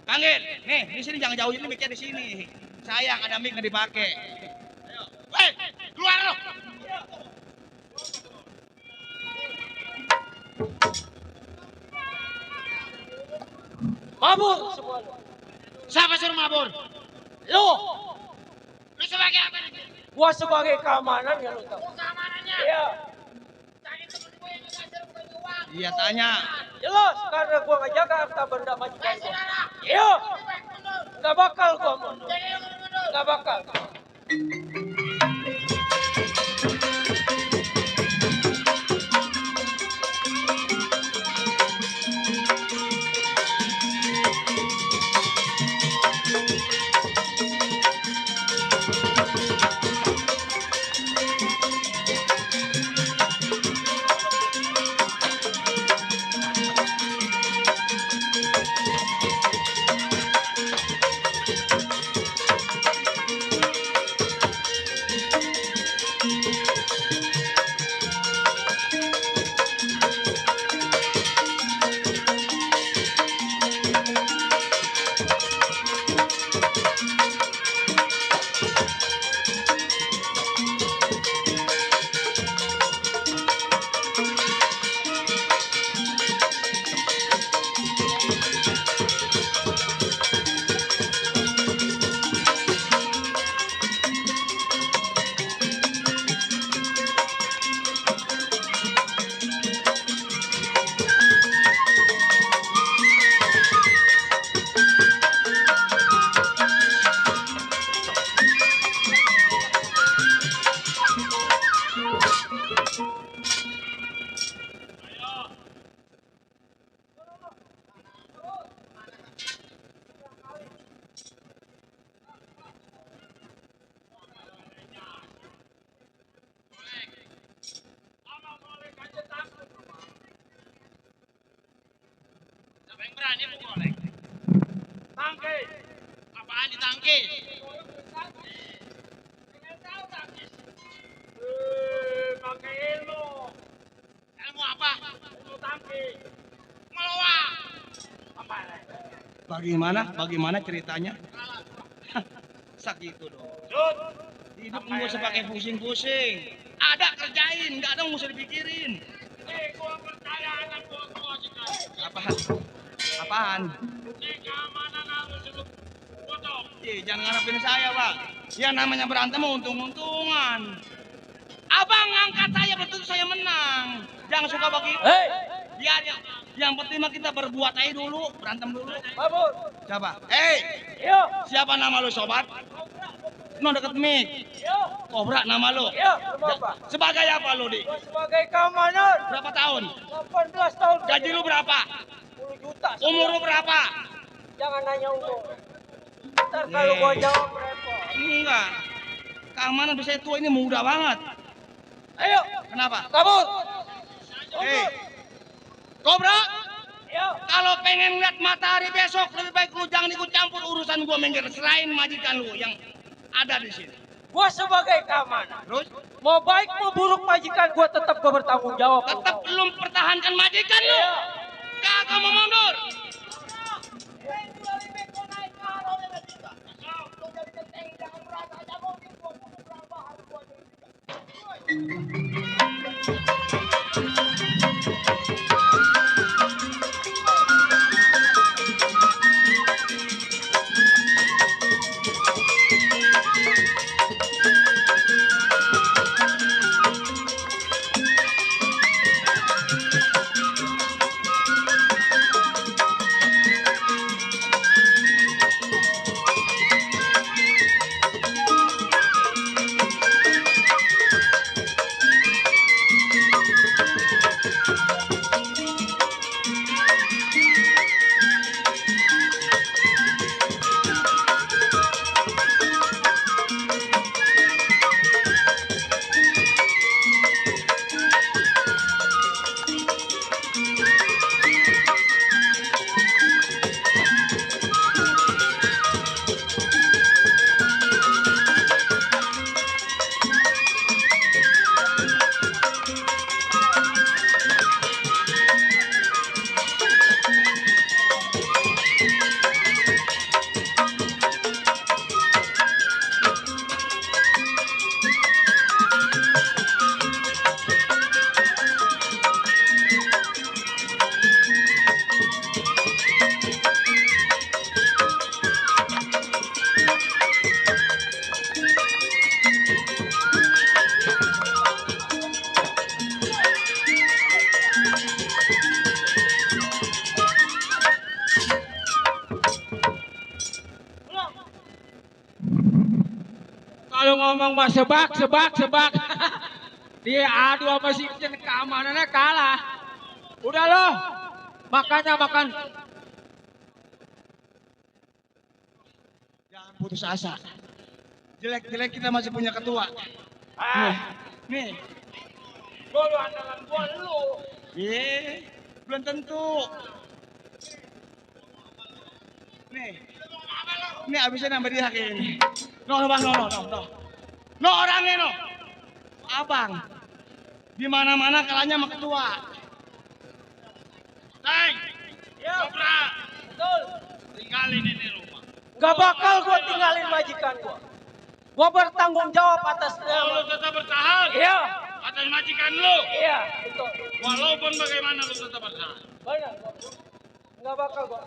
Panggil. Nih, di sini jangan jauhin, ini mic-nya di sini. Sayang ada mic nggak dipakai. Hei, keluar lo. Mabur semua lu. Siapa suruh mabur? Lu. Lu sebagai apa? Gua sebagai keamanan ya lu tahu. Keamanannya. Iya. Tadi temen gue yang ngasih punya uang. Iya tanya. Jelas karena gua nggak jaga harta benda majikan gua. Iya. Nggak bakal gua mundur. Nggak bakal. Berani mengolek. Tangke. Apaan ditangke? Pengen tahu tangkis. Pakai ilmu. Ilmu apa? Ilmu tangke. Ngeloak. Apa? Bagaimana ceritanya? Sakitu dong. Jut. Hidup nggak usah pakai pusing-pusing. Ada kerjain, nggak ada nggak usah dipikirin. Nih, gua percaya anak gua sih. Apaan? Nih, keamanan harus hidup bocok. Jangan ngarepin saya, Bang. Yang namanya berantem mau untung-untungan. Abang angkat saya betul saya menang. Jangan suka bagi. Biar yang penting mah kita berbuat aja dulu, berantem dulu. Babur. Siapa? Iya. Siapa nama lu, sobat? No deket mic. Iya. Kobra nama lu. Iya, apa? Sebagai apa lu, Di? Sebagai keamanan. Berapa tahun? 18 tahun. Gaji lu berapa? 10 juta. Umur lu berapa? Jangan nanya umur. Ntar kalau gua jawab repot. Enggak. Keamanan bisa tua ini muda banget. Ayo. Kenapa? Kabur. Kobra. Iya. Kalau pengen lihat matahari besok, lebih baik lu jangan ikut campur urusan gua minggir. Serain majikan lu yang ada di sini. Gua sebagai keamanan. Terus? Mau baik mau buruk majikan gua tetap gua bertanggung jawab. Tetap belum pertahankan majikan lu. Kagak mau mundur. ngomong mah sebak. Dia adu apa sih keamanannya kalah. Udah loh, makanya makan. Jangan putus asa. Jelek-jelek kita masih punya ketua. Nih. Gua lu andalan gua lu. Belum tentu. Nih abisnya nambah dia ini. No bang, no. No orangnya no. Abang. Di mana-mana kalahnya sama ketua. Teng. Ya. Cobra. Betul. Tinggalin ini rumah. Gak bakal gua tinggalin majikan gua. Gua bertanggung jawab atas Lu tetap bertahan. Iya. Atas majikan lu. Iya, betul. Walaupun bagaimana lu tetap bertahan. Benar. Gak bakal gua.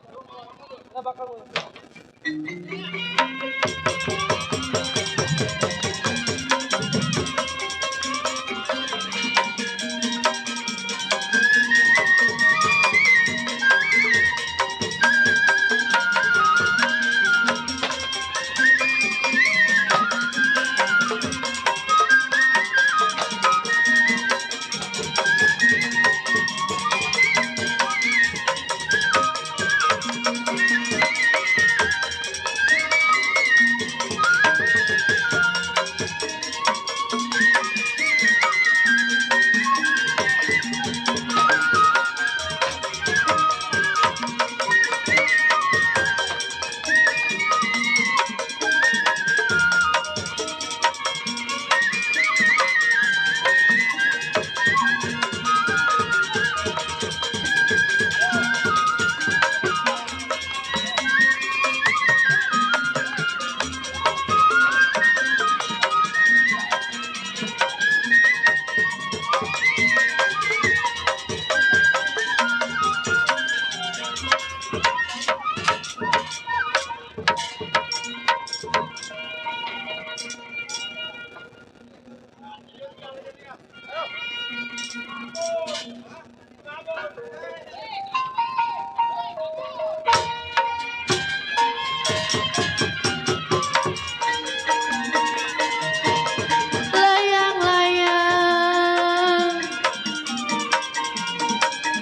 Layang-layang,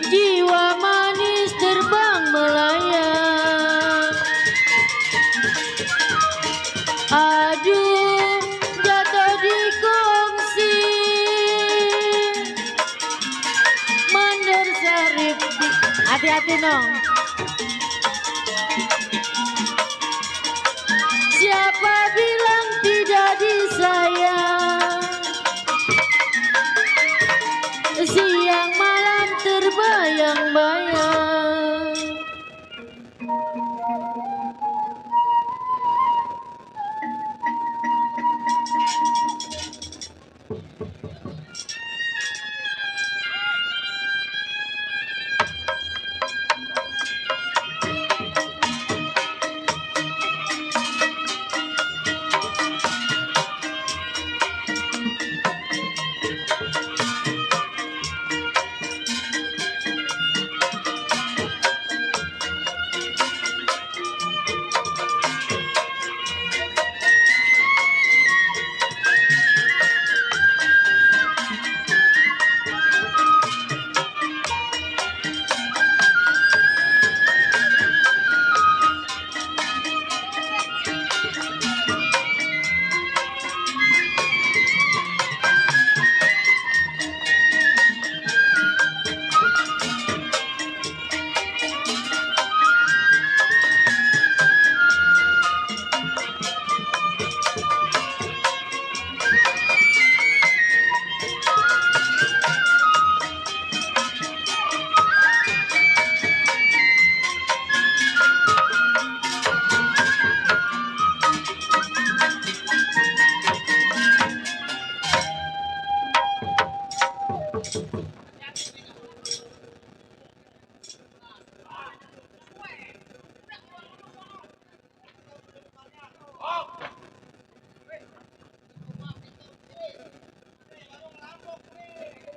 jiwa manis terbang melayang. Aduh, jatuh di kongsi, mandor sarip. Hati-hati nong. Siapa bilang tidak disayang? Siang malam terbayang-bayang.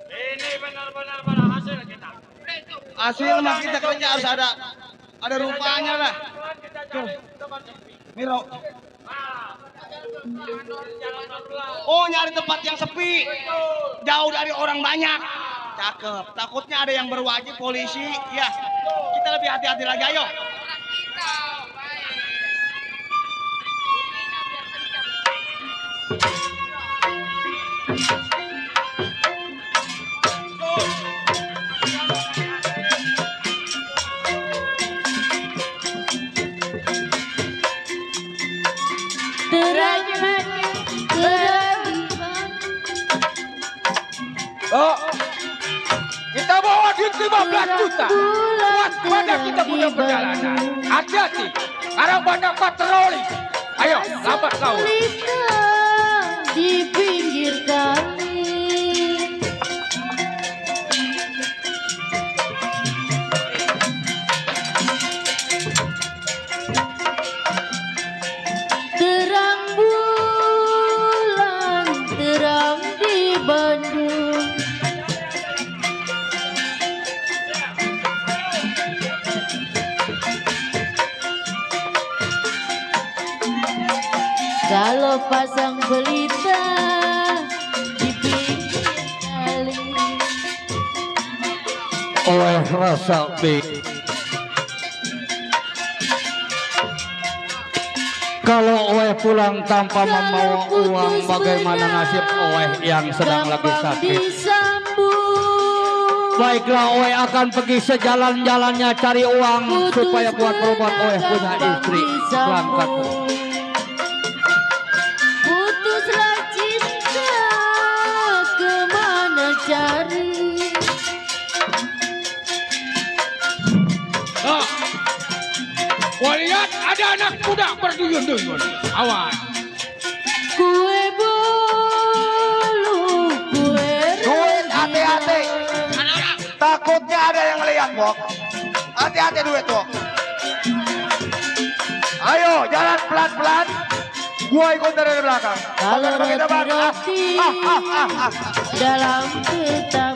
Ini benar-benar berhasil kita. Hasil mah kita kerja harus ada rupanya lah. Tuh, Miro, Oh, nyari tempat yang sepi. Jauh dari orang banyak. Cakep. Takutnya ada yang berwajib polisi. Ya, kita lebih hati-hati lagi. Ayo. Oh, kita bawa duit 15 juta. Waspada kita punya perjalanan. Hati-hati. Sekarang banyak patroli. Ayo, lambat kau. Di pinggir kali. Terang bulan, terang di Bandung. Kalau pasang pelita di pinggir kali. Oleh rasa B. Kalau Oeh pulang tanpa membawa uang, bagaimana nasib Oeh yang sedang lagi sakit? Baiklah, Oeh akan pergi sejalan-jalannya cari uang supaya buat berobat Oeh punya istri. Berangkat. Putuslah cinta, kemana cari? Oh, gua lihat ada anak muda berduyun-duyun. Awas. Kue bolu, kue Duit, hati-hati. Takutnya ada yang lihat, Bok. Hati-hati duit, Bok. Ayo, jalan pelan-pelan. Gua ikut dari belakang. kalau Oke, kita bang. roti dalam ketang.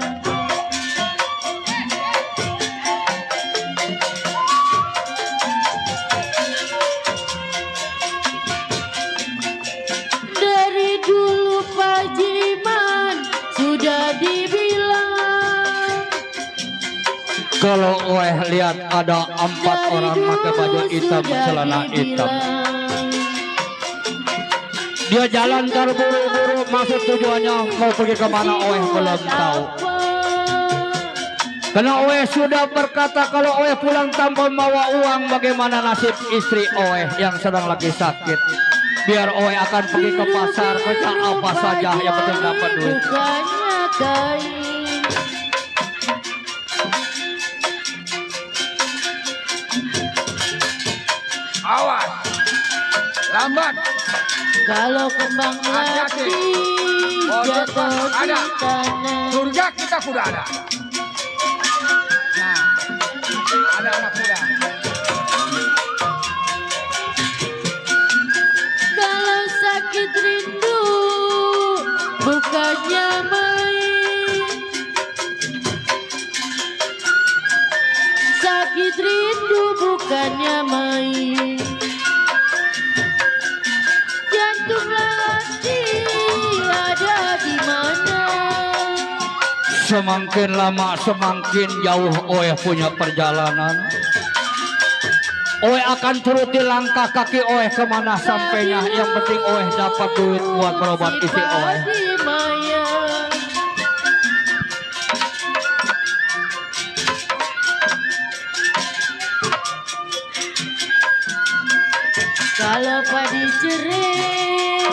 Dari dulu Pak Jiman sudah dibilang. Kalau Oeh lihat ada 4 orang pakai baju hitam, celana hitam. Dia jalan terburu-buru, maksud tujuannya mau pergi kemana Oeh belum tahu. Karena Oeh sudah berkata kalau Oeh pulang tanpa membawa uang, bagaimana nasib istri Oeh yang sedang lagi sakit. Biar Oeh akan pergi ke pasar, kerja apa saja yang penting dapat duit. Bukannya kain. Awas. Lambat. Kalau kembang Hati-hati. melati Oh, jatuh depan di ada. tanah. Surga kita sudah ada. Nah, ada anak muda. Kalau sakit rindu bukannya main. Sakit rindu bukannya main. Jantunglah hati ada di mana? Semakin lama semakin jauh Oeh punya perjalanan. Oeh akan turuti langkah kaki Oeh kemana sampainya. Yang penting Oeh dapat duit buat berobat istri Oeh. Di maya. Kalau padi cerai,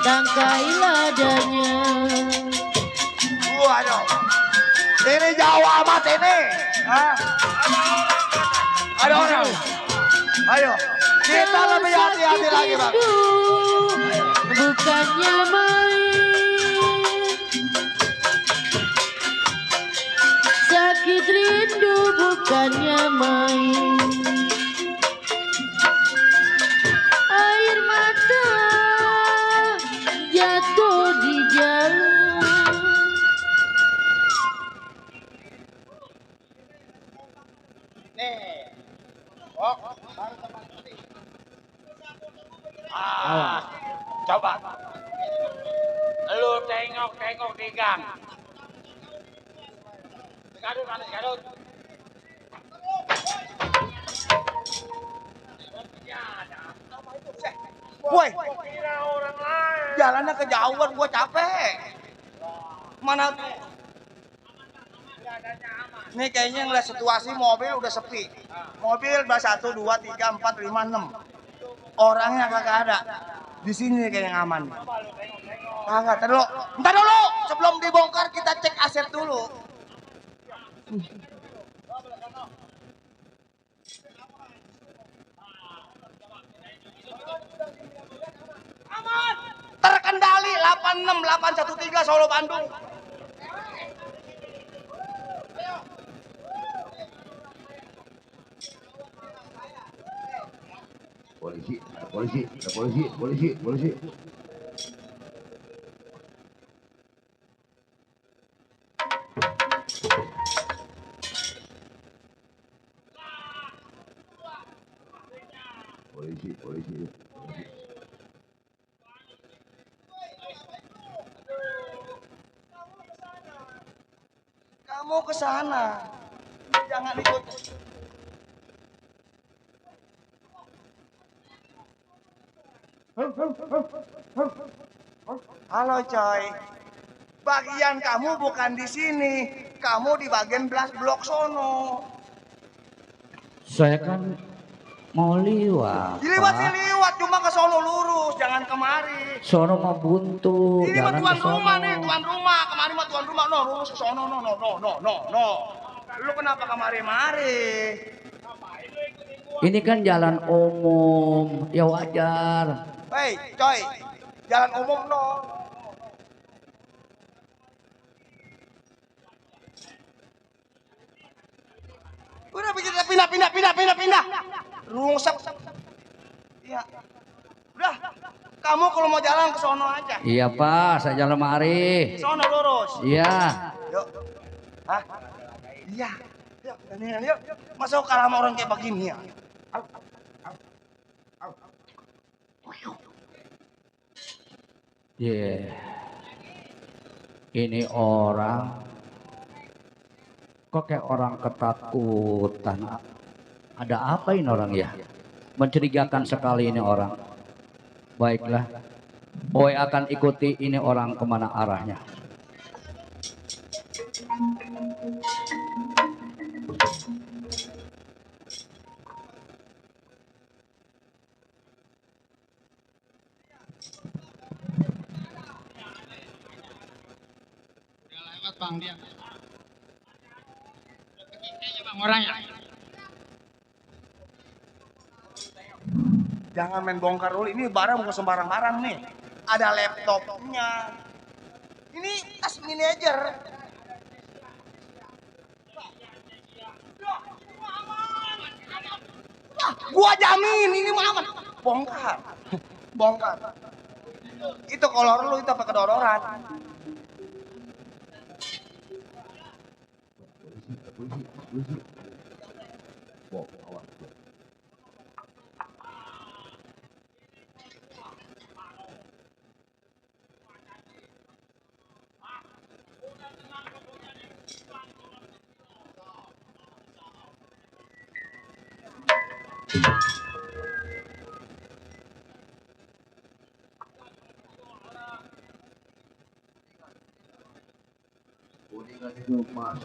tangkai ladanya. Waduh. Ini jauh amat ini. Hah? Ada orang. Ayo. Kita lebih hati-hati lagi, Bang. Bukannya main. Sakit rindu bukannya main. Air mata jatuh di jalan. Nih. Oh, baru tempat ini. Coba. Lu tengok di gang. Gadut, mana gadut? Woi, jalannya kejauhan, gua capek. Mana? Nih kayaknya ngeliat situasi mobil udah sepi. Mobil 1, 2, 3, 4, 5, 6. Orangnya kagak ada. Di sini kayak yang aman. Kagak, ntar dulu. Sebelum dibongkar kita cek aset dulu. Aman. Terkendali 86813 Solo Bandung. Polisi, ada polisi. Polisi. Kamu ke sana. Jangan ikut. Halo coy. Bagian kamu bukan di sini. Kamu di bagian belas blok sono. Saya kan mau liwat. Liwat, cuma ke sono lurus, jangan kemari. Sono mah buntu. Ini mah jalan tuan ke sono. rumah nih, tuan rumah. Kemari mah tuan rumah, no, lurus ke sono, no. Lu kenapa kemari-mari? Ini kan jalan umum, ya wajar. Hei, coy, jalan umum no. Udah pindah. Rungsep. Iya. Udah, kamu kalau mau jalan ke sono aja. Iya Pak, saya jalan mari. Sono lurus. Iya. Yuk. Hah? Iya. Yuk. Masa kalah sama orang kayak begini ya? Ini orang kok kayak orang ketakutan. Ada apa ini orang ya? Mencurigakan sekali ini orang. Baiklah, Boy akan ikuti ini orang kemana arahnya. Bang dia. Kayaknya bang orangnya. Jangan main bongkar dulu, ini barang bukan sembarang-barang nih. Ada laptopnya. Ini tas manajer. Gua jamin ini mah aman. Bongkar. Itu kolor lu itu apa kedodoran? Polisi. Wow, awas. Kuningan itu emas.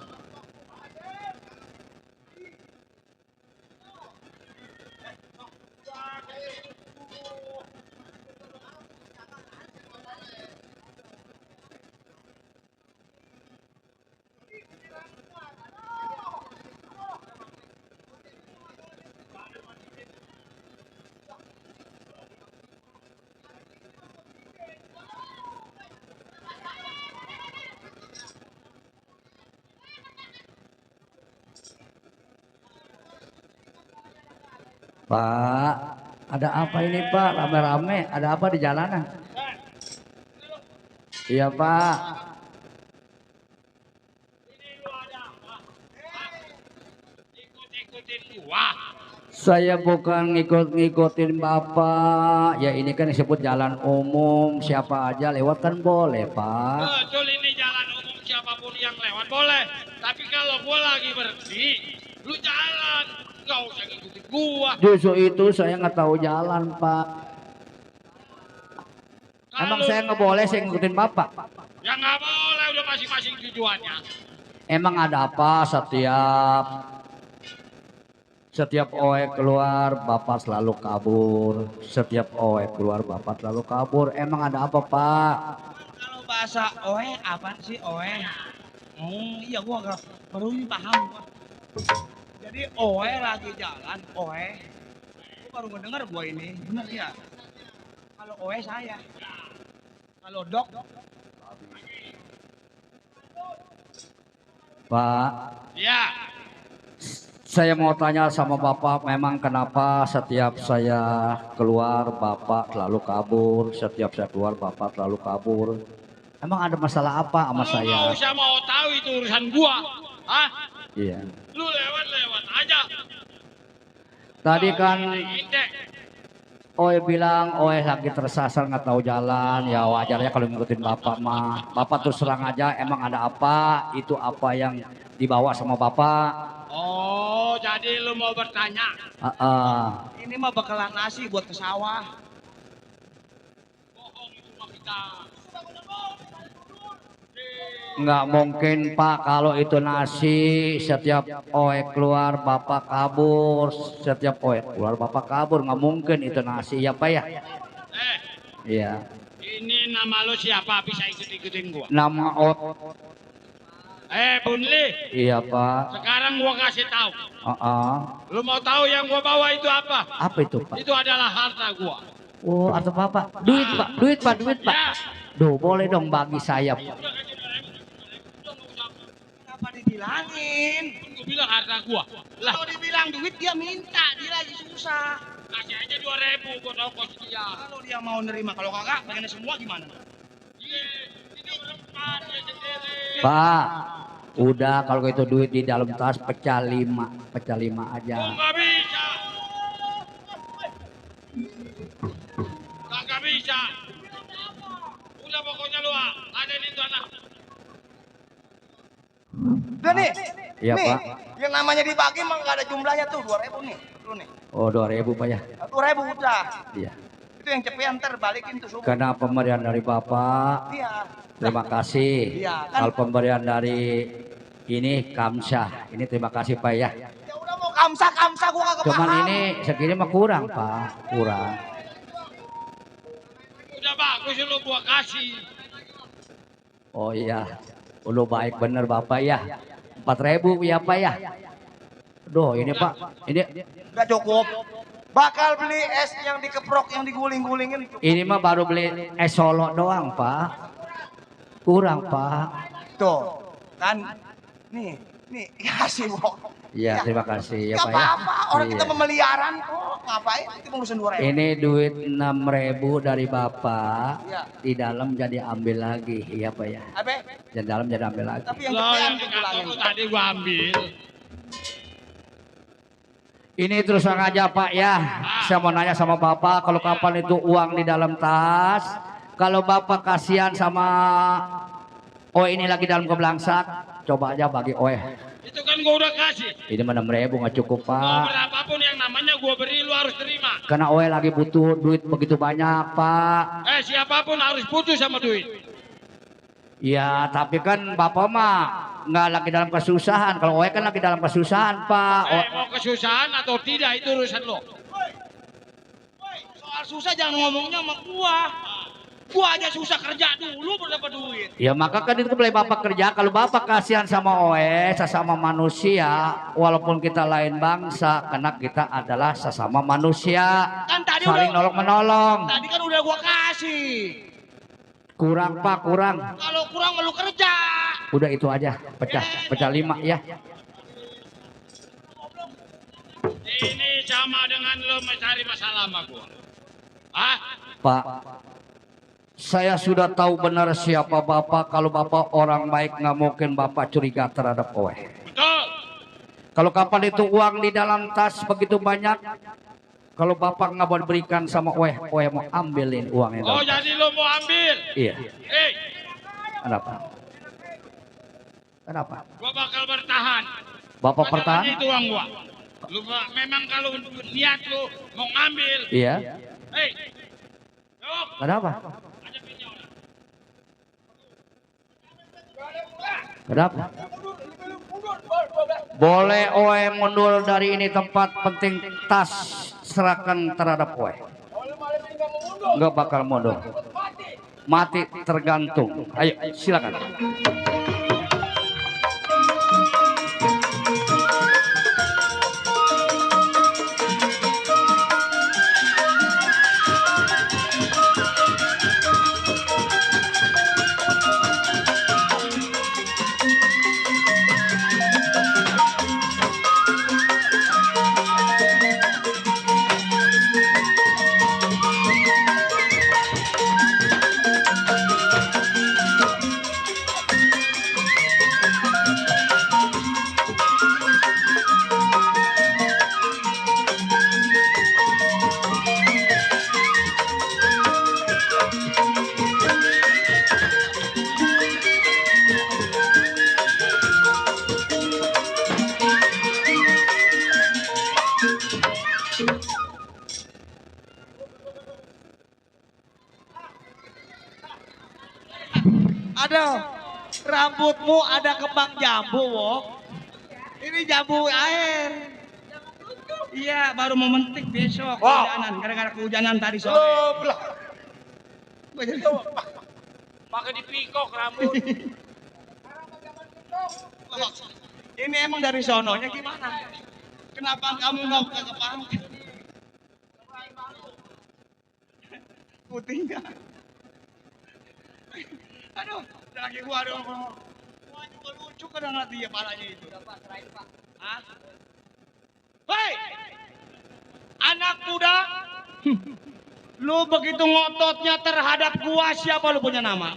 Pak, ada apa ini Pak? Rame-rame, ada apa di jalanan? Iya Pak. Ikut-ikutin gua. Saya bukan ngikut-ngikutin Bapak. Ya ini kan disebut jalan umum. Siapa aja lewat kan boleh, Pak. Betul, ini jalan umum, siapapun yang lewat boleh. Tapi kalau gua lagi berhenti, lu jalan. Nggak usah ngikutin gua. Justru itu saya nggak tahu jalan, Pak. Emang saya nggak boleh saya ngikutin Bapak? Ya nggak boleh, udah masing-masing tujuannya. Emang ada apa setiap oe keluar Bapak selalu kabur. Setiap oe keluar Bapak selalu kabur. Emang ada apa, Pak? Kalau bahasa oe apaan sih oe? Iya gua baru ini paham gua. Jadi oe lagi jalan, oe. Gua baru ngedenger gua ini, bener ya? Kalau oe saya. Kalau dok, Pak. Ya. Saya mau tanya sama Bapak, memang kenapa setiap saya keluar Bapak selalu kabur, setiap saya keluar Bapak selalu kabur. Emang ada masalah apa sama saya? Lu nggak usah mau tahu itu urusan gua. Hah? Iya. Lu lewat-lewat aja. Tadi kan Ide. Oe bilang Oe lagi tersasar nggak tahu jalan, ya wajarnya kalau ngikutin Bapak mah. Bapak terus serang aja, emang ada apa? Itu apa yang dibawa sama Bapak? Oh, jadi lu mau bertanya? ini mah bakalan nasi buat ke sawah. Nggak mungkin Pak, kalau itu nasi setiap Oe keluar Bapak kabur, setiap Oe keluar Bapak kabur, nggak mungkin itu nasi ya Pak ya? Iya. Ini nama lu siapa? Bisa ikut-ikutin gua. Nama Ot. Bunli. Iya Pak. Sekarang gua kasih tahu. Lu mau tahu yang gua bawa itu apa? Apa itu Pak? Itu adalah harta gua. Oh, atau Bapak? Duit Pak, duit Pak, duit Pak. Ya. Duh, boleh dong bagi saya Pak. Kenapa dibilangin? Gua bilang harta gua. Lah, Kalau dibilang duit dia minta, dia lagi susah. kasih aja 2.000 buat ongkos dia. Kalau dia mau nerima, kalau kagak pengennya semua gimana? Iya, ini berempat dia sendiri. Pak, udah kalau itu duit di dalam tas pecah 5 aja. Nggak bisa. Nggak bisa. Udah pokoknya lu ada itu anak. Udah nih, Iya nih, Pak. yang namanya dibagi emang nggak ada jumlahnya tuh 2.000 nih, lu nih. Oh 2.000 Pak ya. 2.000 udah. Iya. Itu yang cepetan ntar balikin tuh subuh. Karena pemberian dari Bapak. Iya. Terima kasih. Iya, kan? Kalau pemberian dari ini Kamsah. Ini terima kasih Pak ya. Ya udah mau kamsa gua kagak Cuman paham. ini segini mah kurang Pak, kurang. Udah bagus lu gua kasih. Oh iya. Udah baik bener Bapak ya. 4.000 ya Pak ya. Duh ini Pak, ini Nggak cukup. Bakal beli es yang dikeprok, yang diguling-gulingin. ini mah baru beli es Solo doang Pak. Kurang Pak. Tuh, kan nih kasih Bok. Iya terima kasih ya Gak Pak ya. apa-apa, orang kita Iya. pemeliharaan kok. Ngapain itu ngurusin 2.000? Ini duit 6.000 dari Bapak. Iya. Di dalam jadi ambil lagi ya Pak ya. Apa? Di dalam jadi ambil lagi. Tapi yang Lo cepetan yang tuh di kantor pulangin. lu tadi gua ambil. Ini terus terang aja Pak ya. Saya mau nanya sama Bapak, kalau kapan itu uang di dalam tas, kalau Bapak kasihan sama ini lagi dalam kebelangsak, coba aja bagi Itu kan gua udah kasih. Ini mah 6.000 nggak cukup Mau Pak. berapapun yang namanya gua beri lu harus terima. Karena lagi butuh duit begitu banyak Pak. Siapapun harus putus sama duit. Ya tapi kan Bapak mah nggak lagi dalam kesusahan. Kalau kan lagi dalam kesusahan Pak. Mau kesusahan atau tidak itu urusan lo. Soal susah jangan ngomongnya sama gua. Gua aja susah kerja dulu baru dapat duit. Ya maka kan itu boleh Bapak kerja. Kalau Bapak kasihan sama sesama manusia, walaupun kita lain bangsa, karena kita adalah sesama manusia, Kan tadi saling udah nolong menolong. Tadi kan udah gua kasih. Kurang Pak, kurang. Kalau kurang lu kerja. Udah itu aja, pecah 5 ya. Ini sama dengan lo mencari masalah sama gua. Pak, saya sudah tahu benar siapa Bapak. Kalau Bapak orang baik, nggak mungkin Bapak curiga terhadap Betul. Kalau kapan itu uang di dalam tas begitu banyak, kalau bapak nggak mau berikan sama Oe mau ambilin uangnya. Oh jadi lo mau ambil? Iya. Kenapa? Kenapa? Gua bakal bertahan. Bapak bertahan? Itu uang gua. Lu memang kalau niat lu mau ngambil. Iya. Kenapa? Kenapa? Boleh Oe mundur dari ini tempat, penting tas serahkan terhadap Oe. Enggak bakal mundur. Mati tergantung. Ayo silakan. Aduh, rambutmu ada kembang jambu, Wok. Ini jambu air. Iya, baru mau mentik besok. Kehujanan, gara-gara kehujanan tadi sore. Pakai dipikok rambut. Ini emang dari sononya gimana? Kenapa kamu nggak buka kepala? Putihnya. Aduh, lagi gua aduh. Wah, juga lucu kadang ngeliat dia palanya itu. Hah? Hei! Anak muda, lu begitu ngototnya terhadap gua, siapa lu punya nama?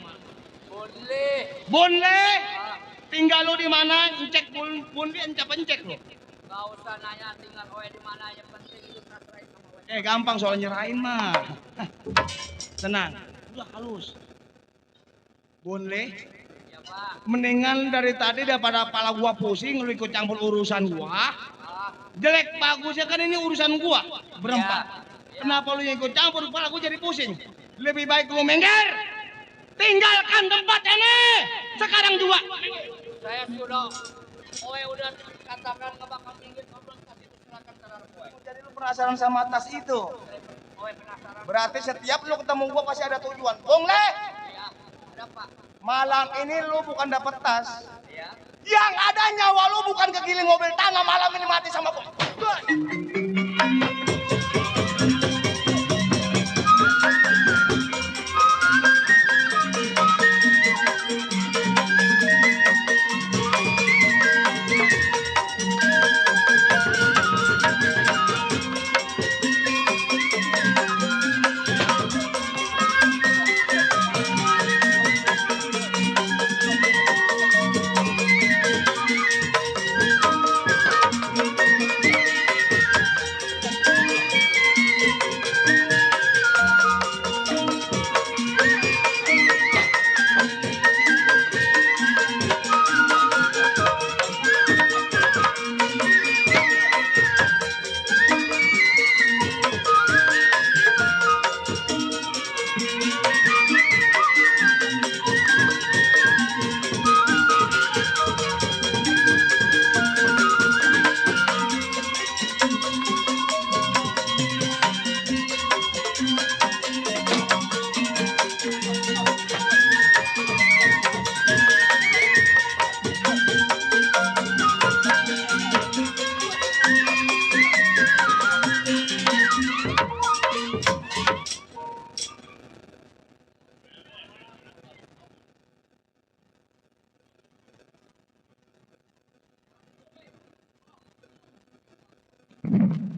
Bonle. Bonle? Tinggal lu di mana? Cek Bonle, encek lu. Gak usah nanya tinggal Oe di mana, yang penting itu serahin sama Oe. Gampang soal nyerahin mah. Tenang, udah halus. Bonle, mendingan dari tadi daripada kepala gua pusing lu ikut campur urusan gua. Jelek bagusnya kan ini urusan gua berempat. Kenapa lu ikut campur, kepala gua jadi pusing? Lebih baik lu minggir. Tinggalkan tempat ini sekarang juga. Saya sudah, Oe udah katakan gak bakal minggir, ngobrol kasih silakan terhadap Oe. Jadi lu penasaran sama tas itu? Oe penasaran. Berarti setiap lu ketemu gua pasti ada tujuan. Bongle! Ada Pak. Malam ini lu bukan dapet tas. Yang ada nyawa lu bukan kegiling mobil tanah, malam ini mati sama gua.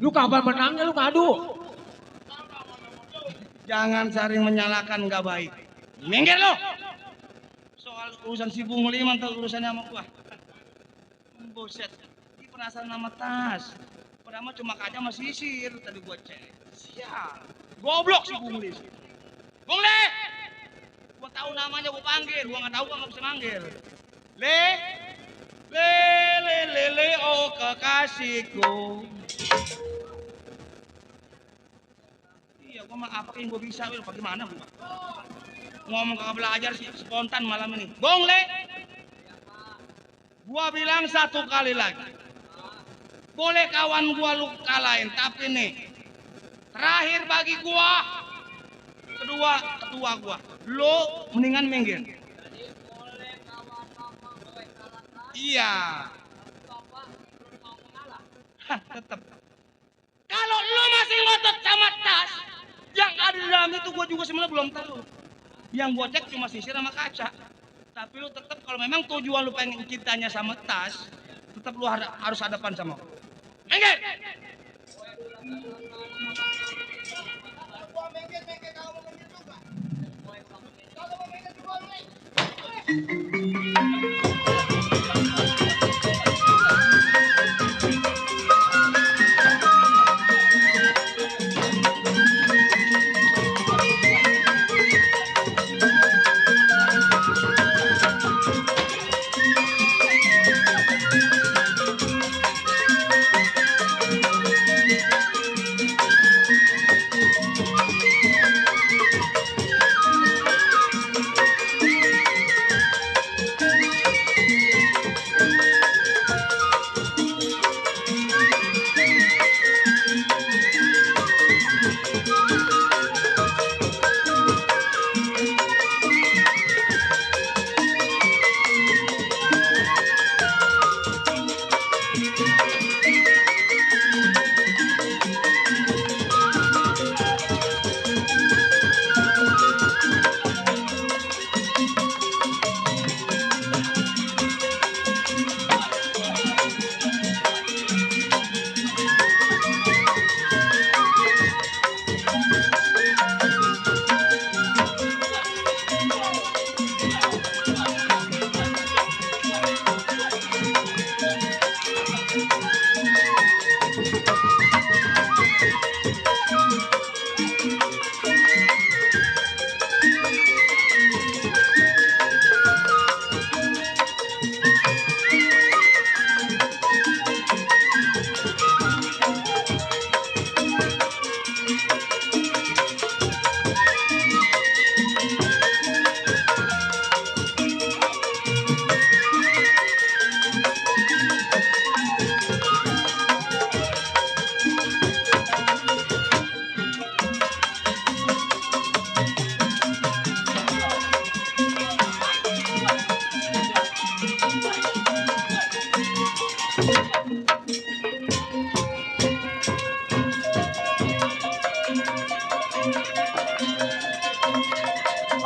Lu kapan menangnya lu ngadu. Jangan saling menyalahkan, nggak baik. Minggir lo. Soal urusan si Bung Liman atau urusannya sama gua. Buset. penasaran sama tas. Padahal mah cuma kaca sama sisir tadi gua cek. Sial. Goblok si Bung Lis. Bung Le! Gua tahu namanya gua panggil, gua nggak tahu gua nggak bisa manggil. Le! Le, oh kekasihku. Iya, gua mah apa yang gua bisa, Wil, bagaimana gua? Ngomong kagak belajar sih, spontan malam ini. Bung Le! Gua bilang satu kali lagi. Boleh kawan gua lu kalahin, tapi nih terakhir bagi gua, ketua gua, lu mendingan minggir. Iya. Hah, tetep. Kalau lu masih ngotot sama tas, yang ada di dalam itu gua juga sebenarnya belum tahu. Yang gua cek cuma sisir sama kaca. Tapi lu tetep kalau memang tujuan lu pengen cintanya sama tas, tetep lu harus hadapan sama gua. Minggir!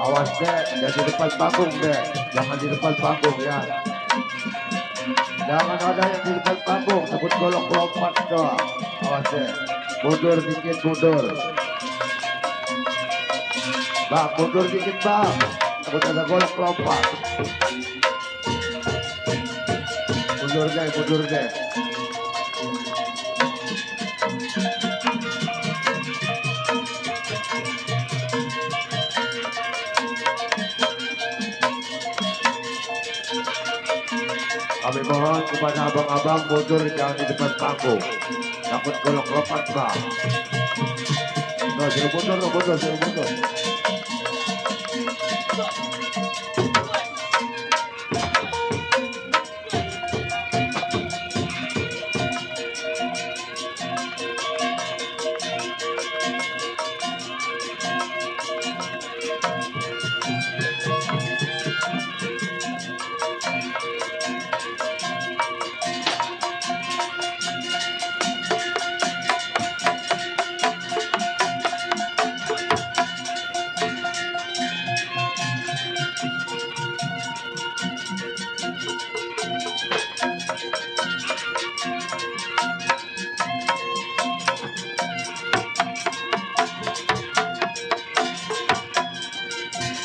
Awas deh, jangan di depan panggung deh. Jangan di depan panggung ya. Jangan ada yang di depan panggung, sebut golok lompat doang. Awas deh, mundur dikit, mundur. Bang, mundur dikit bang, sebut ada golok lompat. Mundur deh, mundur deh. Kami mohon kepada abang-abang mundur jangan di depan panggung. Takut golok lompat bang. No, suruh mundur, no, mundur, suruh mundur.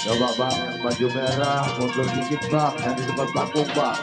Coba bang, yang baju merah, mundur dikit bang, yang di depan panggung bang.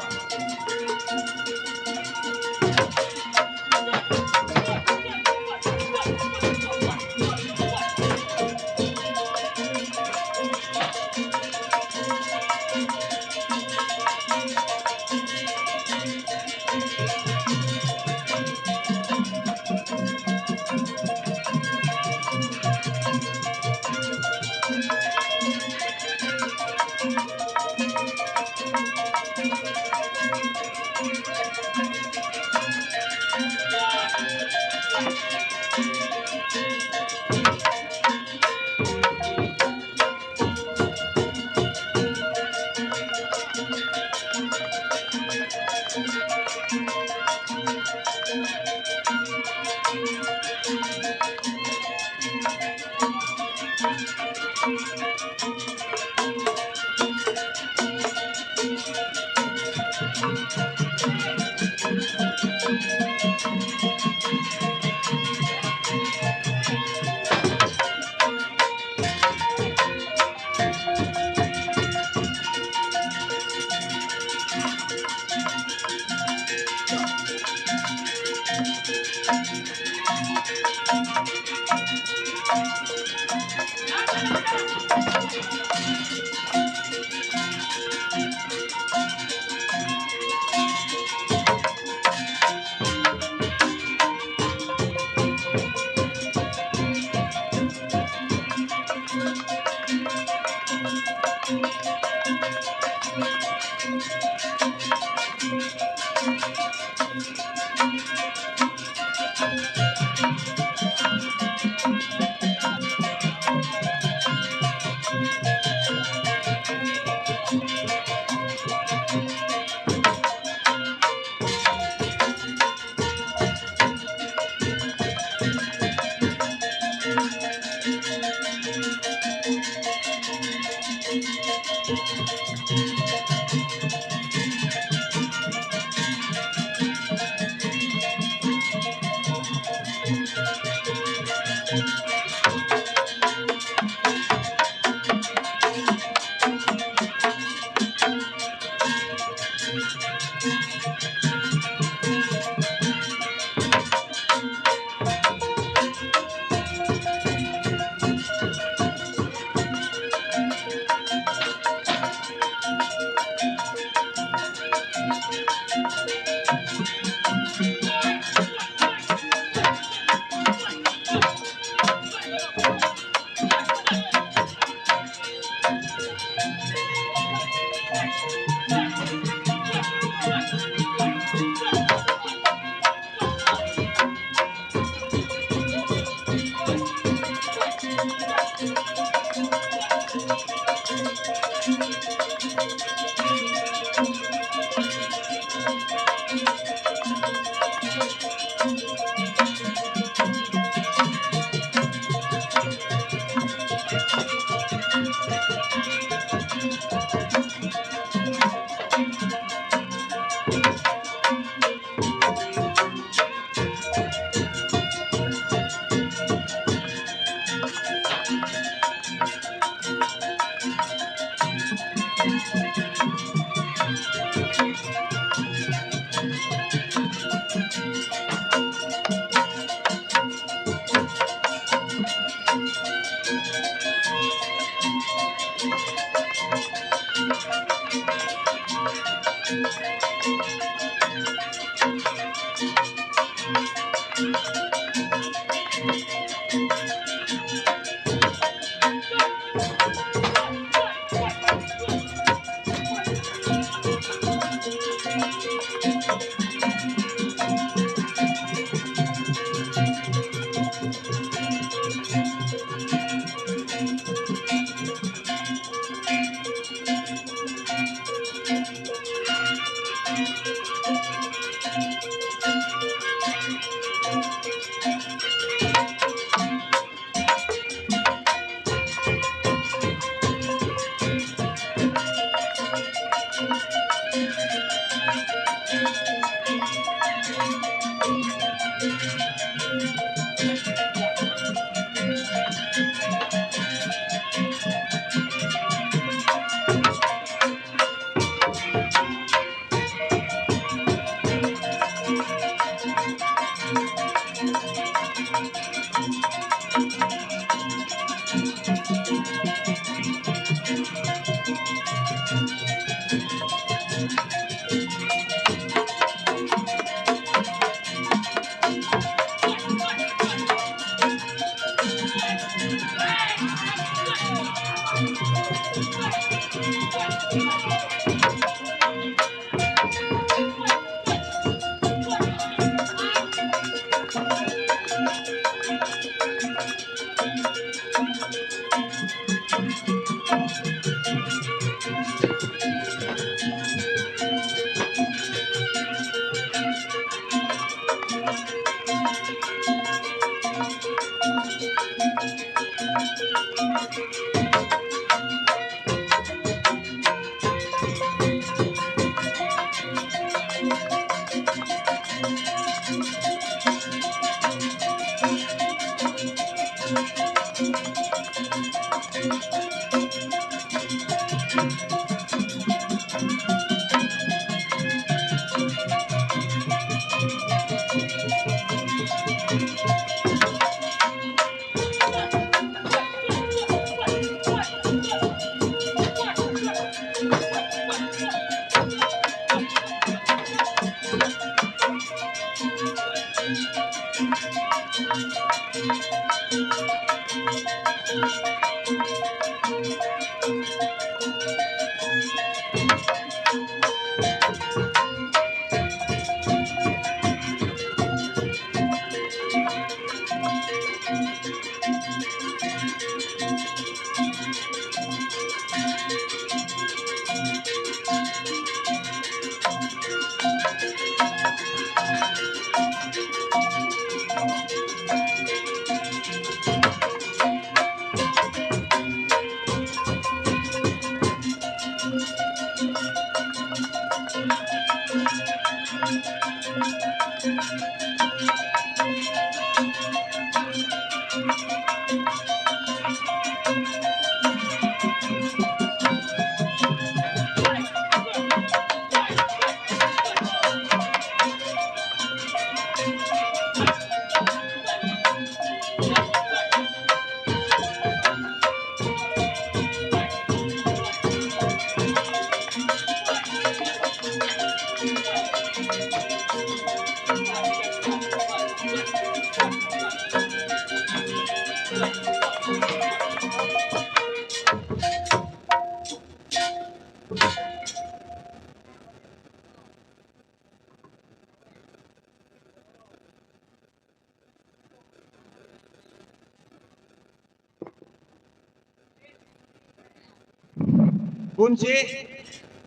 Bunci.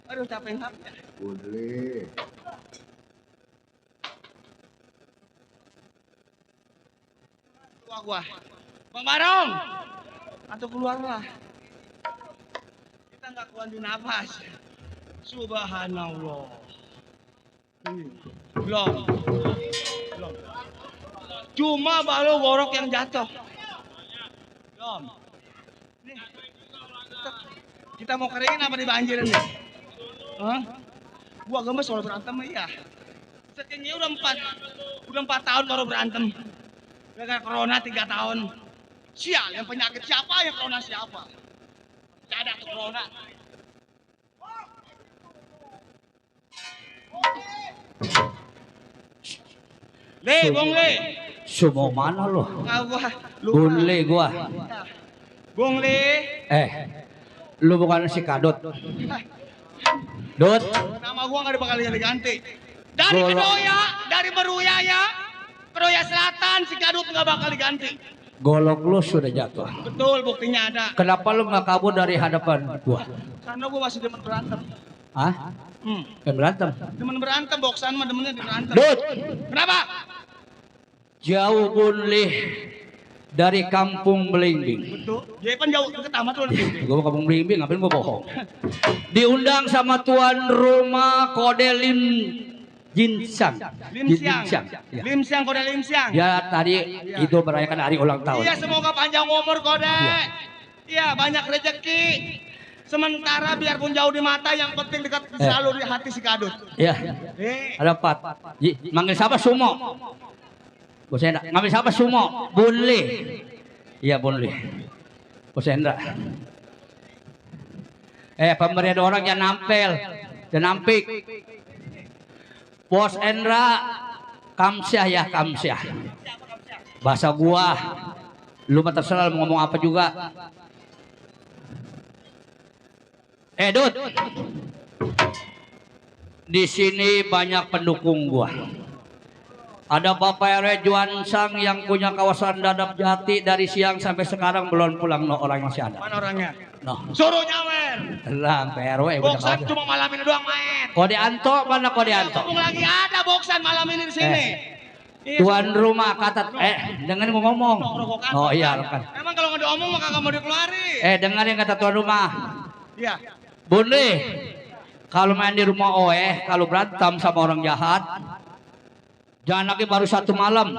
Aduh capek ngapnya. Boleh. Keluar gua. Bang Barong. Atau keluarlah. Kita nggak kuat nafas. Subhanallah. Belum. Cuma baru gorok yang jatuh. Belum. Nih. Kita mau keringin apa dibanjirin nih? Hah? Gua gemes soal berantem ya. Sekengnya udah 4 tahun baru berantem. Gara-gara corona 3 tahun. Sial, yang penyakit siapa, yang corona siapa? Gak ada tuh corona. Le, Bung Le. Semua mana lo? Lupa. Boleh gua. Bung Le. Lu bukan si Kadut. Dut. Nama gua gak bakal ganti. Dari Kedoya, dari Beruyaya, Kedoya Selatan, si Kadut gak bakal diganti. Golok lu sudah jatuh. Betul, buktinya ada. Kenapa lu nggak kabur dari hadapan gua? Karena gua masih demen berantem. Hah? Berantem? Demen berantem, boksan mah demennya di berantem. Dut. Kenapa? Jauh Bunlih dari kampung Belimbing. Betul. Dia kan jauh ke tamat lu. Gua mau kampung Belimbing, ngapain gua bohong? Diundang sama tuan rumah Kodelin Jinsang. Lim Siang, Kode Lim Siang. Ya tadi itu merayakan hari ulang tahun. Iya, semoga panjang umur Kode. Iya, banyak rezeki. Sementara biarpun jauh di mata, yang penting dekat selalu di hati si Kadut. Iya. Ada 4. Manggil siapa Sumo? Bos Hendra. Manggil siapa Sumo? Bunli. Iya Bunli. Bos Hendra. Pemberian orang yang nampel, yang nampik. Bos Hendra, Kamsyah ya Kamsyah. Bahasa gua, lu mah terserah mau ngomong apa juga. Dut, di sini banyak pendukung gua. Ada Bapak RW Juansang yang punya kawasan Dadap Jati dari siang sampai sekarang belum pulang. No, orang masih ada. Mana orangnya? No. Suruh nyawer. Lah, PRW. Boksan cuma malam ini doang main. Kode Anto, mana Kode Anto? Kampung lagi ada boksan malam ini di sini. Tuan rumah kata, dengerin gua ngomong. Oh iya, kan. Emang kalau nggak diomong maka nggak mau dikeluarin. Dengerin kata tuan rumah. Iya. Bunde, kalau main di rumah kalau berantem sama orang jahat, jangan lagi baru 1 malam.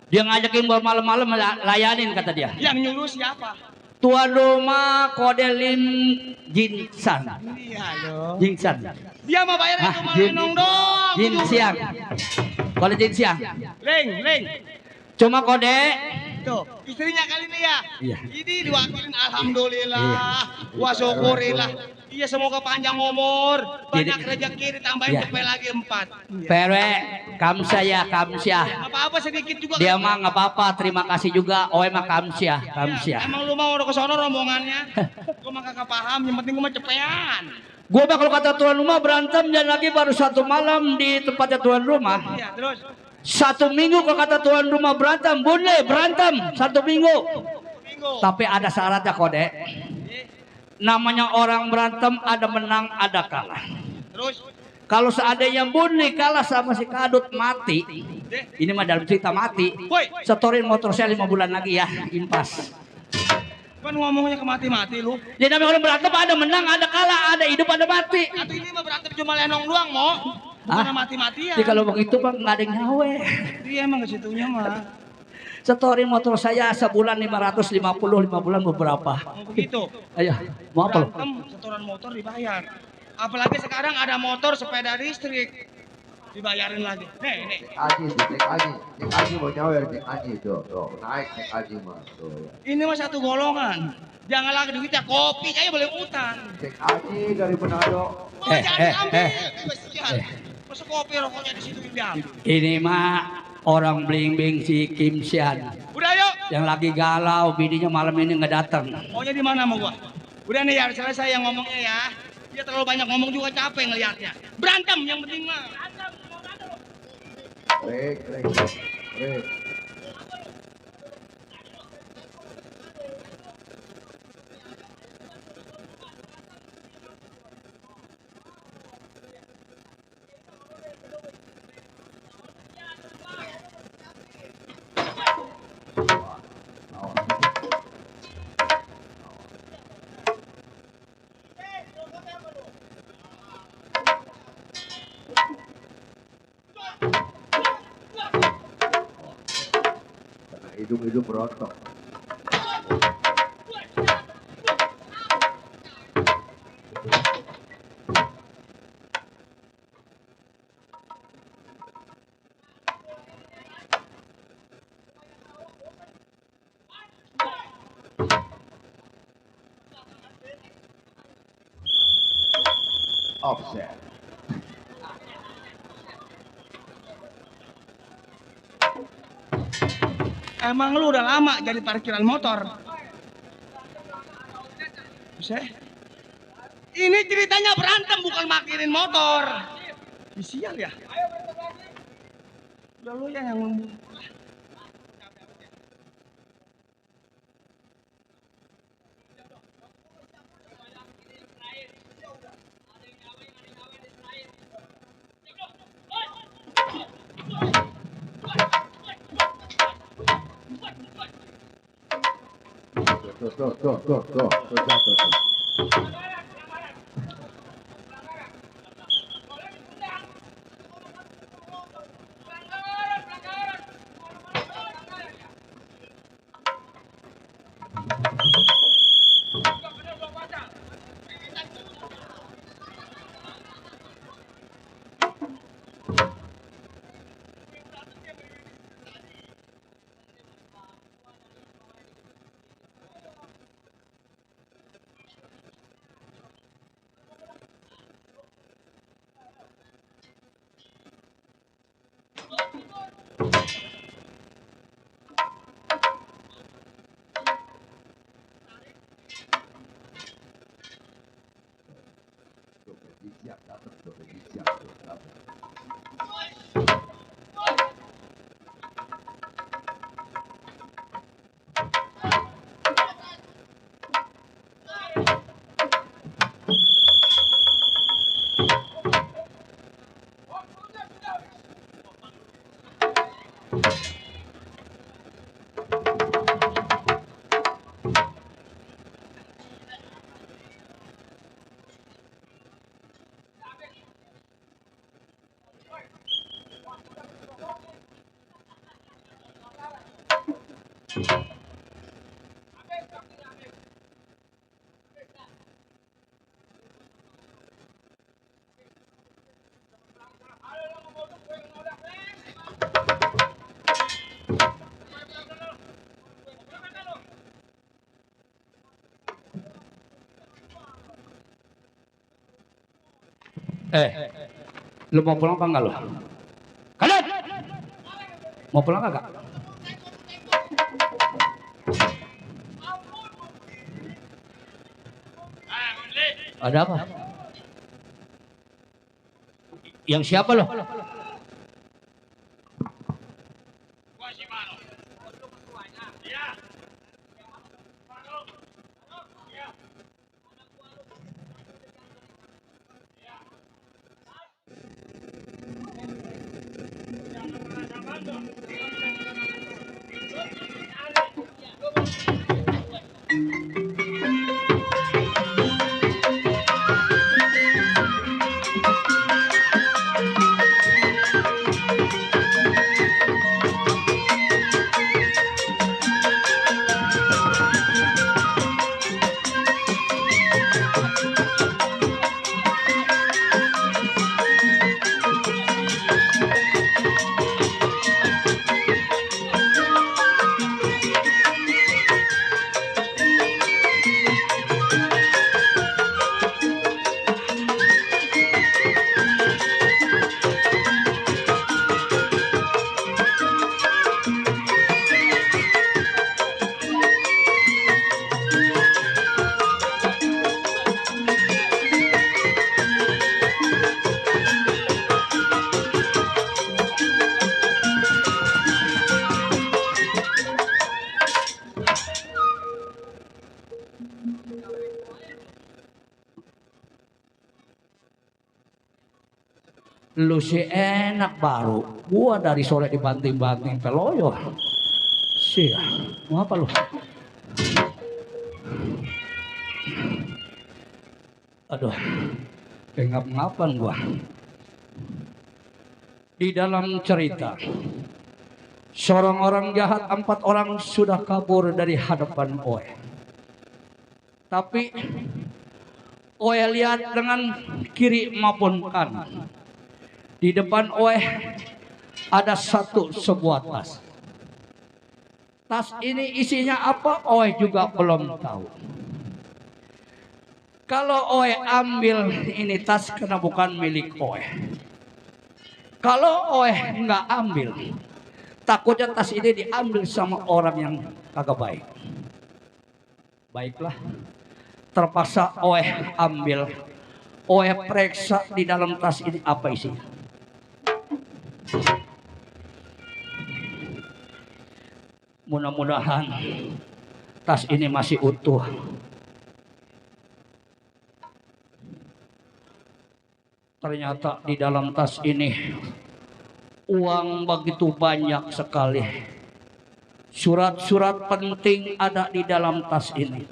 Dia ngajakin buat malam-malam layanin kata dia. Yang nyuruh siapa? Tuan rumah Kode Lim Jinsan. Iya loh. Jinsan. Dia mah bayar cuma lenong doang. Jin siang. Kode Jin siang. Leng. Cuma kode. Tuh, istrinya kali ini ya. Iya. Ini diwakilin alhamdulillah. Wah syukurilah. Iya semoga panjang umur, banyak rezeki ditambahin Iya. cepet lagi 4. Perwe, kamsya ya, kamsya. Apa-apa sedikit juga. Dia mah nggak apa-apa, terima kasih juga. Oe mah kamsya, kamsya. Emang lu mau udah ke sono rombongannya? Gua mah kagak paham, yang penting gua mah cepean. Gua mah kalau kata tuan rumah berantem dan lagi baru 1 malam di tempatnya tuan rumah. Iya, terus 1 minggu kalau kata tuan rumah berantem, boleh berantem 1 minggu. Tapi ada syaratnya kode. Namanya orang berantem ada menang ada kalah. Terus kalau seandainya Bunli kalah sama si Kadut mati, ini mah dalam cerita mati. Setorin motor saya 5 bulan lagi ya, impas. kan ngomongnya ke mati-mati lu. Jadi namanya orang berantem ada menang ada kalah, ada hidup ada mati. Atau ini mah berantem cuma lenong doang, Mo. Bukan mati-matian. Jadi kalau begitu Bang nggak ada yang nyawe. Iya emang ke situnya mah. Setorin motor saya sebulan 550, 5 bulan beberapa. Begitu. Ayo, mau apa lo? Berantem, setoran motor dibayar. Apalagi sekarang ada motor sepeda listrik. Dibayarin lagi. Nih. Cek Aji mau nyawer Cek Aji tuh, naik Cek Aji mah tuh. Ini mah satu golongan. Jangan lagi duitnya kopi aja boleh utang. Cek Aji dari Manado. Jangan ambil. Masa kopi rokoknya di situ diambil. Ini mah orang bling-bling si Kim Sian. Udah yuk. Yang lagi galau, bininya malam ini nggak datang. Maunya di mana sama gua? Udah nih ya, selesai yang ngomongnya ya. Dia terlalu banyak ngomong juga capek ngelihatnya. Berantem yang penting mah. Break. Hidung berontok. Offset. Emang lu udah lama jadi parkiran motor? Buset. Ini ceritanya berantem bukan parkirin motor. Sial ya. Udah lu ya yang Tuh. Lu mau pulang apa enggak lu? Kalian mau pulang kagak? Ada apa? Yang siapa lo? Lu sih enak baru, gua dari sore dibanting-banting peloyo. Sih, mau apa lu? Aduh, ngap-ngapan gua. Di dalam cerita, seorang orang jahat 4 orang sudah kabur dari hadapan Oe. Tapi Oe lihat dengan kiri maupun kanan. Di depan Oe ada sebuah tas. Tas ini isinya apa Oe juga belum tahu. Kalau Oe ambil ini tas karena bukan milik Oe. Kalau Oe nggak ambil, takutnya tas ini diambil sama orang yang kagak baik. Baiklah, terpaksa Oe ambil. Oe periksa di dalam tas ini apa isinya. Mudah-mudahan tas ini masih utuh. Ternyata di dalam tas ini uang begitu banyak sekali. Surat-surat penting ada di dalam tas ini.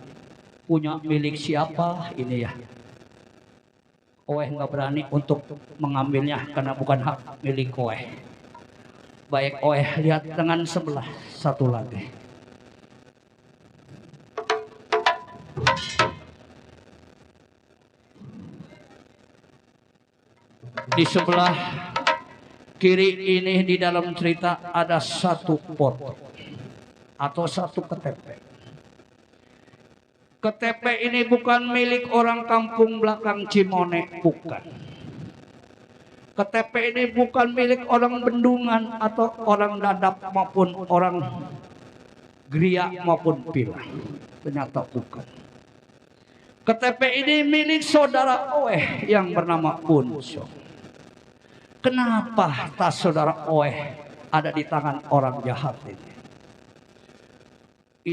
Punya milik siapa ini ya? Oe nggak berani untuk mengambilnya karena bukan hak milik Oe. Baik, Oe lihat dengan sebelah satu lagi. Di sebelah kiri ini di dalam cerita ada satu foto atau satu KTP. KTP ini bukan milik orang kampung belakang Cimone, bukan. KTP ini bukan milik orang Bendungan atau orang Dadap maupun orang Gria maupun Pila. Ternyata bukan. KTP ini milik saudara Oe yang bernama Bunso. Kenapa tas saudara Oe ada di tangan orang jahat ini?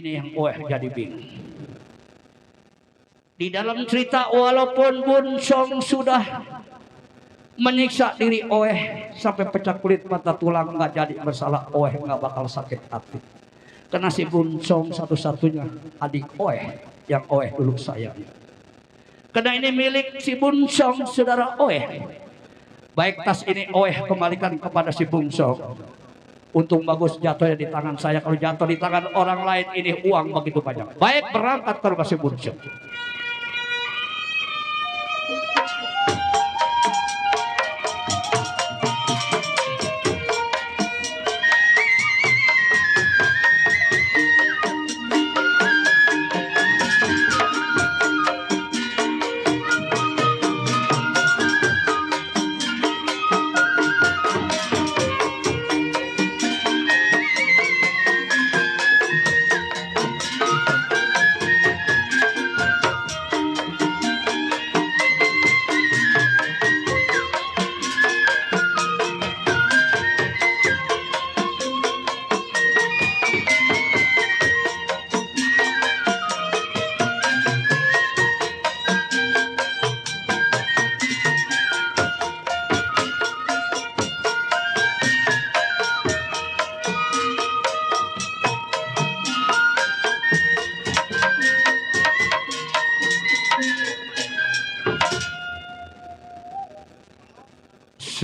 Ini yang Oe jadi bingung. Di dalam cerita walaupun Bunsong sudah menyiksa diri Oe sampai pecah kulit mata tulang, nggak jadi bersalah, Oe nggak bakal sakit hati. Karena si Bunsong satu-satunya adik Oe yang Oe dulu sayang. Karena ini milik si Bunsong saudara Oe. Baik, tas ini Oe kembalikan kepada si Bunsong. Untung bagus jatuhnya di tangan saya. Kalau jatuh di tangan orang lain ini uang begitu banyak. Baik, berangkat terima kasih Bunsyong.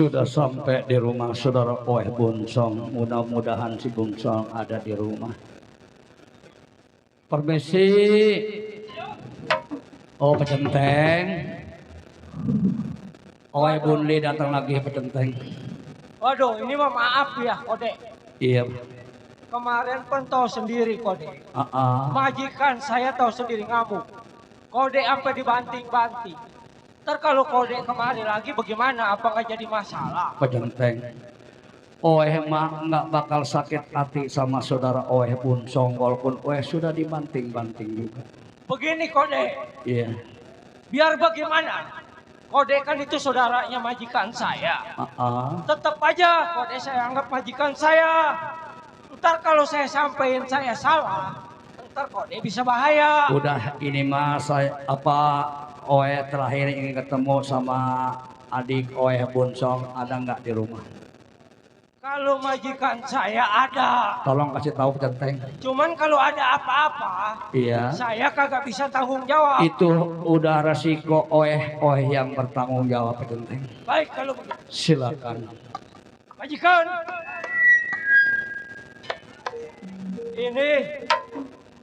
Sudah sampai di rumah saudara Oeh Bunsong. Mudah-mudahan si Bunsong ada di rumah. Permisi. Oh, Pecenteng. Oeh Bunli datang lagi, Pecenteng. Waduh, ini mah maaf ya, Kode. Iya. Kemarin pun tahu sendiri, Kode. Majikan saya tahu sendiri ngamuk. Kode sampai dibanting-banting. Ntar kalau Kode kemari lagi bagaimana? Apa nggak jadi masalah? Pecenteng. Oeh mah nggak bakal sakit hati sama saudara Oeh Bunsong walaupun Oeh sudah dibanting-banting juga. Begini Kode. Iya. Biar bagaimana? Kode kan itu saudaranya majikan saya. Tetap aja Kode saya anggap majikan saya. Ntar kalau saya sampein saya salah, ntar Kode bisa bahaya. Udah ini mah saya Oeh terakhir ingin ketemu sama adik Oeh Bunsong, ada nggak di rumah? Kalau majikan saya ada. Tolong kasih tahu Pecenteng. Cuman kalau ada apa-apa, iya. Saya kagak bisa tanggung jawab. Itu udah resiko Oeh yang bertanggung jawab Pecenteng. Baik kalau begitu. Silakan. Majikan. Ini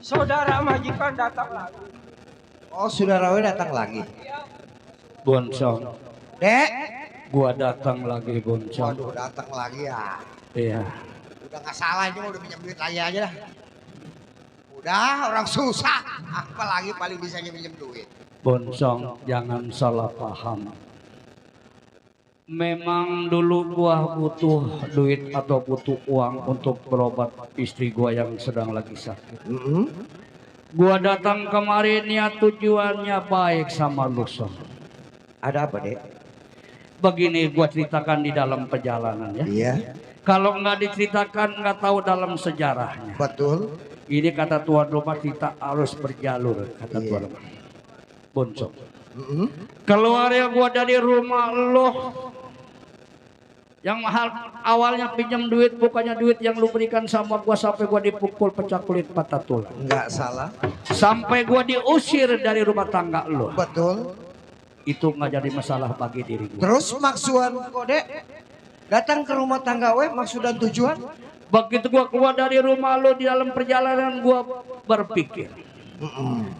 saudara majikan datang lagi. Oh, saudara we datang lagi. Bunsong. Dek. Gua datang lagi Bunsong. Waduh, datang lagi ya. Iya. Udah nggak salah ini udah pinjam duit lagi aja dah. Udah orang susah, apalagi paling bisa pinjam duit. Bunsong, jangan salah paham. Memang dulu gua butuh duit atau butuh uang untuk berobat istri gua yang sedang lagi sakit. Gua datang kemari niat tujuannya baik sama lu, Song. Ada apa, Dek? Begini gua ceritakan di dalam perjalanan ya. Iya. Kalau nggak diceritakan nggak tahu dalam sejarahnya. Betul. Ini kata tuan rumah kita harus berjalur, kata tuan rumah. Bunsong. Keluar ya gua dari rumah lo. Yang mahal awalnya pinjam duit, bukannya duit yang lu berikan sama gua sampai gua dipukul pecah kulit patah tulang. Enggak salah. Sampai gua diusir dari rumah tangga lu. Betul. Itu nggak jadi masalah bagi diri gua. Terus maksudan Kode datang ke rumah tangga we maksud dan tujuan? Begitu gua keluar dari rumah lu di dalam perjalanan gua berpikir.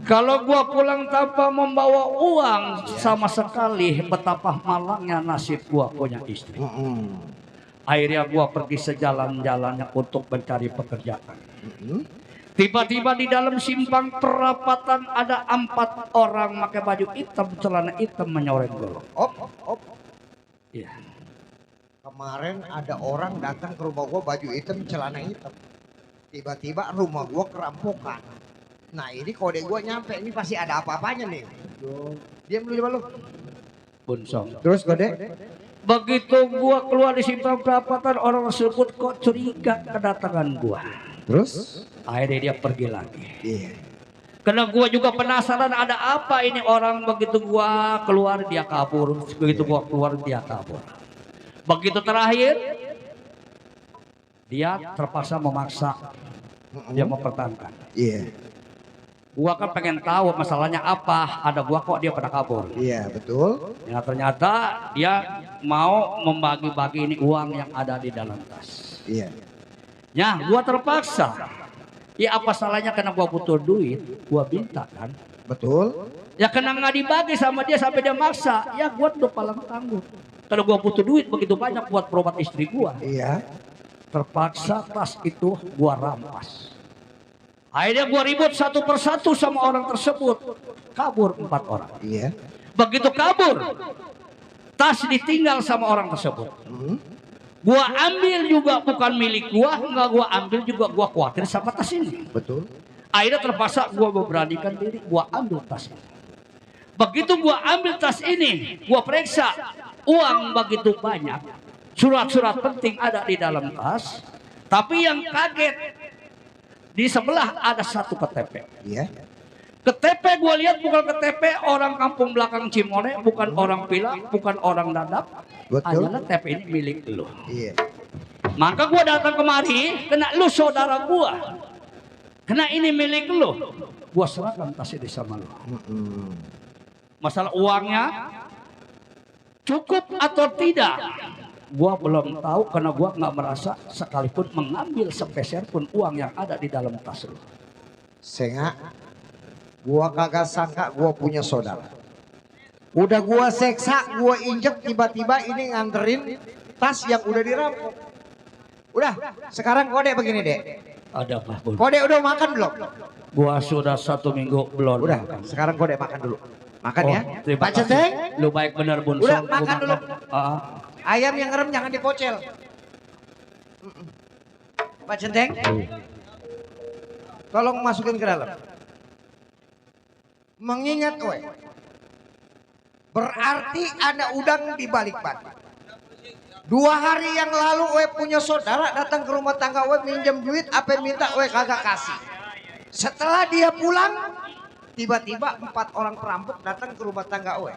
Kalau gua pulang tanpa membawa uang sama sekali, betapa malangnya nasib gua punya istri. Akhirnya gua pergi sejalan-jalannya untuk mencari pekerjaan. Tiba-tiba di dalam simpang perapatan ada 4 orang pakai baju hitam, celana hitam menyoreng golok. Op. Iya. Kemarin ada orang datang ke rumah gua baju hitam, celana hitam. Tiba-tiba rumah gua kerampokan. Nah ini Kode gua nyampe, ini pasti ada apa-apanya nih. Diam dulu lu. Bunsong. Terus Kode? Begitu gua keluar di simpang perapatan, orang tersebut kok curiga kedatangan gua. Terus? Akhirnya dia pergi lagi. Iya. Karena gua juga penasaran ada apa ini orang, begitu gua keluar dia kabur, begitu gua keluar dia kabur. Begitu terakhir dia terpaksa memaksa, dia mempertahankan. Iya. Gua kan pengen tahu masalahnya apa, ada gua kok dia pada kabur. Iya betul. Ya ternyata dia mau membagi-bagi ini uang yang ada di dalam tas. Iya. Ya, gua terpaksa. Ya apa salahnya karena gua butuh duit, gua minta kan. Betul. Ya karena nggak dibagi sama dia sampai dia maksa, ya gua udah palang tanggung. Kalau gua butuh duit begitu banyak buat berobat istri gua. Iya. Terpaksa tas itu gua rampas. Akhirnya gua ribut satu persatu sama orang tersebut. Kabur 4 orang. Iya. Begitu kabur, tas ditinggal sama orang tersebut. Gua ambil juga bukan milik gua, nggak gua ambil juga gua khawatir sama tas ini. Betul. Akhirnya terpaksa gua memberanikan diri, gua ambil tas ini. Begitu gua ambil tas ini, gua periksa uang begitu banyak, surat-surat penting ada di dalam tas. Tapi yang kaget di sebelah ada satu KTP. Iya. KTP gue lihat bukan KTP orang kampung belakang Cimone, bukan orang Pila, bukan orang Dadap. Betul. Adalah KTP ini milik lo. Iya. Maka gue datang kemari, kena lu saudara gue. Kena ini milik lo. Gue serahkan tas ini sama lo. Masalah uangnya cukup atau tidak, gue belum tahu karena gue nggak merasa sekalipun mengambil sepeser pun uang yang ada di dalam tas lo. Sehingga gua kagak sangka gua punya saudara. Udah gua seksa, gua injek, tiba-tiba ini nganterin tas yang udah dirampok. Udah, sekarang kode begini deh. Ada apa pun. Kode udah makan belum? Gua sudah 1 minggu belum. Udah, sekarang kode makan dulu. Makan ya. Terima Pak kasih. Centeng. Lu baik benar Bun. Udah, Gua makan dulu. Ayam yang ngerem jangan dipocel. Pak Centeng. Tolong masukin ke dalam. Mengingat we, berarti ada udang di balik batu. 2 hari yang lalu we punya saudara datang ke rumah tangga we minjem duit, apa minta we kagak kasih. Setelah dia pulang, tiba-tiba 4 orang perampok datang ke rumah tangga we.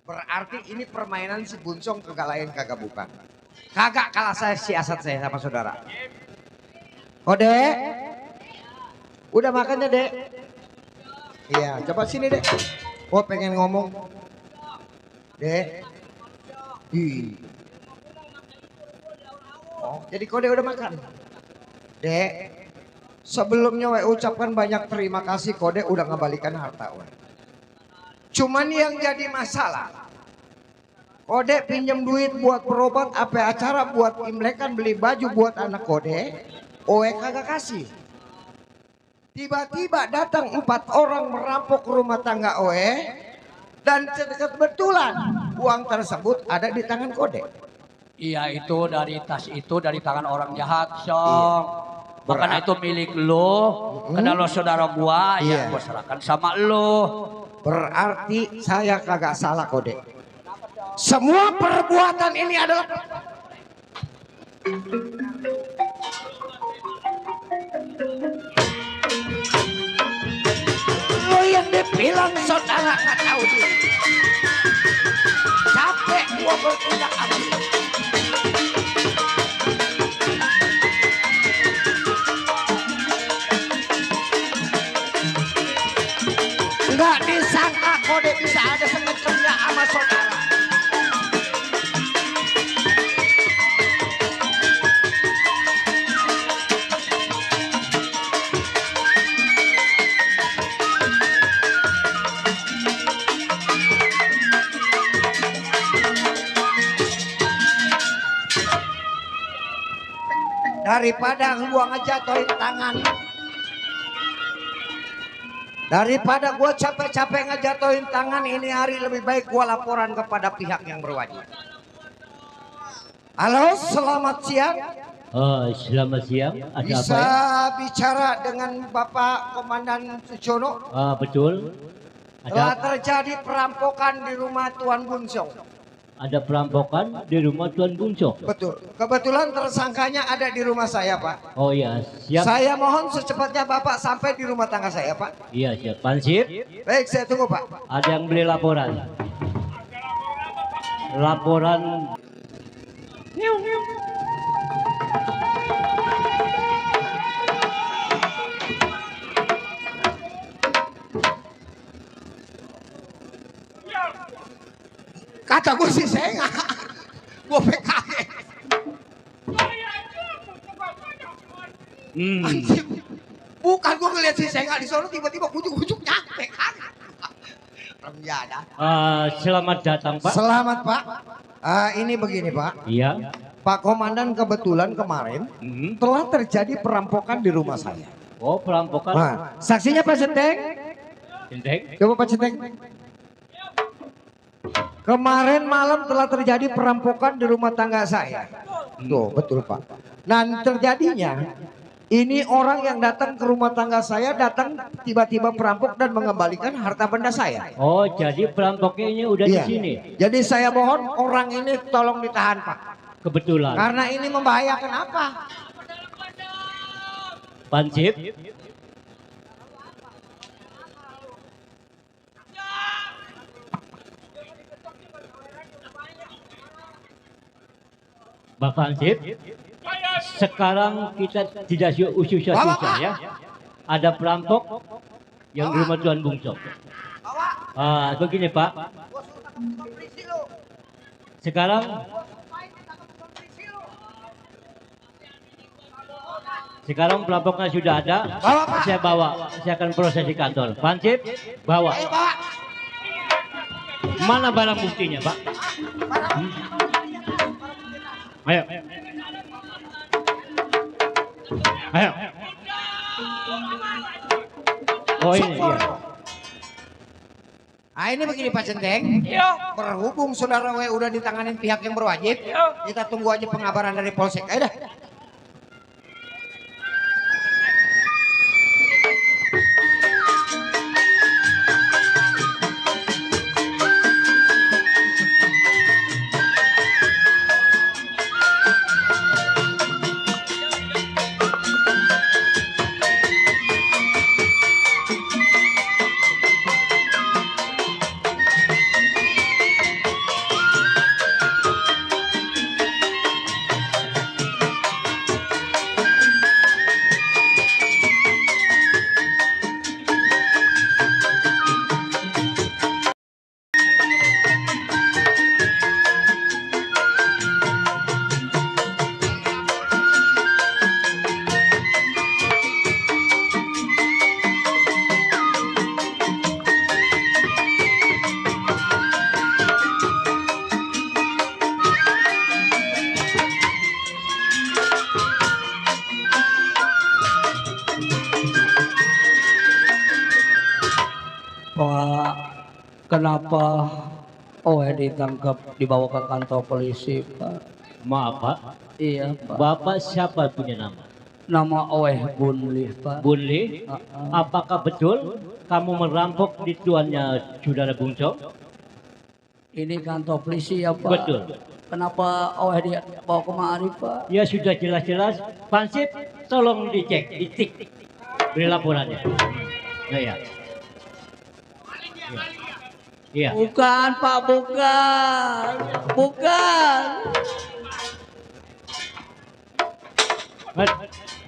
Berarti ini permainan si Buncong kagak lain kagak bukan. Kagak kalah saya siasat saya sama saudara. Kode, udah makannya dek. Iya, coba sini dek. Oh pengen ngomong. Dek. Oh, jadi kode udah makan. Dek. Sebelumnya we ucapkan banyak terima kasih, kode udah ngembalikan harta we. Cuman yang jadi masalah, kode pinjam duit buat berobat, apa acara buat imlekan beli baju buat anak kode, oe kagak kasih. Tiba-tiba datang 4 orang merampok rumah tangga Oe dan kebetulan uang tersebut ada di tangan kode. Iya itu dari tas itu dari tangan orang jahat Song. Bukan itu milik lo, karena lo saudara gua, ya gua serahkan sama lo. Berarti saya kagak salah kode. Semua perbuatan ini adalah lo yang dibilang saudara nggak tahu diri. Capek gua bertindak sama lo. Nggak disangka kode bisa ada semacamnya sama saudara. Daripada gua ngejatuhin tangan, daripada gua capek-capek ngejatuhin tangan, ini hari lebih baik gua laporan kepada pihak yang berwajib. Halo, selamat siang. Oh, selamat siang. Ada Bisa apa ya? bicara dengan Bapak Komandan Sujono? Betul. Telah Ada terjadi perampokan di rumah Tuan Buncong. ada perampokan di rumah Tuan Buncong. Betul. Kebetulan tersangkanya ada di rumah saya, Pak. Oh iya, siap. Saya mohon secepatnya Bapak sampai di rumah tangga saya, Pak. Iya, siap. Pansip. Baik, saya tunggu, Pak. Ada yang beli laporan. Laporan. Kata gue sih saya nggak, gue PKS. Bukan gua ngeliat si Senga di sono tiba-tiba ujuk-ujuk nyampe kan. Remjada. Selamat datang Pak. Selamat Pak. Ini begini Pak. Iya. Pak Komandan kebetulan kemarin telah terjadi perampokan di rumah saya. Oh perampokan. Nah, saksinya Pak Centeng. Centeng. Coba Pak Centeng. Kemarin malam telah terjadi perampokan di rumah tangga saya. Tuh betul Pak. Nah terjadinya ini orang yang datang ke rumah tangga saya datang tiba-tiba perampok dan mengembalikan harta benda saya. Oh jadi perampoknya ini udah di sini. Jadi saya mohon orang ini tolong ditahan Pak. Kebetulan. Karena ini membahayakan apa? Pansip. Bapak Ansip, sekarang kita tidak susah-susah ya. Ada perampok yang di rumah Tuan Bungso. Begini Pak. Sekarang perampoknya sudah ada. Saya bawa, saya akan proses di kantor. Pansip, bawa. Mana barang buktinya Pak? Ayo. Ayo. Oh ini ya. Ini begini Pak Centeng. Iya. Berhubung saudara W udah ditanganin pihak yang berwajib, kita tunggu aja pengabaran dari Polsek. Ayo dah. Pak, kenapa ditangkap dibawa ke kantor polisi, Pak? Maaf Pak. Iya, Pak. Bapak siapa punya nama? Nama Bunli, Pak. Bunli? Apakah betul kamu merampok di tuannya saudara Bungso? Ini kantor polisi ya, Pak. Betul. Kenapa dibawa kemari, Pak? Ya sudah jelas-jelas. Pansip, tolong dicek, ditik. Beri laporannya. Nah, ya. Iya. Bukan, Pak, bukan. Bukan.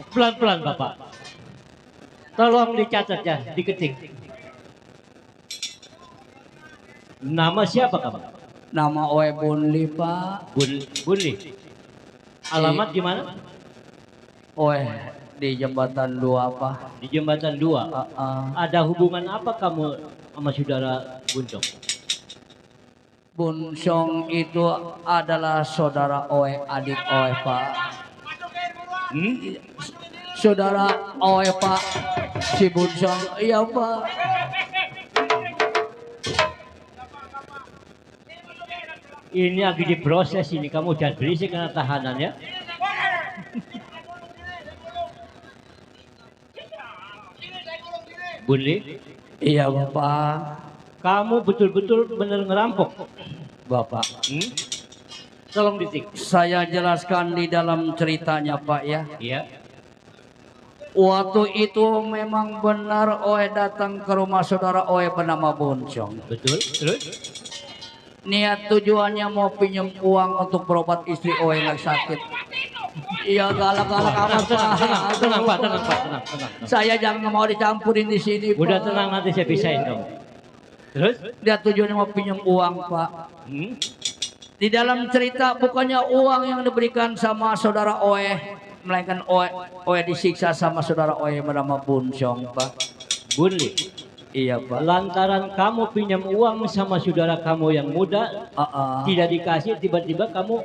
Pelan-pelan, Bapak. Tolong dicatat ya, diketik. Nama siapa kamu? Nama Bunli, Pak. Bunli. Alamat di mana? Di Jembatan 2, Pak. Di Jembatan 2? Ada hubungan apa kamu sama saudara Buncong? Buncong itu adalah saudara adik Pak. Saudara Pak, si Buncong, iya Pak. Ini lagi diproses ini, kamu jangan berisik karena tahanan ya. Bunli? Iya Bapak. Kamu betul-betul benar ngerampok? Bapak. Tolong ditik. Saya jelaskan di dalam ceritanya Pak ya. Iya. Waktu itu memang benar datang ke rumah saudara bernama Buncong. Betul. Terus? Niat tujuannya mau pinjam uang untuk berobat istri yang sakit. Iya galak-galak amat Pak. Tenang Pak. Saya jangan mau dicampurin di sini. Udah Pak. tenang, nanti saya pisahin kamu. Terus? Dia tujuannya mau pinjam uang Pak. Di dalam cerita bukannya uang yang diberikan sama saudara melainkan Oe disiksa sama saudara Oe bernama Bunsong, Pak. Bunli. Iya, Pak. Lantaran kamu pinjam uang sama saudara kamu yang muda, tidak dikasih, tiba-tiba kamu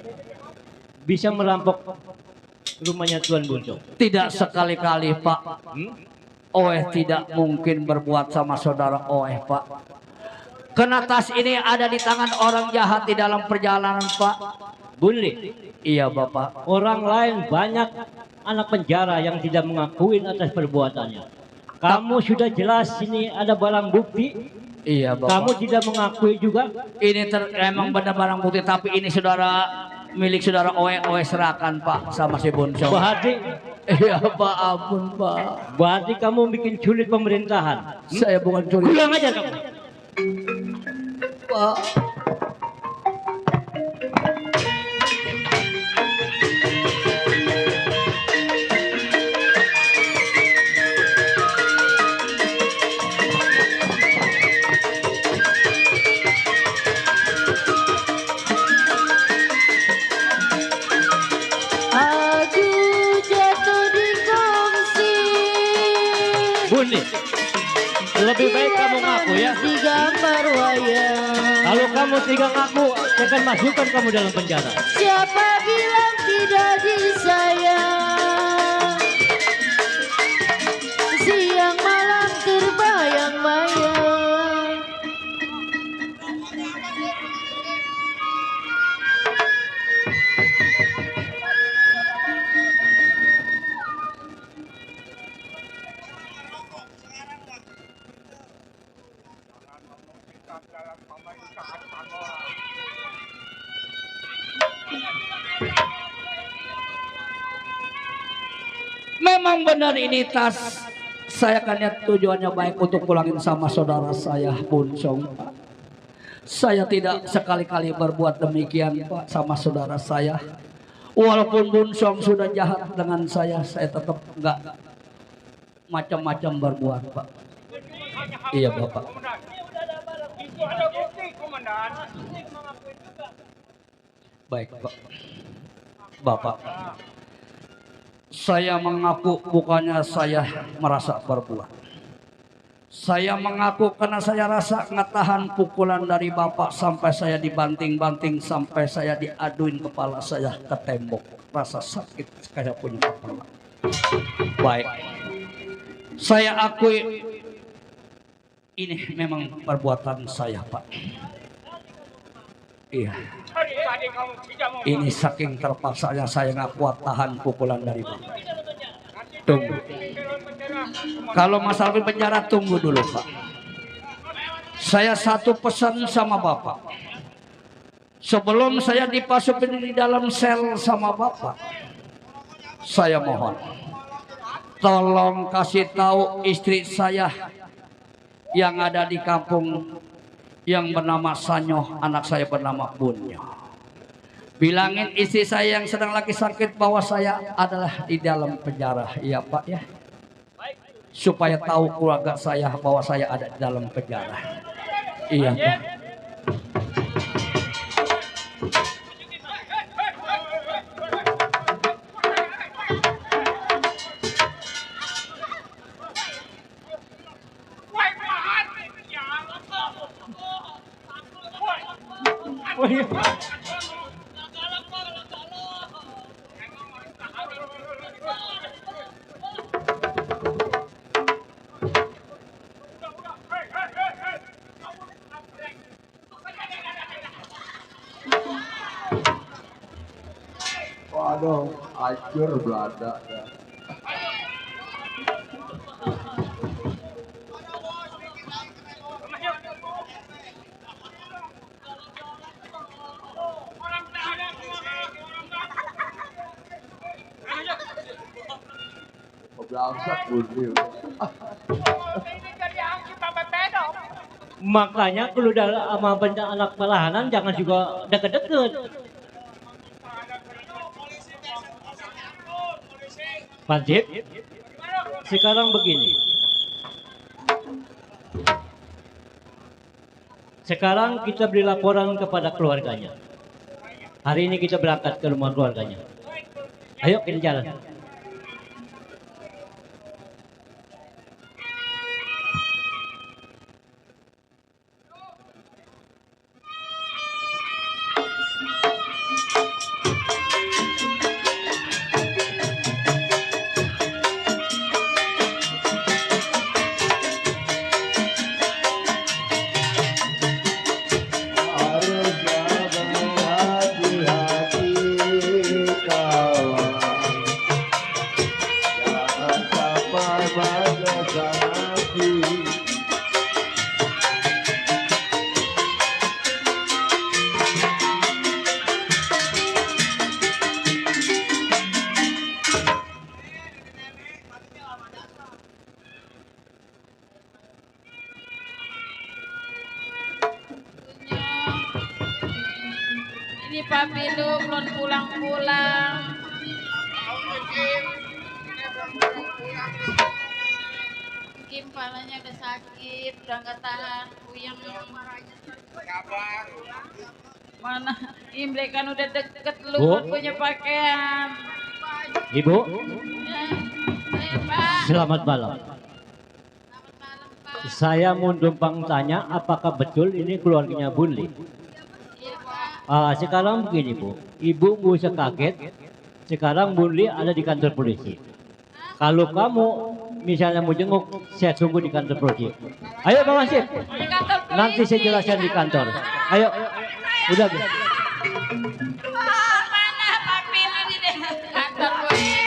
bisa merampok rumahnya Tuan Bunsong. Tidak sekali-kali, Pak. Oe tidak mungkin berbuat sama saudara Oe, Pak. Kena tas ini ada di tangan orang jahat di dalam perjalanan, Pak. Bunli. Iya, Bapak. Orang lain banyak anak penjara yang tidak mengakuin atas perbuatannya. Kamu sudah jelas ini ada barang bukti. Iya, Bapak. Kamu tidak mengakui juga. Ini emang benar barang bukti, tapi ini milik saudara Oe serahkan, Pak, sama si Bunsong. Berarti iya, Pak, ampun, Pak. Berarti kamu bikin sulit pemerintahan. Saya bukan sulit. Pulang aja kamu. Pak. Bunli, lebih baik kamu ngaku ya. Digambar wayang. Kalau kamu tidak ngaku, saya akan masukkan kamu dalam penjara. Siapa bilang tidak disayang? Siang malam terbayang-bayang. Memang benar ini tas. Saya kan lihat tujuannya baik untuk pulangin sama saudara saya Bunsong, Pak. Saya tidak sekali-kali berbuat demikian, Pak, sama saudara saya. Walaupun Bunsong sudah jahat dengan saya tetap enggak macam-macam berbuat, Pak. Iya, Bapak. Baik, Pak. Bapak. Saya mengaku bukannya saya merasa berbuat. Saya mengaku karena saya rasa ngetahan pukulan dari Bapak sampai saya dibanting-banting, sampai saya diaduin kepala saya ke tembok. Rasa sakit kayak punya kepala. Baik. Saya akui ini memang perbuatan saya, Pak. Iya. Ini saking terpaksanya saya nggak kuat tahan pukulan dari Bapak. Tunggu. Kalau masalah di penjara tunggu dulu, Pak. Saya satu pesan sama Bapak. Sebelum saya dipasukin di dalam sel sama Bapak, saya mohon tolong kasih tahu istri saya yang ada di kampung yang bernama Sanyo, anak saya bernama Bunyo. Bilangin istri saya yang sedang lagi sakit bahwa saya adalah di dalam penjara. Iya, Pak, ya. Supaya tahu keluarga saya bahwa saya ada di dalam penjara. Iya, Pak. Waduh, hancur Belanda. Makanya kalau dalam sama anak pelahanan jangan juga deket-deket. Panjip, sekarang begini. Sekarang kita beri laporan kepada keluarganya. Hari ini kita berangkat ke rumah keluarganya. Ayo kita jalan. Ji papi lu belum pulang-pulang. Kim palanya udah sakit, udah nggak tahan, puyeng. Mana Imlek kan udah deket lu Bu. punya pakaian. Ibu, Pak. selamat malam. Saya mau numpang tanya, apakah betul ini keluarganya Bunli? Sekarang begini Bu, Ibu nggak usah kaget. Sekarang Bunli ada di kantor polisi. Kalau kamu misalnya mau jenguk, saya tunggu di kantor polisi. Ayo Bang Wasip, nanti saya jelaskan di kantor. Ayo, udah Bu. Mana papi lu di kantor polisi?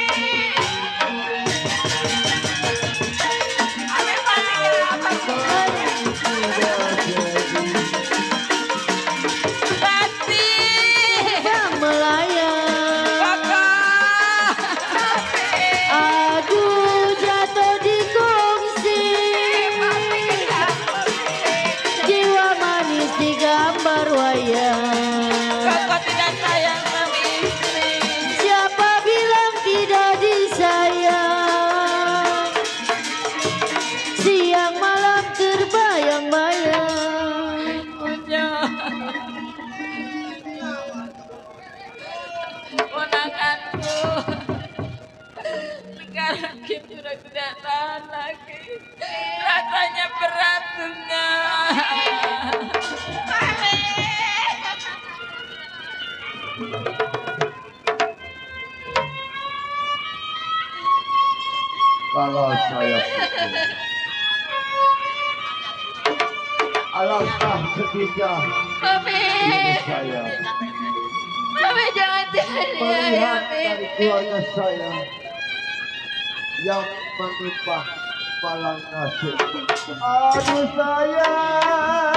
Sekarang Kim sudah tidak tahan lagi. Rasanya berat Kalau saya pikir, alangkah sedihnya ini saya Mami jangan tinggal melihat dari keluarga saya yang menimpa malang nasib. Aduh sayang.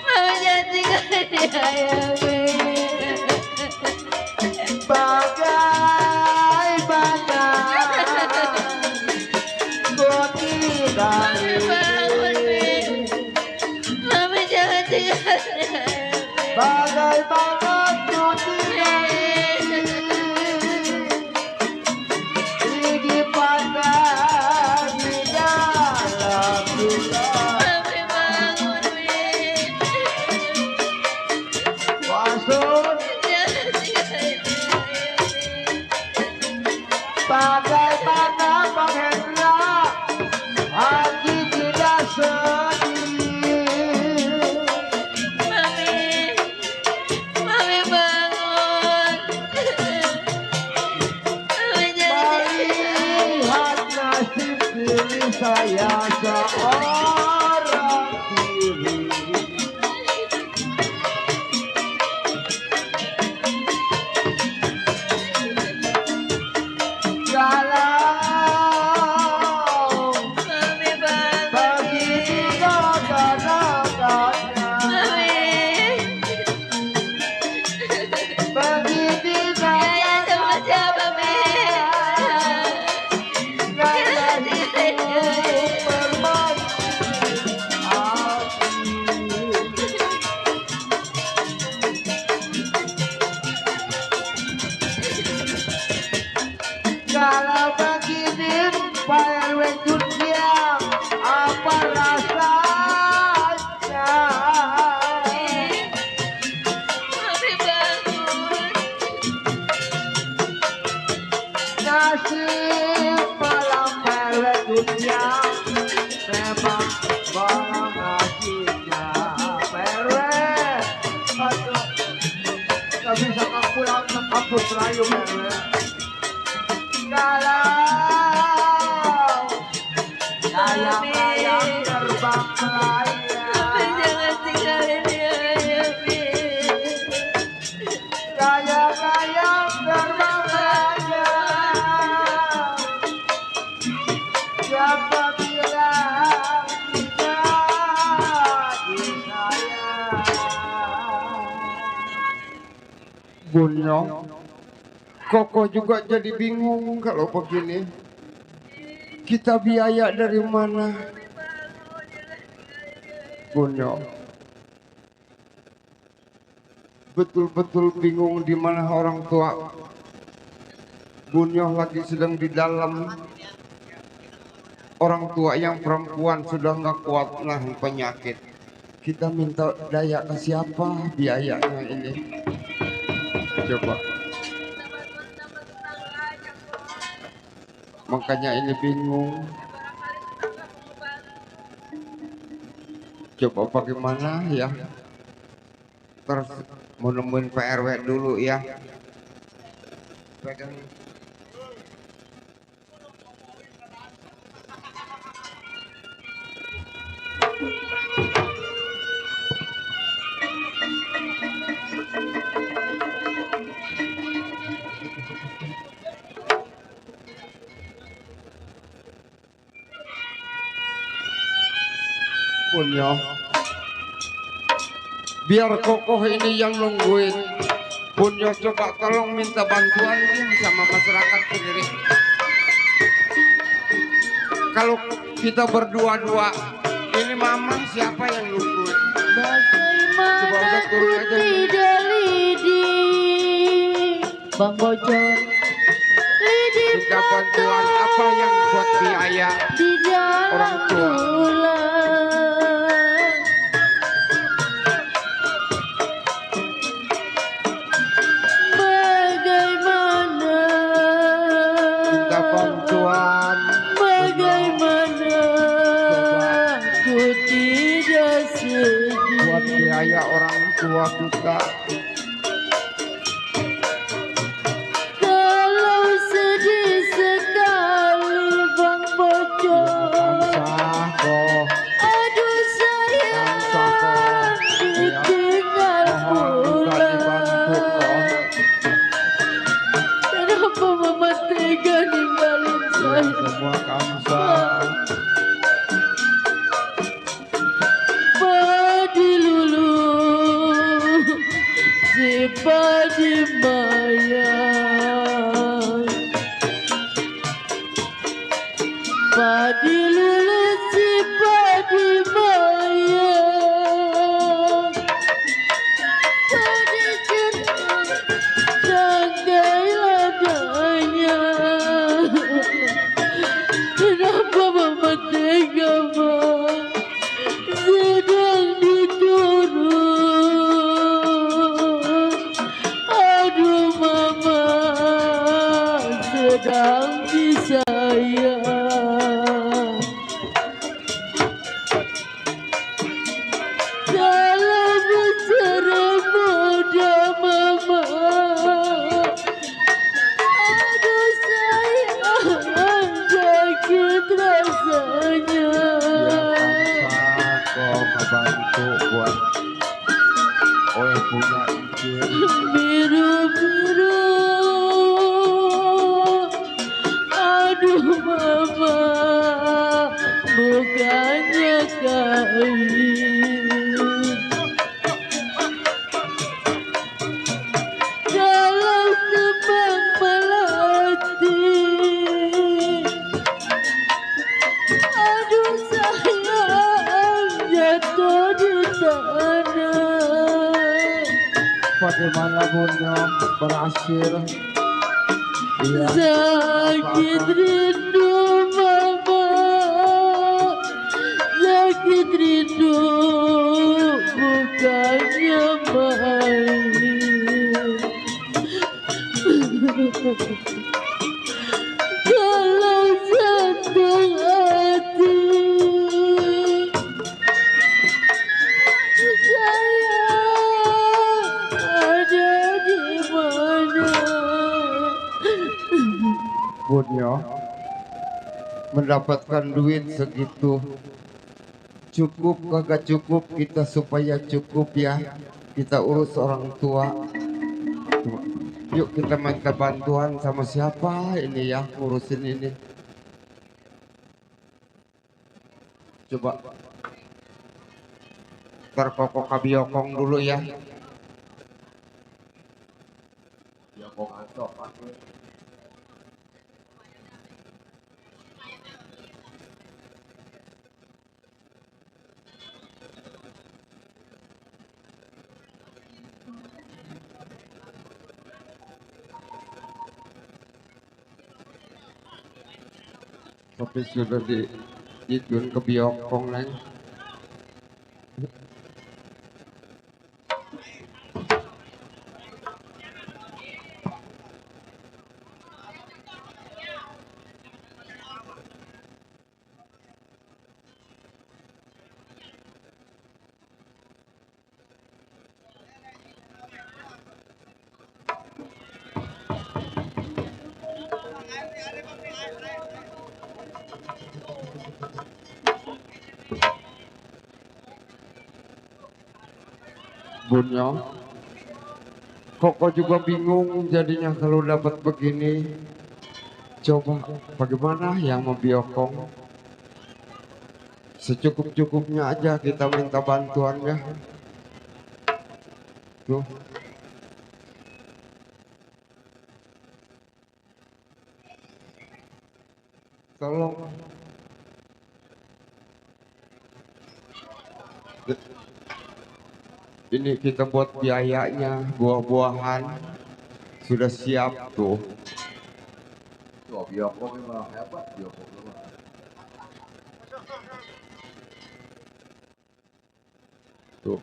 Mami jangan tinggal Bagaimana kau tidak Mami jangan tinggal bagaimana kau tidak ini pada di dalam dunia. Mami bangun Maksud bagaimana Bang Hendra hati tidak sedih. Mami bangun. Melihat nasib diri saya seorang diri. Kalau begitu kadang-kadangnya begitu kalau begini Pak RW dunia apa rasanya? Nasib malam RW dunia memang malam nasibnya RW. Aduh, gak bisa pulang ke kampus Melayu RW. Kalau layang-layang terbang melayang, jangan tinggalin dia, layang-layang terbang melayang, siapa bilang tidak disayang? Bunyong, Koko juga jadi bingung kalau begini. Kita biaya dari mana? Bunyo, betul-betul bingung di mana orang tua. Bunyoh lagi sedang di dalam. Orang tua yang perempuan sudah nggak kuat nahan penyakit. Kita minta daya ke siapa biayanya ini? Coba. Makanya ini bingung. Coba bagaimana ya? Terus mau nemuin PRW dulu ya. Pegang. Bunyoh, biar kokoh ini yang nungguin. Bunyoh coba tolong minta bantuan sama masyarakat sendiri. Kalau kita berdua-dua, ini mamang siapa yang nungguin? Coba udah turun aja. Bang Bocor, Minta bantuan apa yang buat biaya orang tua. Minta bantuan. Bagaimana ku tidak sedih buat biaya orang tua kita. kalau sedih sekali Bang Bocor. Aduh sayang ditinggal pulang. Kenapa mama tega ninggalin saya? Semua kamsa. Padi lulu, si padi maya, padi lulu si padi maya, padi cinta tanggai ladanya. Kenapa mama tega Bang? Sedang diturun. Aduh mama sedang disayang. Kalau bicara muda mama, aduh sayang sakit rasanya. Kok ngebantu buat oleh punya izin. Biru-biru, aduh mama, bukannya kain. Kalau kembang melati, aduh sayang jatuh di tanah. Bagaimana Bunyoh berhasil? Iya. Sakit rindu mama, sakit rindu bukannya main. Kalau jantung hati sayang ada di mana? Bunyoh mendapatkan duit segitu cukup kagak cukup kita supaya cukup ya kita urus orang tua. Yuk kita minta bantuan sama siapa ini ya ngurusin ini. Coba terkokok kabiokong dulu ya. Biokong antok pasti. Tapi sudah diikun ke biokong neng. Bunyo, kok juga bingung jadinya kalau dapat begini. Coba bagaimana yang membiokong? Secukup-cukupnya aja kita minta bantuannya. Tuh. Tolong. Ini kita buat biayanya, buah-buahan sudah siap tuh. Tuh, biokong memang hebat, biokong memang. Tuh.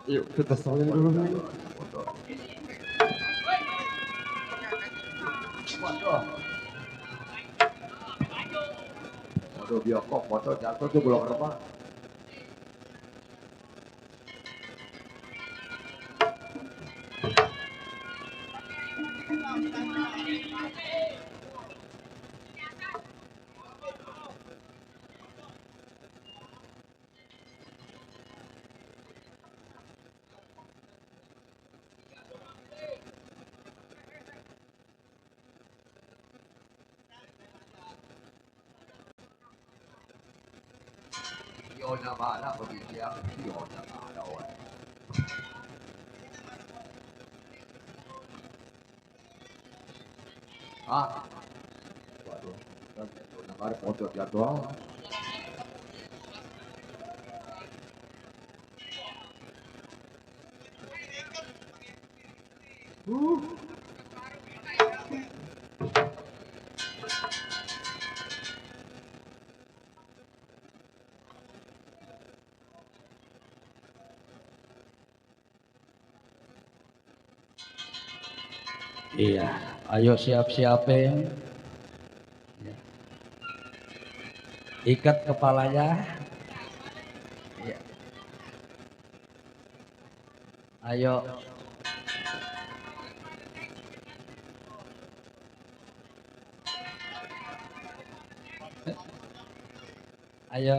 Yuk kita saling dulu nih. Aduh, biokong foto jatuh tuh belum apa. Yona mana berbicara, Yona mana orang. Waduh, Yona mana foto jatuh. Iya, ayo siap-siapin. Ikat kepalanya. Iya. Ayo. Ayo.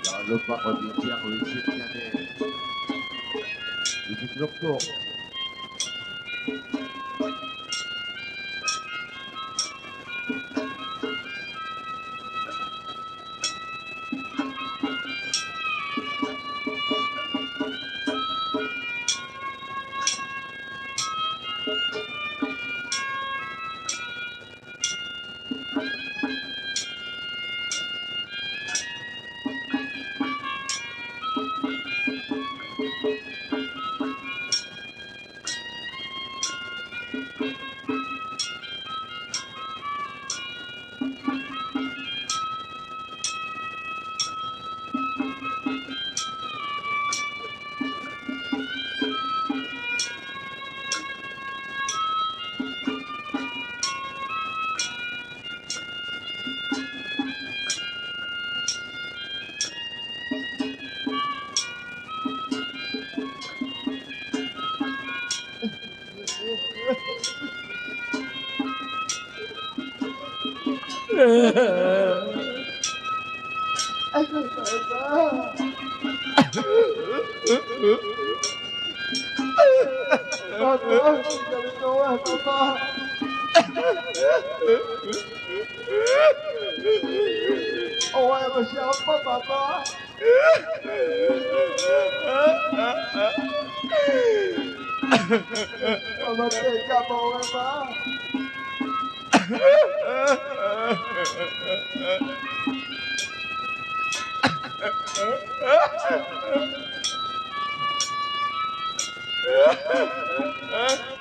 Jangan lupa kondisi yang listriknya deh. Listrik truk. Aduh, Papa. Papa, jangan kawah, Papa. Oh, sama siapa, Papa? Mama tega mau Pak.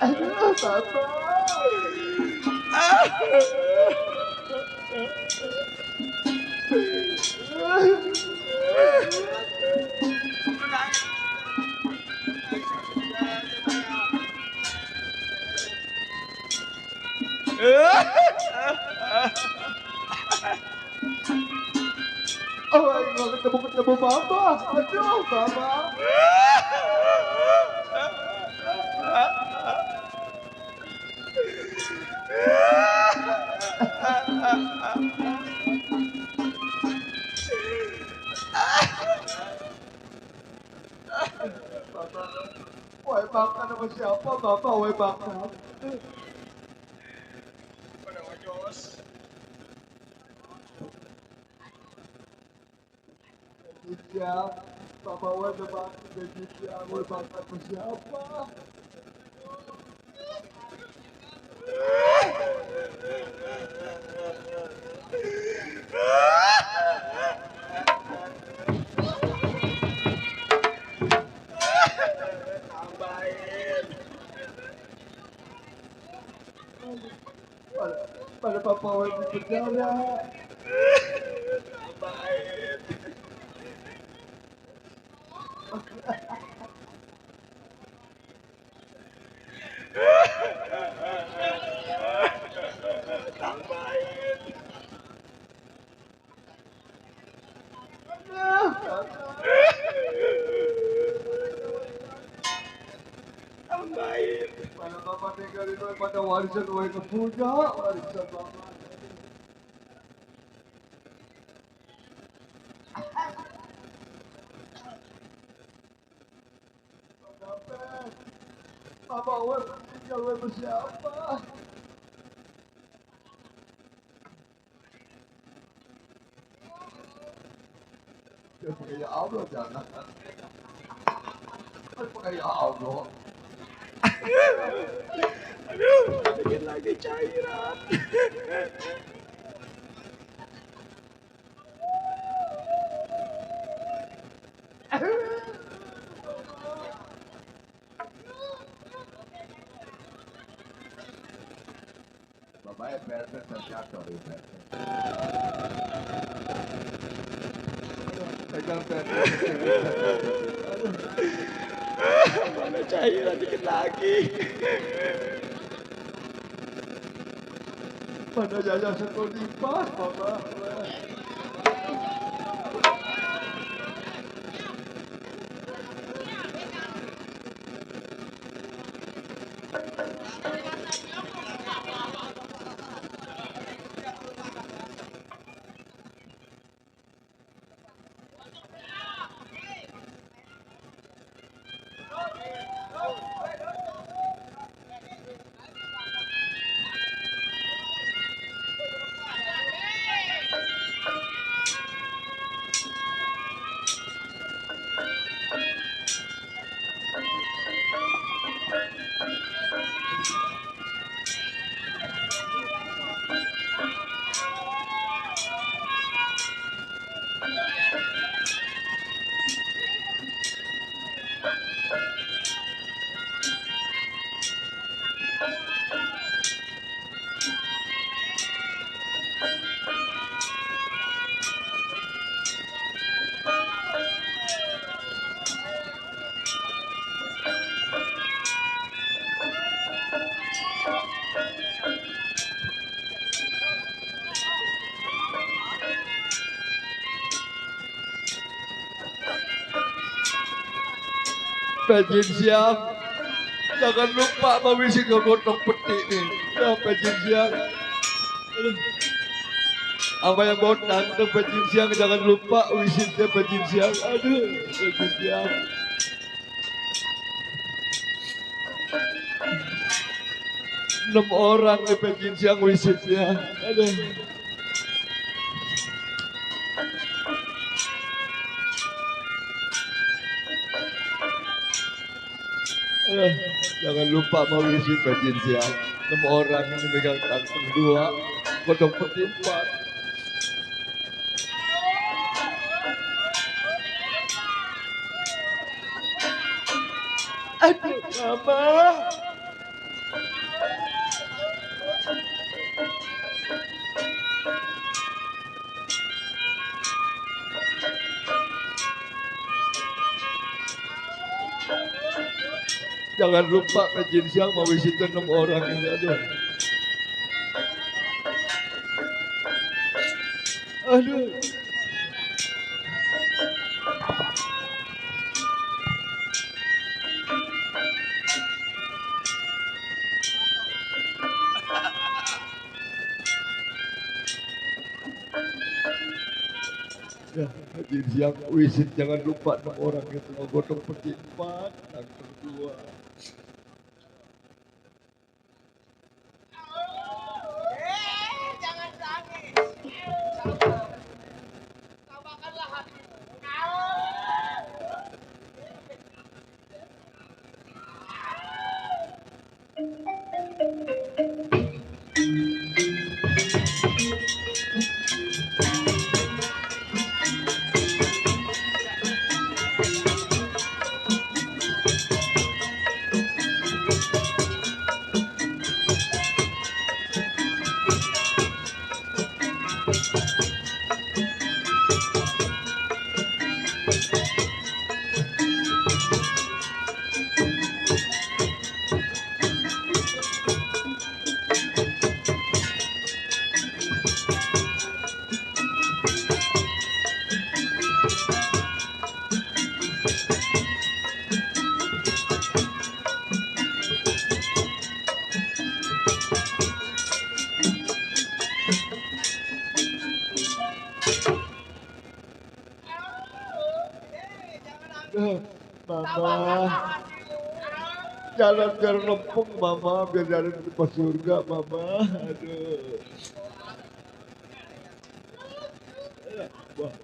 Aduh, Papa. Oh, nggak ketemu Papa. Aduh, Papa. Woi makan sama siapa Bapak? Woi makan. Pada wajos. Siap, Bapak woi makan gaji siap. Woi makan sama siapa? Pada Bapak woi di penjara. Tambahin. Tambahin. Tambahin. Pada Bapak tinggalin woi pada warisan woi kepunya warisan Bapak. Bapak woi tinggal woi sama siapa? Ya pakai ya Allah jangan. Pakai ya Allah. Aduh, bikin lagi cairan. Bapaknya perset terjatuh di perset. Pegang perset. Mana cairan dikit lagi. Mana jaya sekol dipas, Bapak. Pejin siang. Jangan lupa mengisi gotong peti nih. Ya pejin siang. Apa yang mau nantang pejin siang jangan lupa wisitnya pejin siang. Aduh, pejin siang. Enam orang nih pejin siang wisitnya. Aduh. Jangan lupa mau isi pejin siang. 6 orang ini megang kantong 2, gotong peti 4. Aduh, Mama. Jangan lupa pejin siang mau visit 6 orang ini. Aduh. Aduh. Ya, haji siang wisit jangan lupa 6 orang itu menggotong peti 4 dan berdua. Jangan nangis. Sabarkanlah hati. Mama, jalan biar lempeng mama, biar jalan ke surga mama. Aduh. Wah.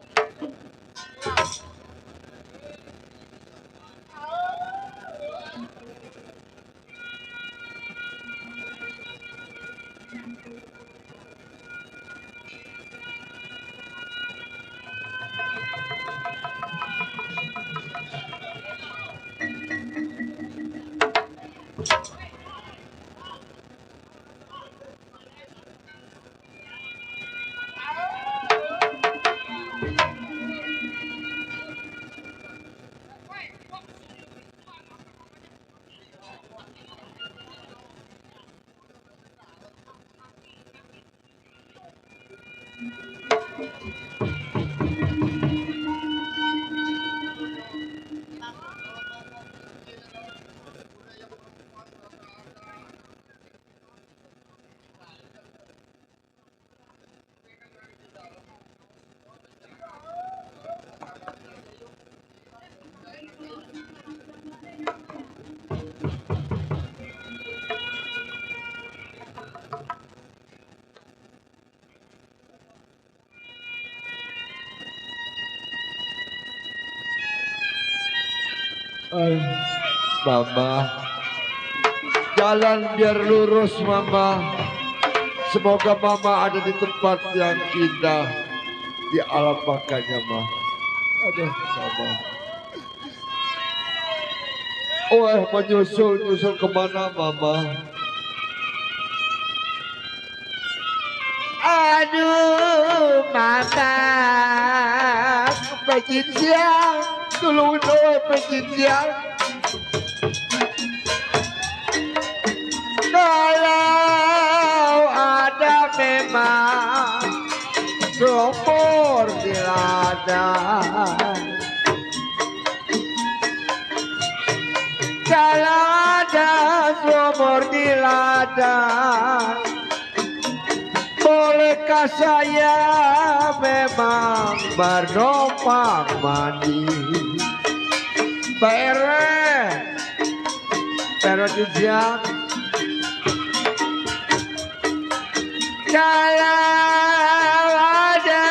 Ay, mama, jalan biar lurus mama. Semoga mama ada di tempat yang indah di alam bakanya mah. Aduh, mama. Oh, menyusul kemana mama? Aduh, mama, pejin siang, tolong doa pejin siang. Kalau ada memang sumur di ladang, kalau ada sumur di ladang, bolehkah saya memang bernumpang mandi? Pero siang, kalau ada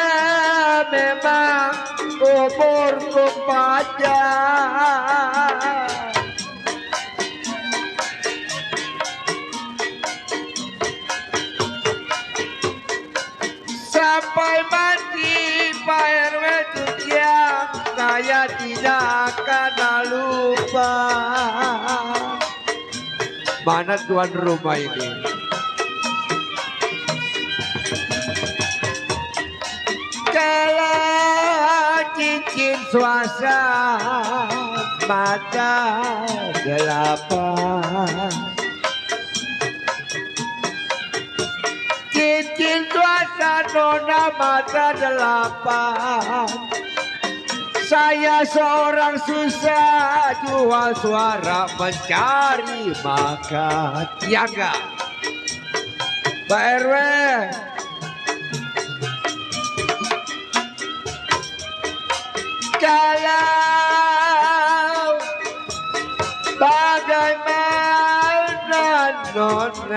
memang umurku panjang, sampai mati Pak RW Tukiang, saya tidak akan lupa. Mana tuan rumah ini? Kalau cincin suasana mata delapan, cincin suasana mata delapan, saya seorang susah jual suara mencari makan. Ya enggak Pak RW?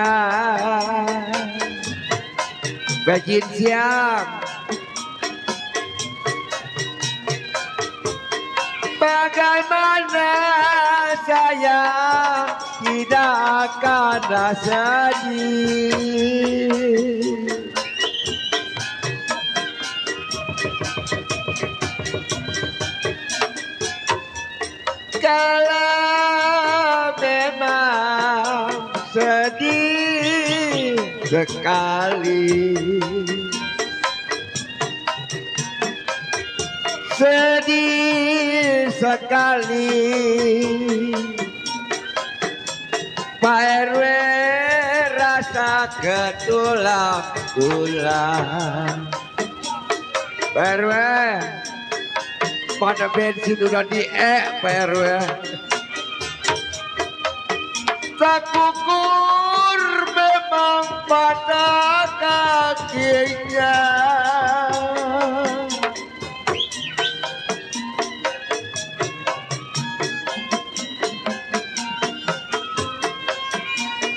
mana Bajin siang bagaimana saya tidak akan sedih. Kalau memang sedih sekali, sedih sekali, Pak RW rasa ketulang-tulang. Pak RW pada bensin udah Pak RW. Tak kukur memang pada kakinya.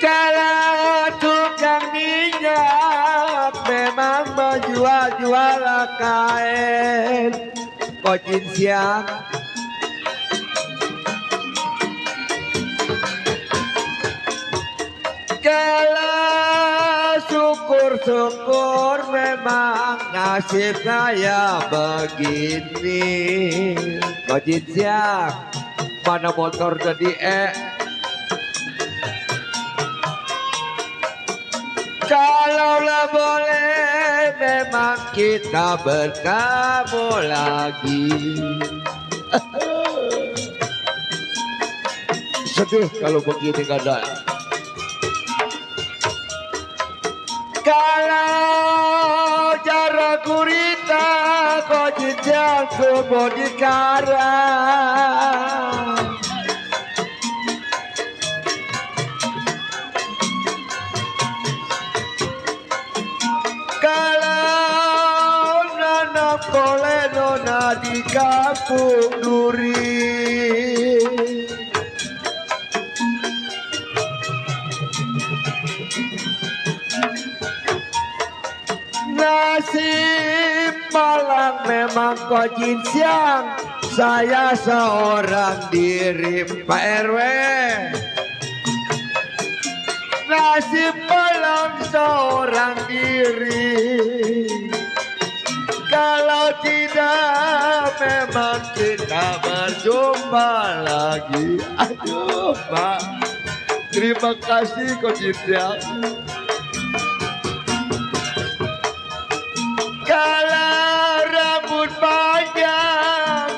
Kalau tukang minyak memang menjual-jual kain kocin siang. Kalau syukur-syukur memang nasibnya ya begini. Kocin siang mana motor jadi Kalaulah boleh memang kita bertemu lagi. Sedih kalau begini kadang. Kalau jarak gurita kau jejak semua di karang. Oleh nona di kampung duri. Nasib malang memang kocin siang. Saya seorang diri Pak RW. Nasib malang seorang diri. Kalau tidak memang kita berjumpa lagi. Aduh Pak, terima kasih kocin siang. Kalau rambut panjang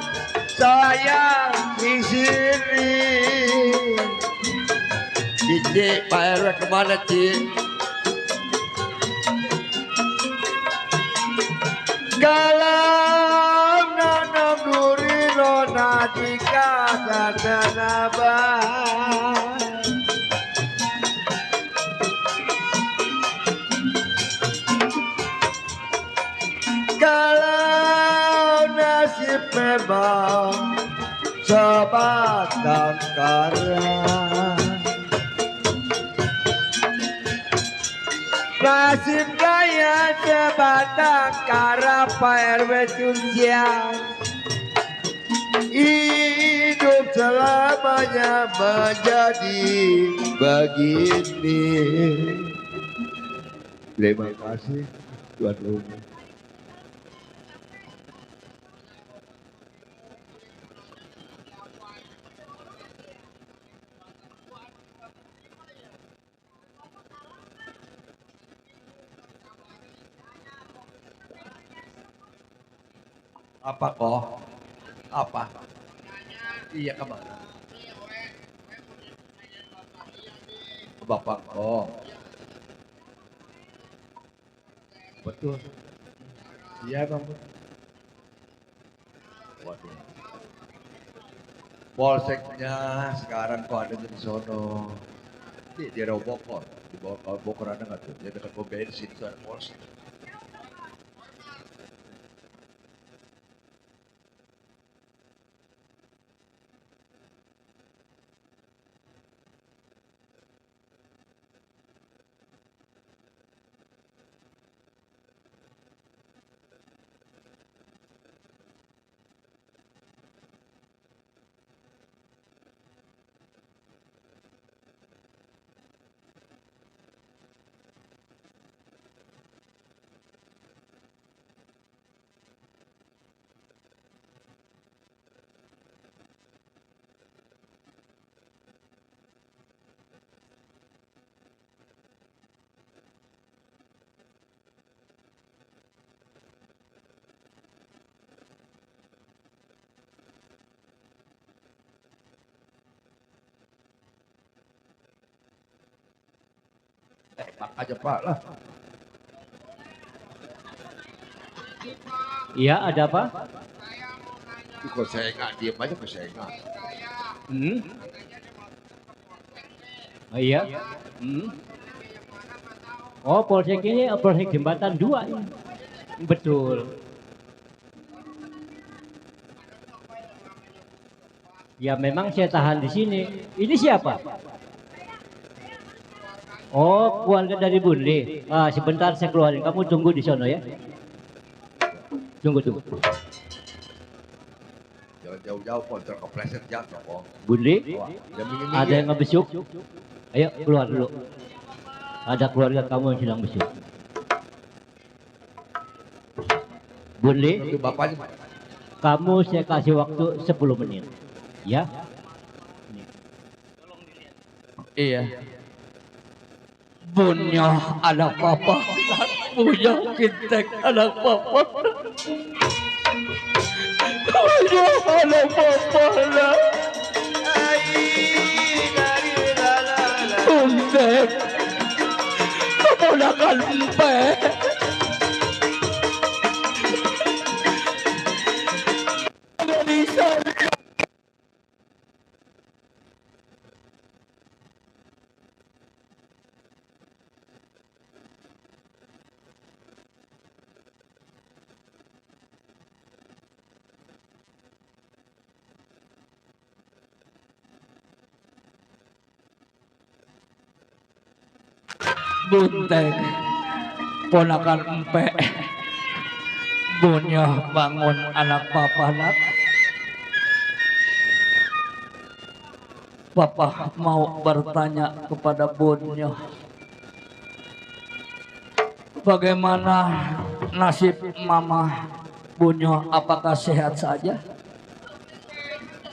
saya sisiri. Cik, Pak RW kemana Cik? Kalau nanam duri rona di kata tanabah. Kalau nasib memang sebatang kara. Nasib kaya sebatang kara Pak RW Tunsiang. Hidup selamanya menjadi begini. Terima kasih Tuan Rumah. Apa kok? Apa? Iya kemana? Bapak kok. Betul. Iya bang. Waduh. Polseknya sekarang kok ada di sono. Di daerah Bogor. Di Bogor ada nggak tuh? Dia dekat pom bensin itu ada polsek. Tembak aja Pak lah. Iya, ada apa? Kok saya nggak diem aja, kok saya nggak. Oh iya. Oh, polsek ini polsek jembatan 2 ini. Betul. Ya memang saya tahan di sini. Ini siapa? Oh, keluarga dari Bunli. Ah, sebentar saya keluarin. Kamu tunggu di sana ya. Tunggu. Jangan jauh-jauh, Pon. Terkepleset jatuh, Pon. Bunli, ada yang ngebesuk? Ayo keluar dulu. Ada keluarga kamu yang sedang besuk. Bunli, kamu saya kasih waktu 10 menit. Ya? Iya. Punya anak papa, punya kintek anak papa. Punya anak papa lah. Kintek, keponakan empe. Nggak bisa. Bunteng, ponakan empe, punya bangun anak papa nak. Papa mau bertanya kepada Bunyo, bagaimana nasib mama Bunyo, apakah sehat saja?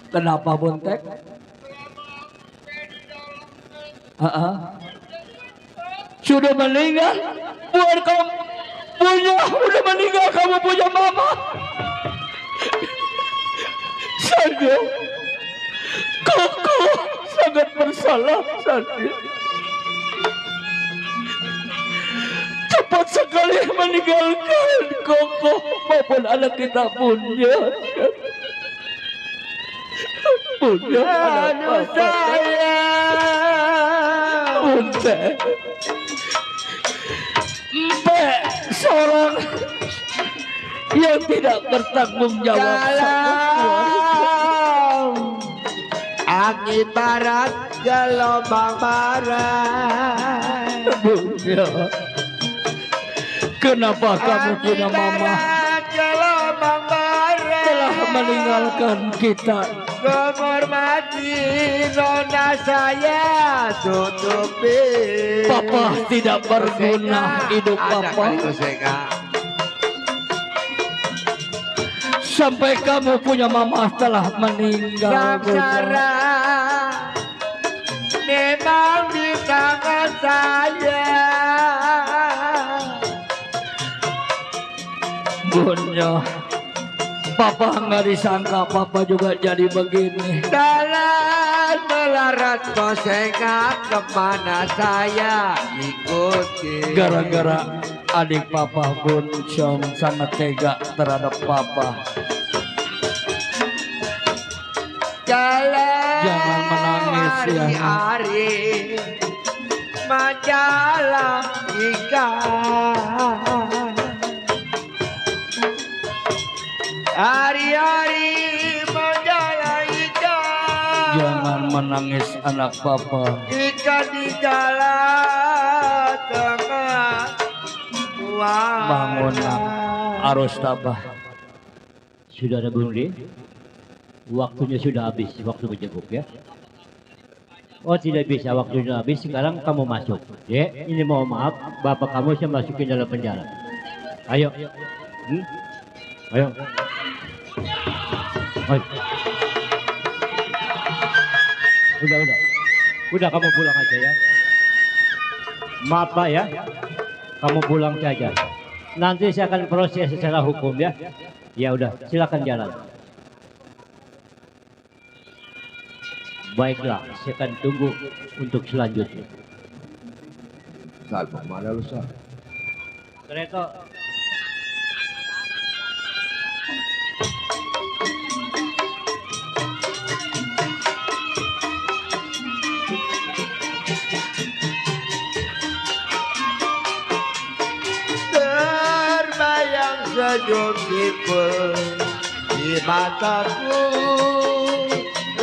Kenapa Buntek? Sudah meninggal, buat kamu punya, udah meninggal kamu punya mama. Saya, Koko sangat bersalah Sandi. Cepat sekali meninggalkan Koko maupun anak kita punya. Punya anak saya. Unte. Empe seorang yang tidak bertanggung jawab sama angin barat gelombang barat. Bunda, kenapa kamu punya mama Gelombang barat telah meninggalkan kita? Menghormati nona saya tutupi. Papa tidak berguna hidup Papa. Sampai kamu punya mama telah meninggal. Samsara memang di tangan saya. Bunda, Papa nggak disangka Papa juga jadi begini. Jalan melarat kosengat kemana saya ikuti. Gara-gara adik Papa Buncong sangat tega terhadap Papa. Jalan jangan menangis ya. Hari majalah ikan. Hari-hari majalah ikan. Jangan menangis anak Papa. Ikan di jalan tengah. Bangun nak, arus tabah. Sudah ada Bunli? Waktunya sudah habis, waktu menjenguk ya. Oh tidak bisa, waktunya habis. Sekarang kamu masuk. Ya, ini mohon maaf, bapak kamu saya masukin dalam penjara. Ayo. Ayo. Udah kamu pulang aja ya. Maaf Pak ya, kamu pulang saja. Nanti saya akan proses secara hukum ya. Ya udah, silakan jalan. Baiklah, saya akan tunggu untuk selanjutnya. Sal, mana lu Sal? Kereta. Terbayang senyum kipul di mataku,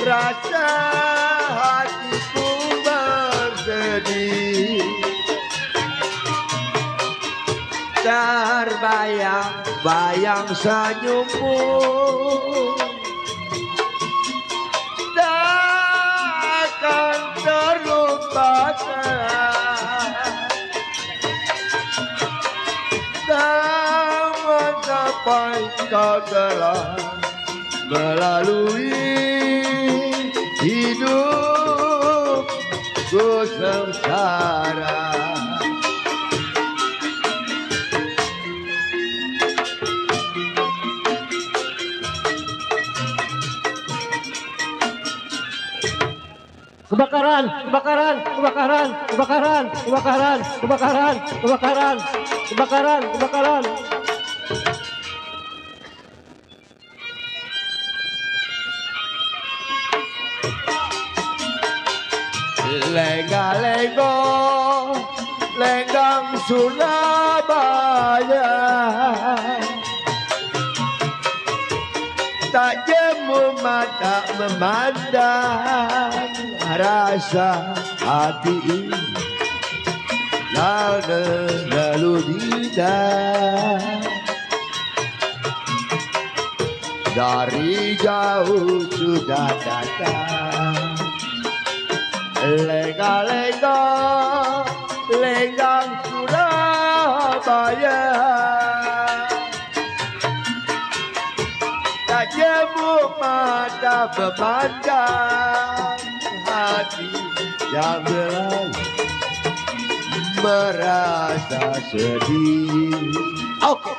rasa hatiku bersedih. Terbayang-bayang senyummu, takkan terlupakan. Namun sampai kau telah melalui hidupku sengsara. Kebakaran, kebakaran, kebakaran, kebakaran, kebakaran, kebakaran, kebakaran, kebakaran, kebakaran. Lenga-lengo, lenggang Surabaya, tak jemu mata memandang rasa hati ini lalu lidah. Dari jauh sudah datang, lenga-lenga, lenggang Surabaya, tak jemu mata memandang hati yang berlalu merasa sedih. Oke.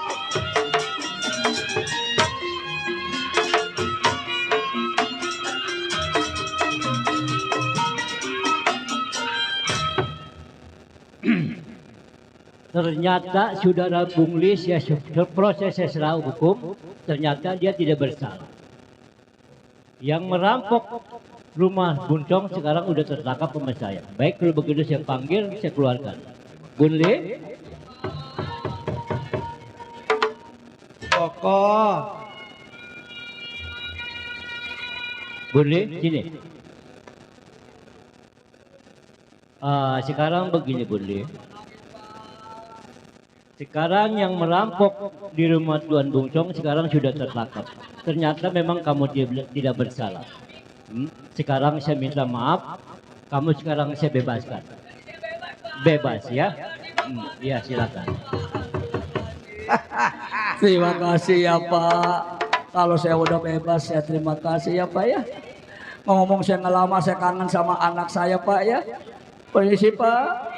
Ternyata saudara Bunglis ya proses secara hukum ternyata dia tidak bersalah. Yang merampok rumah Buncong sekarang udah tertangkap sama saya. Baik kalau begitu saya panggil, saya keluarkan. Bunli. Koko. Bunli, sini. Sekarang begini Bunli. Sekarang yang merampok di rumah Tuan Bungcong sekarang sudah tertangkap. Ternyata memang kamu tidak bersalah. Sekarang saya minta maaf, kamu sekarang saya bebaskan. Bebas ya? Ya silakan. Terima kasih ya Pak. Kalau saya udah bebas saya terima kasih ya Pak ya. Ngomong saya nggak lama saya kangen sama anak saya Pak ya. Permisi Pak.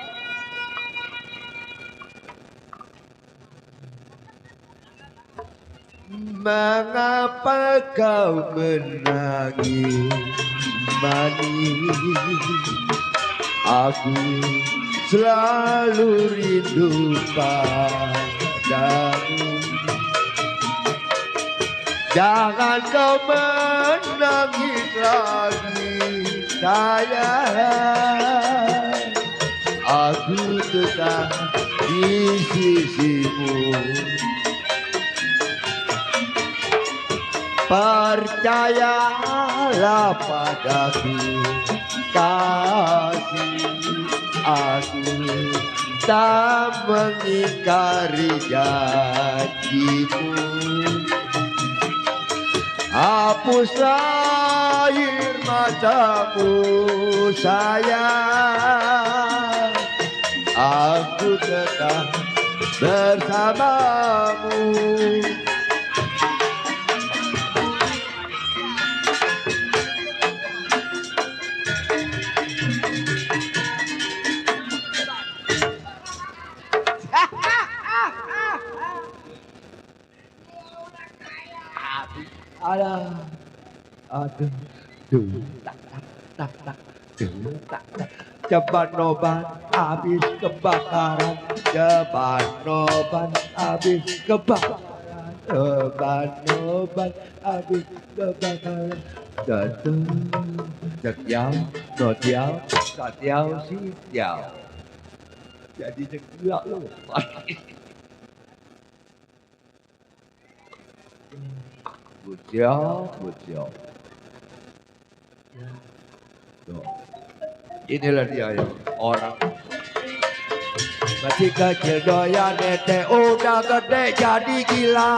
Mengapa kau menangis manis? Aku selalu rindu padamu. Jangan kau menangis lagi sayang. Aku tetap di sisimu. Percayalah padaku kasih, aku tak mengingkari janjimu. Hapuslah air matamu sayang, aku tetap bersamamu. Aduh, tak tak tak tak, tak tak tak Jebanoban habis kebakaran, Jebanoban habis kebakaran, Jebanoban habis kebakaran. Datang, Jatiao, Notiao, Satiao, Sitiao. Jadi negara lu. Butiao. Tuh. Inilah dia yang orang masih kecil doyan nete, udah gede jadi gila.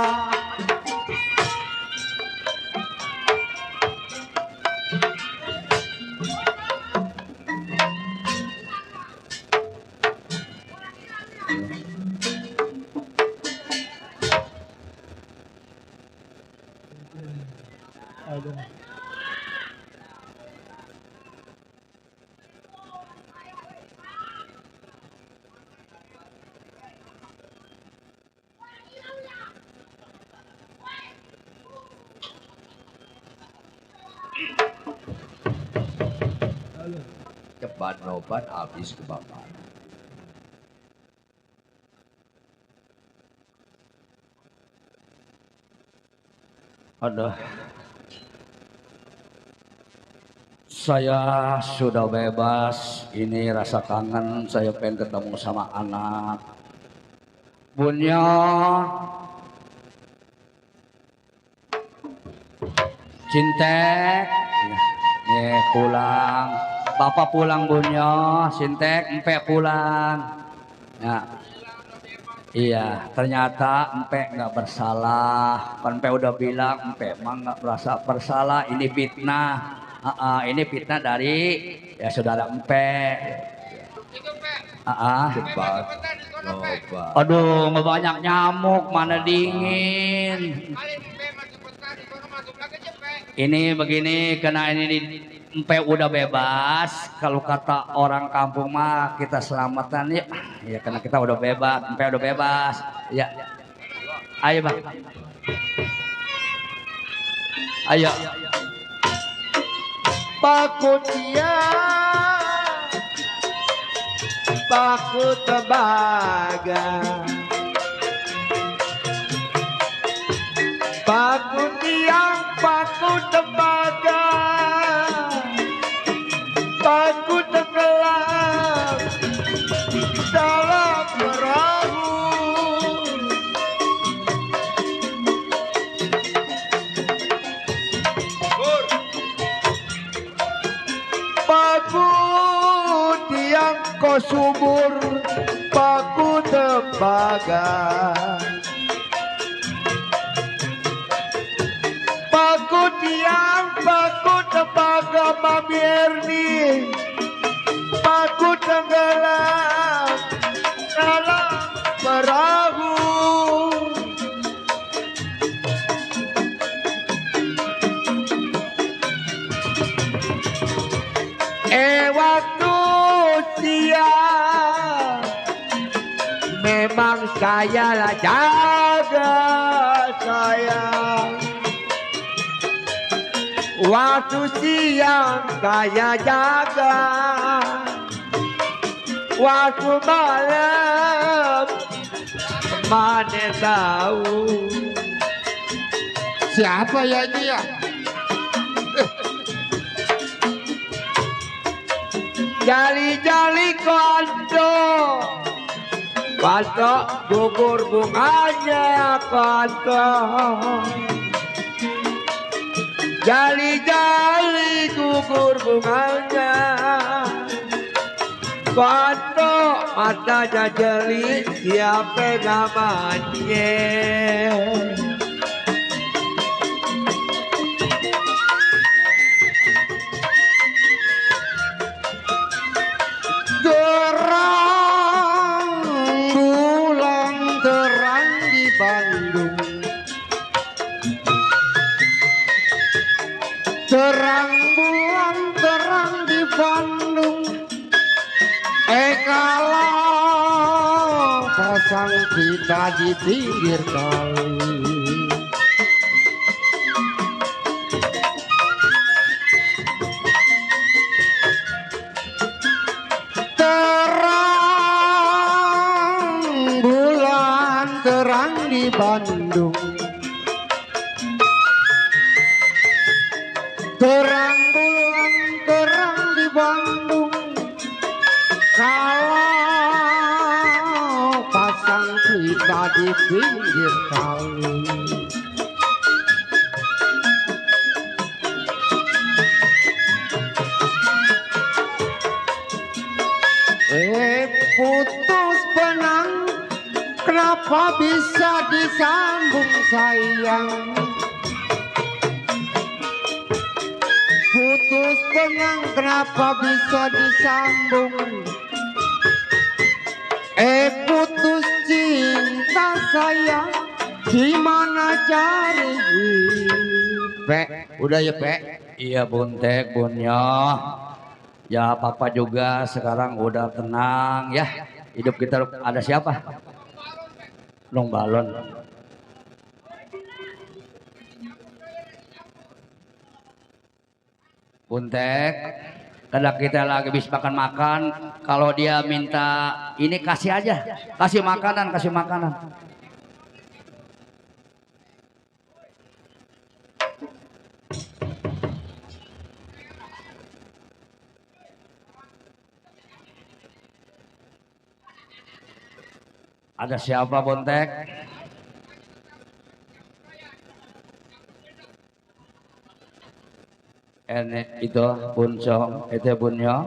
Jebanoban habis kebakaran. Aduh, saya sudah bebas. Ini rasa kangen, saya pengen ketemu sama anak. Bunya, Cintek, nih pulang. Bapak pulang Bunya, Cintek, Empe pulang. Ya. Iya, ternyata Empe nggak bersalah. Empe udah bilang Empe emang nggak merasa bersalah. Ini fitnah. Ini fitnah dari ya saudara Empe. Cepat. Aduh, banyak nyamuk, mana dingin. Ini begini, karena ini Empe udah bebas. Kalau kata orang kampung mah kita selamatan ya. Ya karena kita udah bebas, Empe udah bebas. Ya. Ayo Bang. Ayo. Pakutia, paku tembaga, paku tiang, paku tembaga, paku tenggelam dalam perahu. Paku tiang kau subur, paku tembaga, paku tiang, paku tembaga Mami Erni, paku tenggelam dalam perahu. Waktu siang memang saya lah jaga sayang. Waktu siang saya jaga, waktu malam mana tahu. Siapa ya dia? Jali-jali kondo, kondo gugur bunganya kondo. Jali-jali gugur bunganya kondo, matanya jeli siapa namanya. Terang bulan terang di Bandung, kalau pasang kita di pinggir kali. Terang bulan terang di Bandung, kalau pasang kita di pinggir kali. Putus benang, kenapa bisa disambung sayang? Putus benang, kenapa bisa disambung? Putus cinta sayang, gimana cari? Udah ya Iya Buntek, Bunyo. Ya papa juga sekarang udah tenang ya. Hidup kita ada siapa? Long Balon. Buntek, kadang kita lagi habis makan-makan, kalau dia minta ini kasih aja, kasih makanan. Ada siapa Bontek? Itu Buncong, itu Bunyo.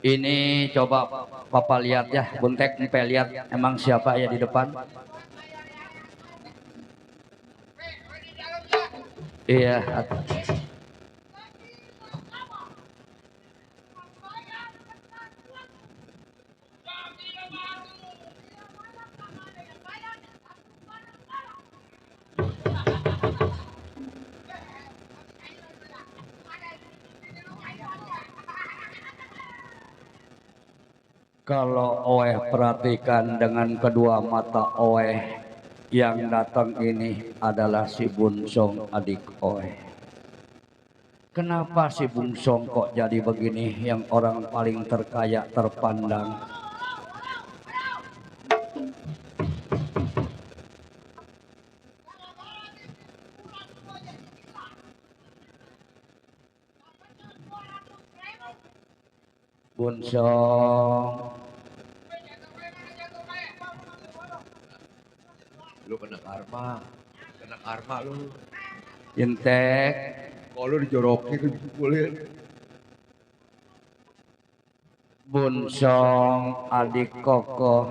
Ini coba papa lihat ya, Buntek sampai lihat emang siapa ya di depan. Iya. Kalau Oeh perhatikan dengan kedua mata Oeh, yang datang ini adalah si Bunsong adik Oeh. Kenapa si Bunsong kok jadi begini, yang orang paling terkaya terpandang? Bunsong, lu kena karma lu. Intek, Kalau dijorokin boleh. Bunsong adik Koko.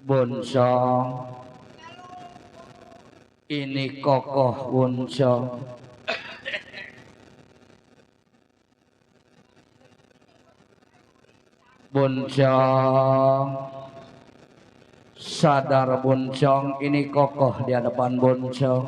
Bunsong, ini Koko Bunsong. Buncong, sadar Buncong, ini kokoh di hadapan Buncong.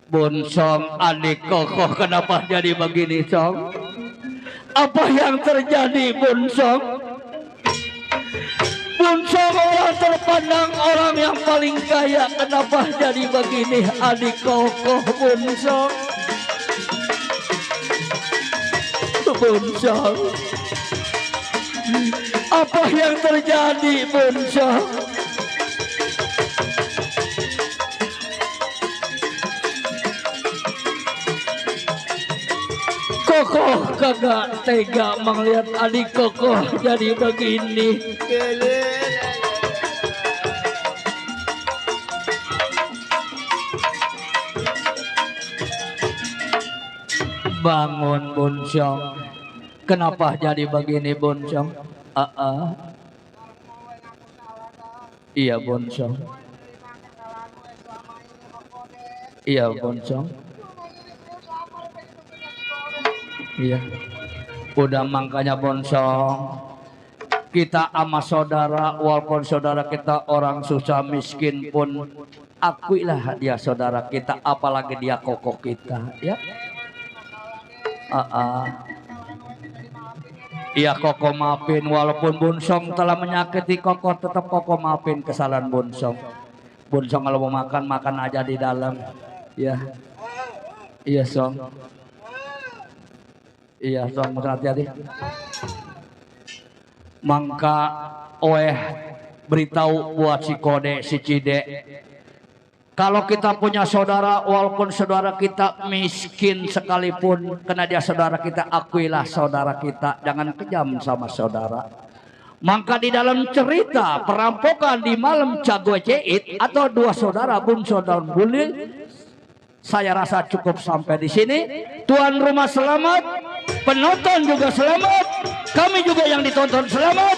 Buncong adik kokoh, kenapa jadi begini, Cong? Apa yang terjadi, Buncong? Bunsong orang terpandang, orang yang paling kaya, kenapa jadi begini adik kokoh Bunsong? Bunsong, apa yang terjadi Bunsong? Kokoh kagak tega melihat adik kokoh jadi begini. Bangun Bunsong, kenapa jadi begini Bunsong? Iya Bunsong. Iya Bunsong. Iya. Udah makanya Bunsong, kita sama saudara, walaupun saudara kita orang susah miskin pun, akuilah dia saudara kita, apalagi dia kokoh kita, ya. Iya Koko maafin, walaupun Bunsong telah menyakiti Koko, tetap Koko maafin kesalahan Bunsong. Bun Song kalau mau makan, makan aja di dalam. Ya. Iya Song. Iya Song, hati-hati. Mangka beritahu buat si Kode, si Cide. Kalau kita punya saudara, walaupun saudara kita miskin sekalipun, karena dia saudara kita, akuilah saudara kita. Jangan kejam sama saudara. Maka di dalam cerita perampokan di malam Cagoe Ceit atau dua saudara Bunso dan Bunli, saya rasa cukup sampai di sini. Tuan rumah selamat, penonton juga selamat, kami juga yang ditonton selamat.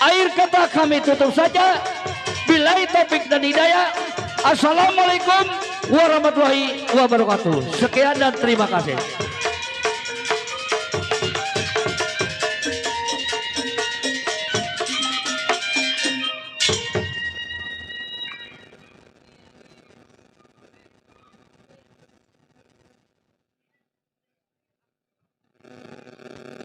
Akhir kata kami tutup saja. Billahi taufik dan hidayah. Assalamualaikum warahmatullahi wabarakatuh. Sekian dan terima kasih.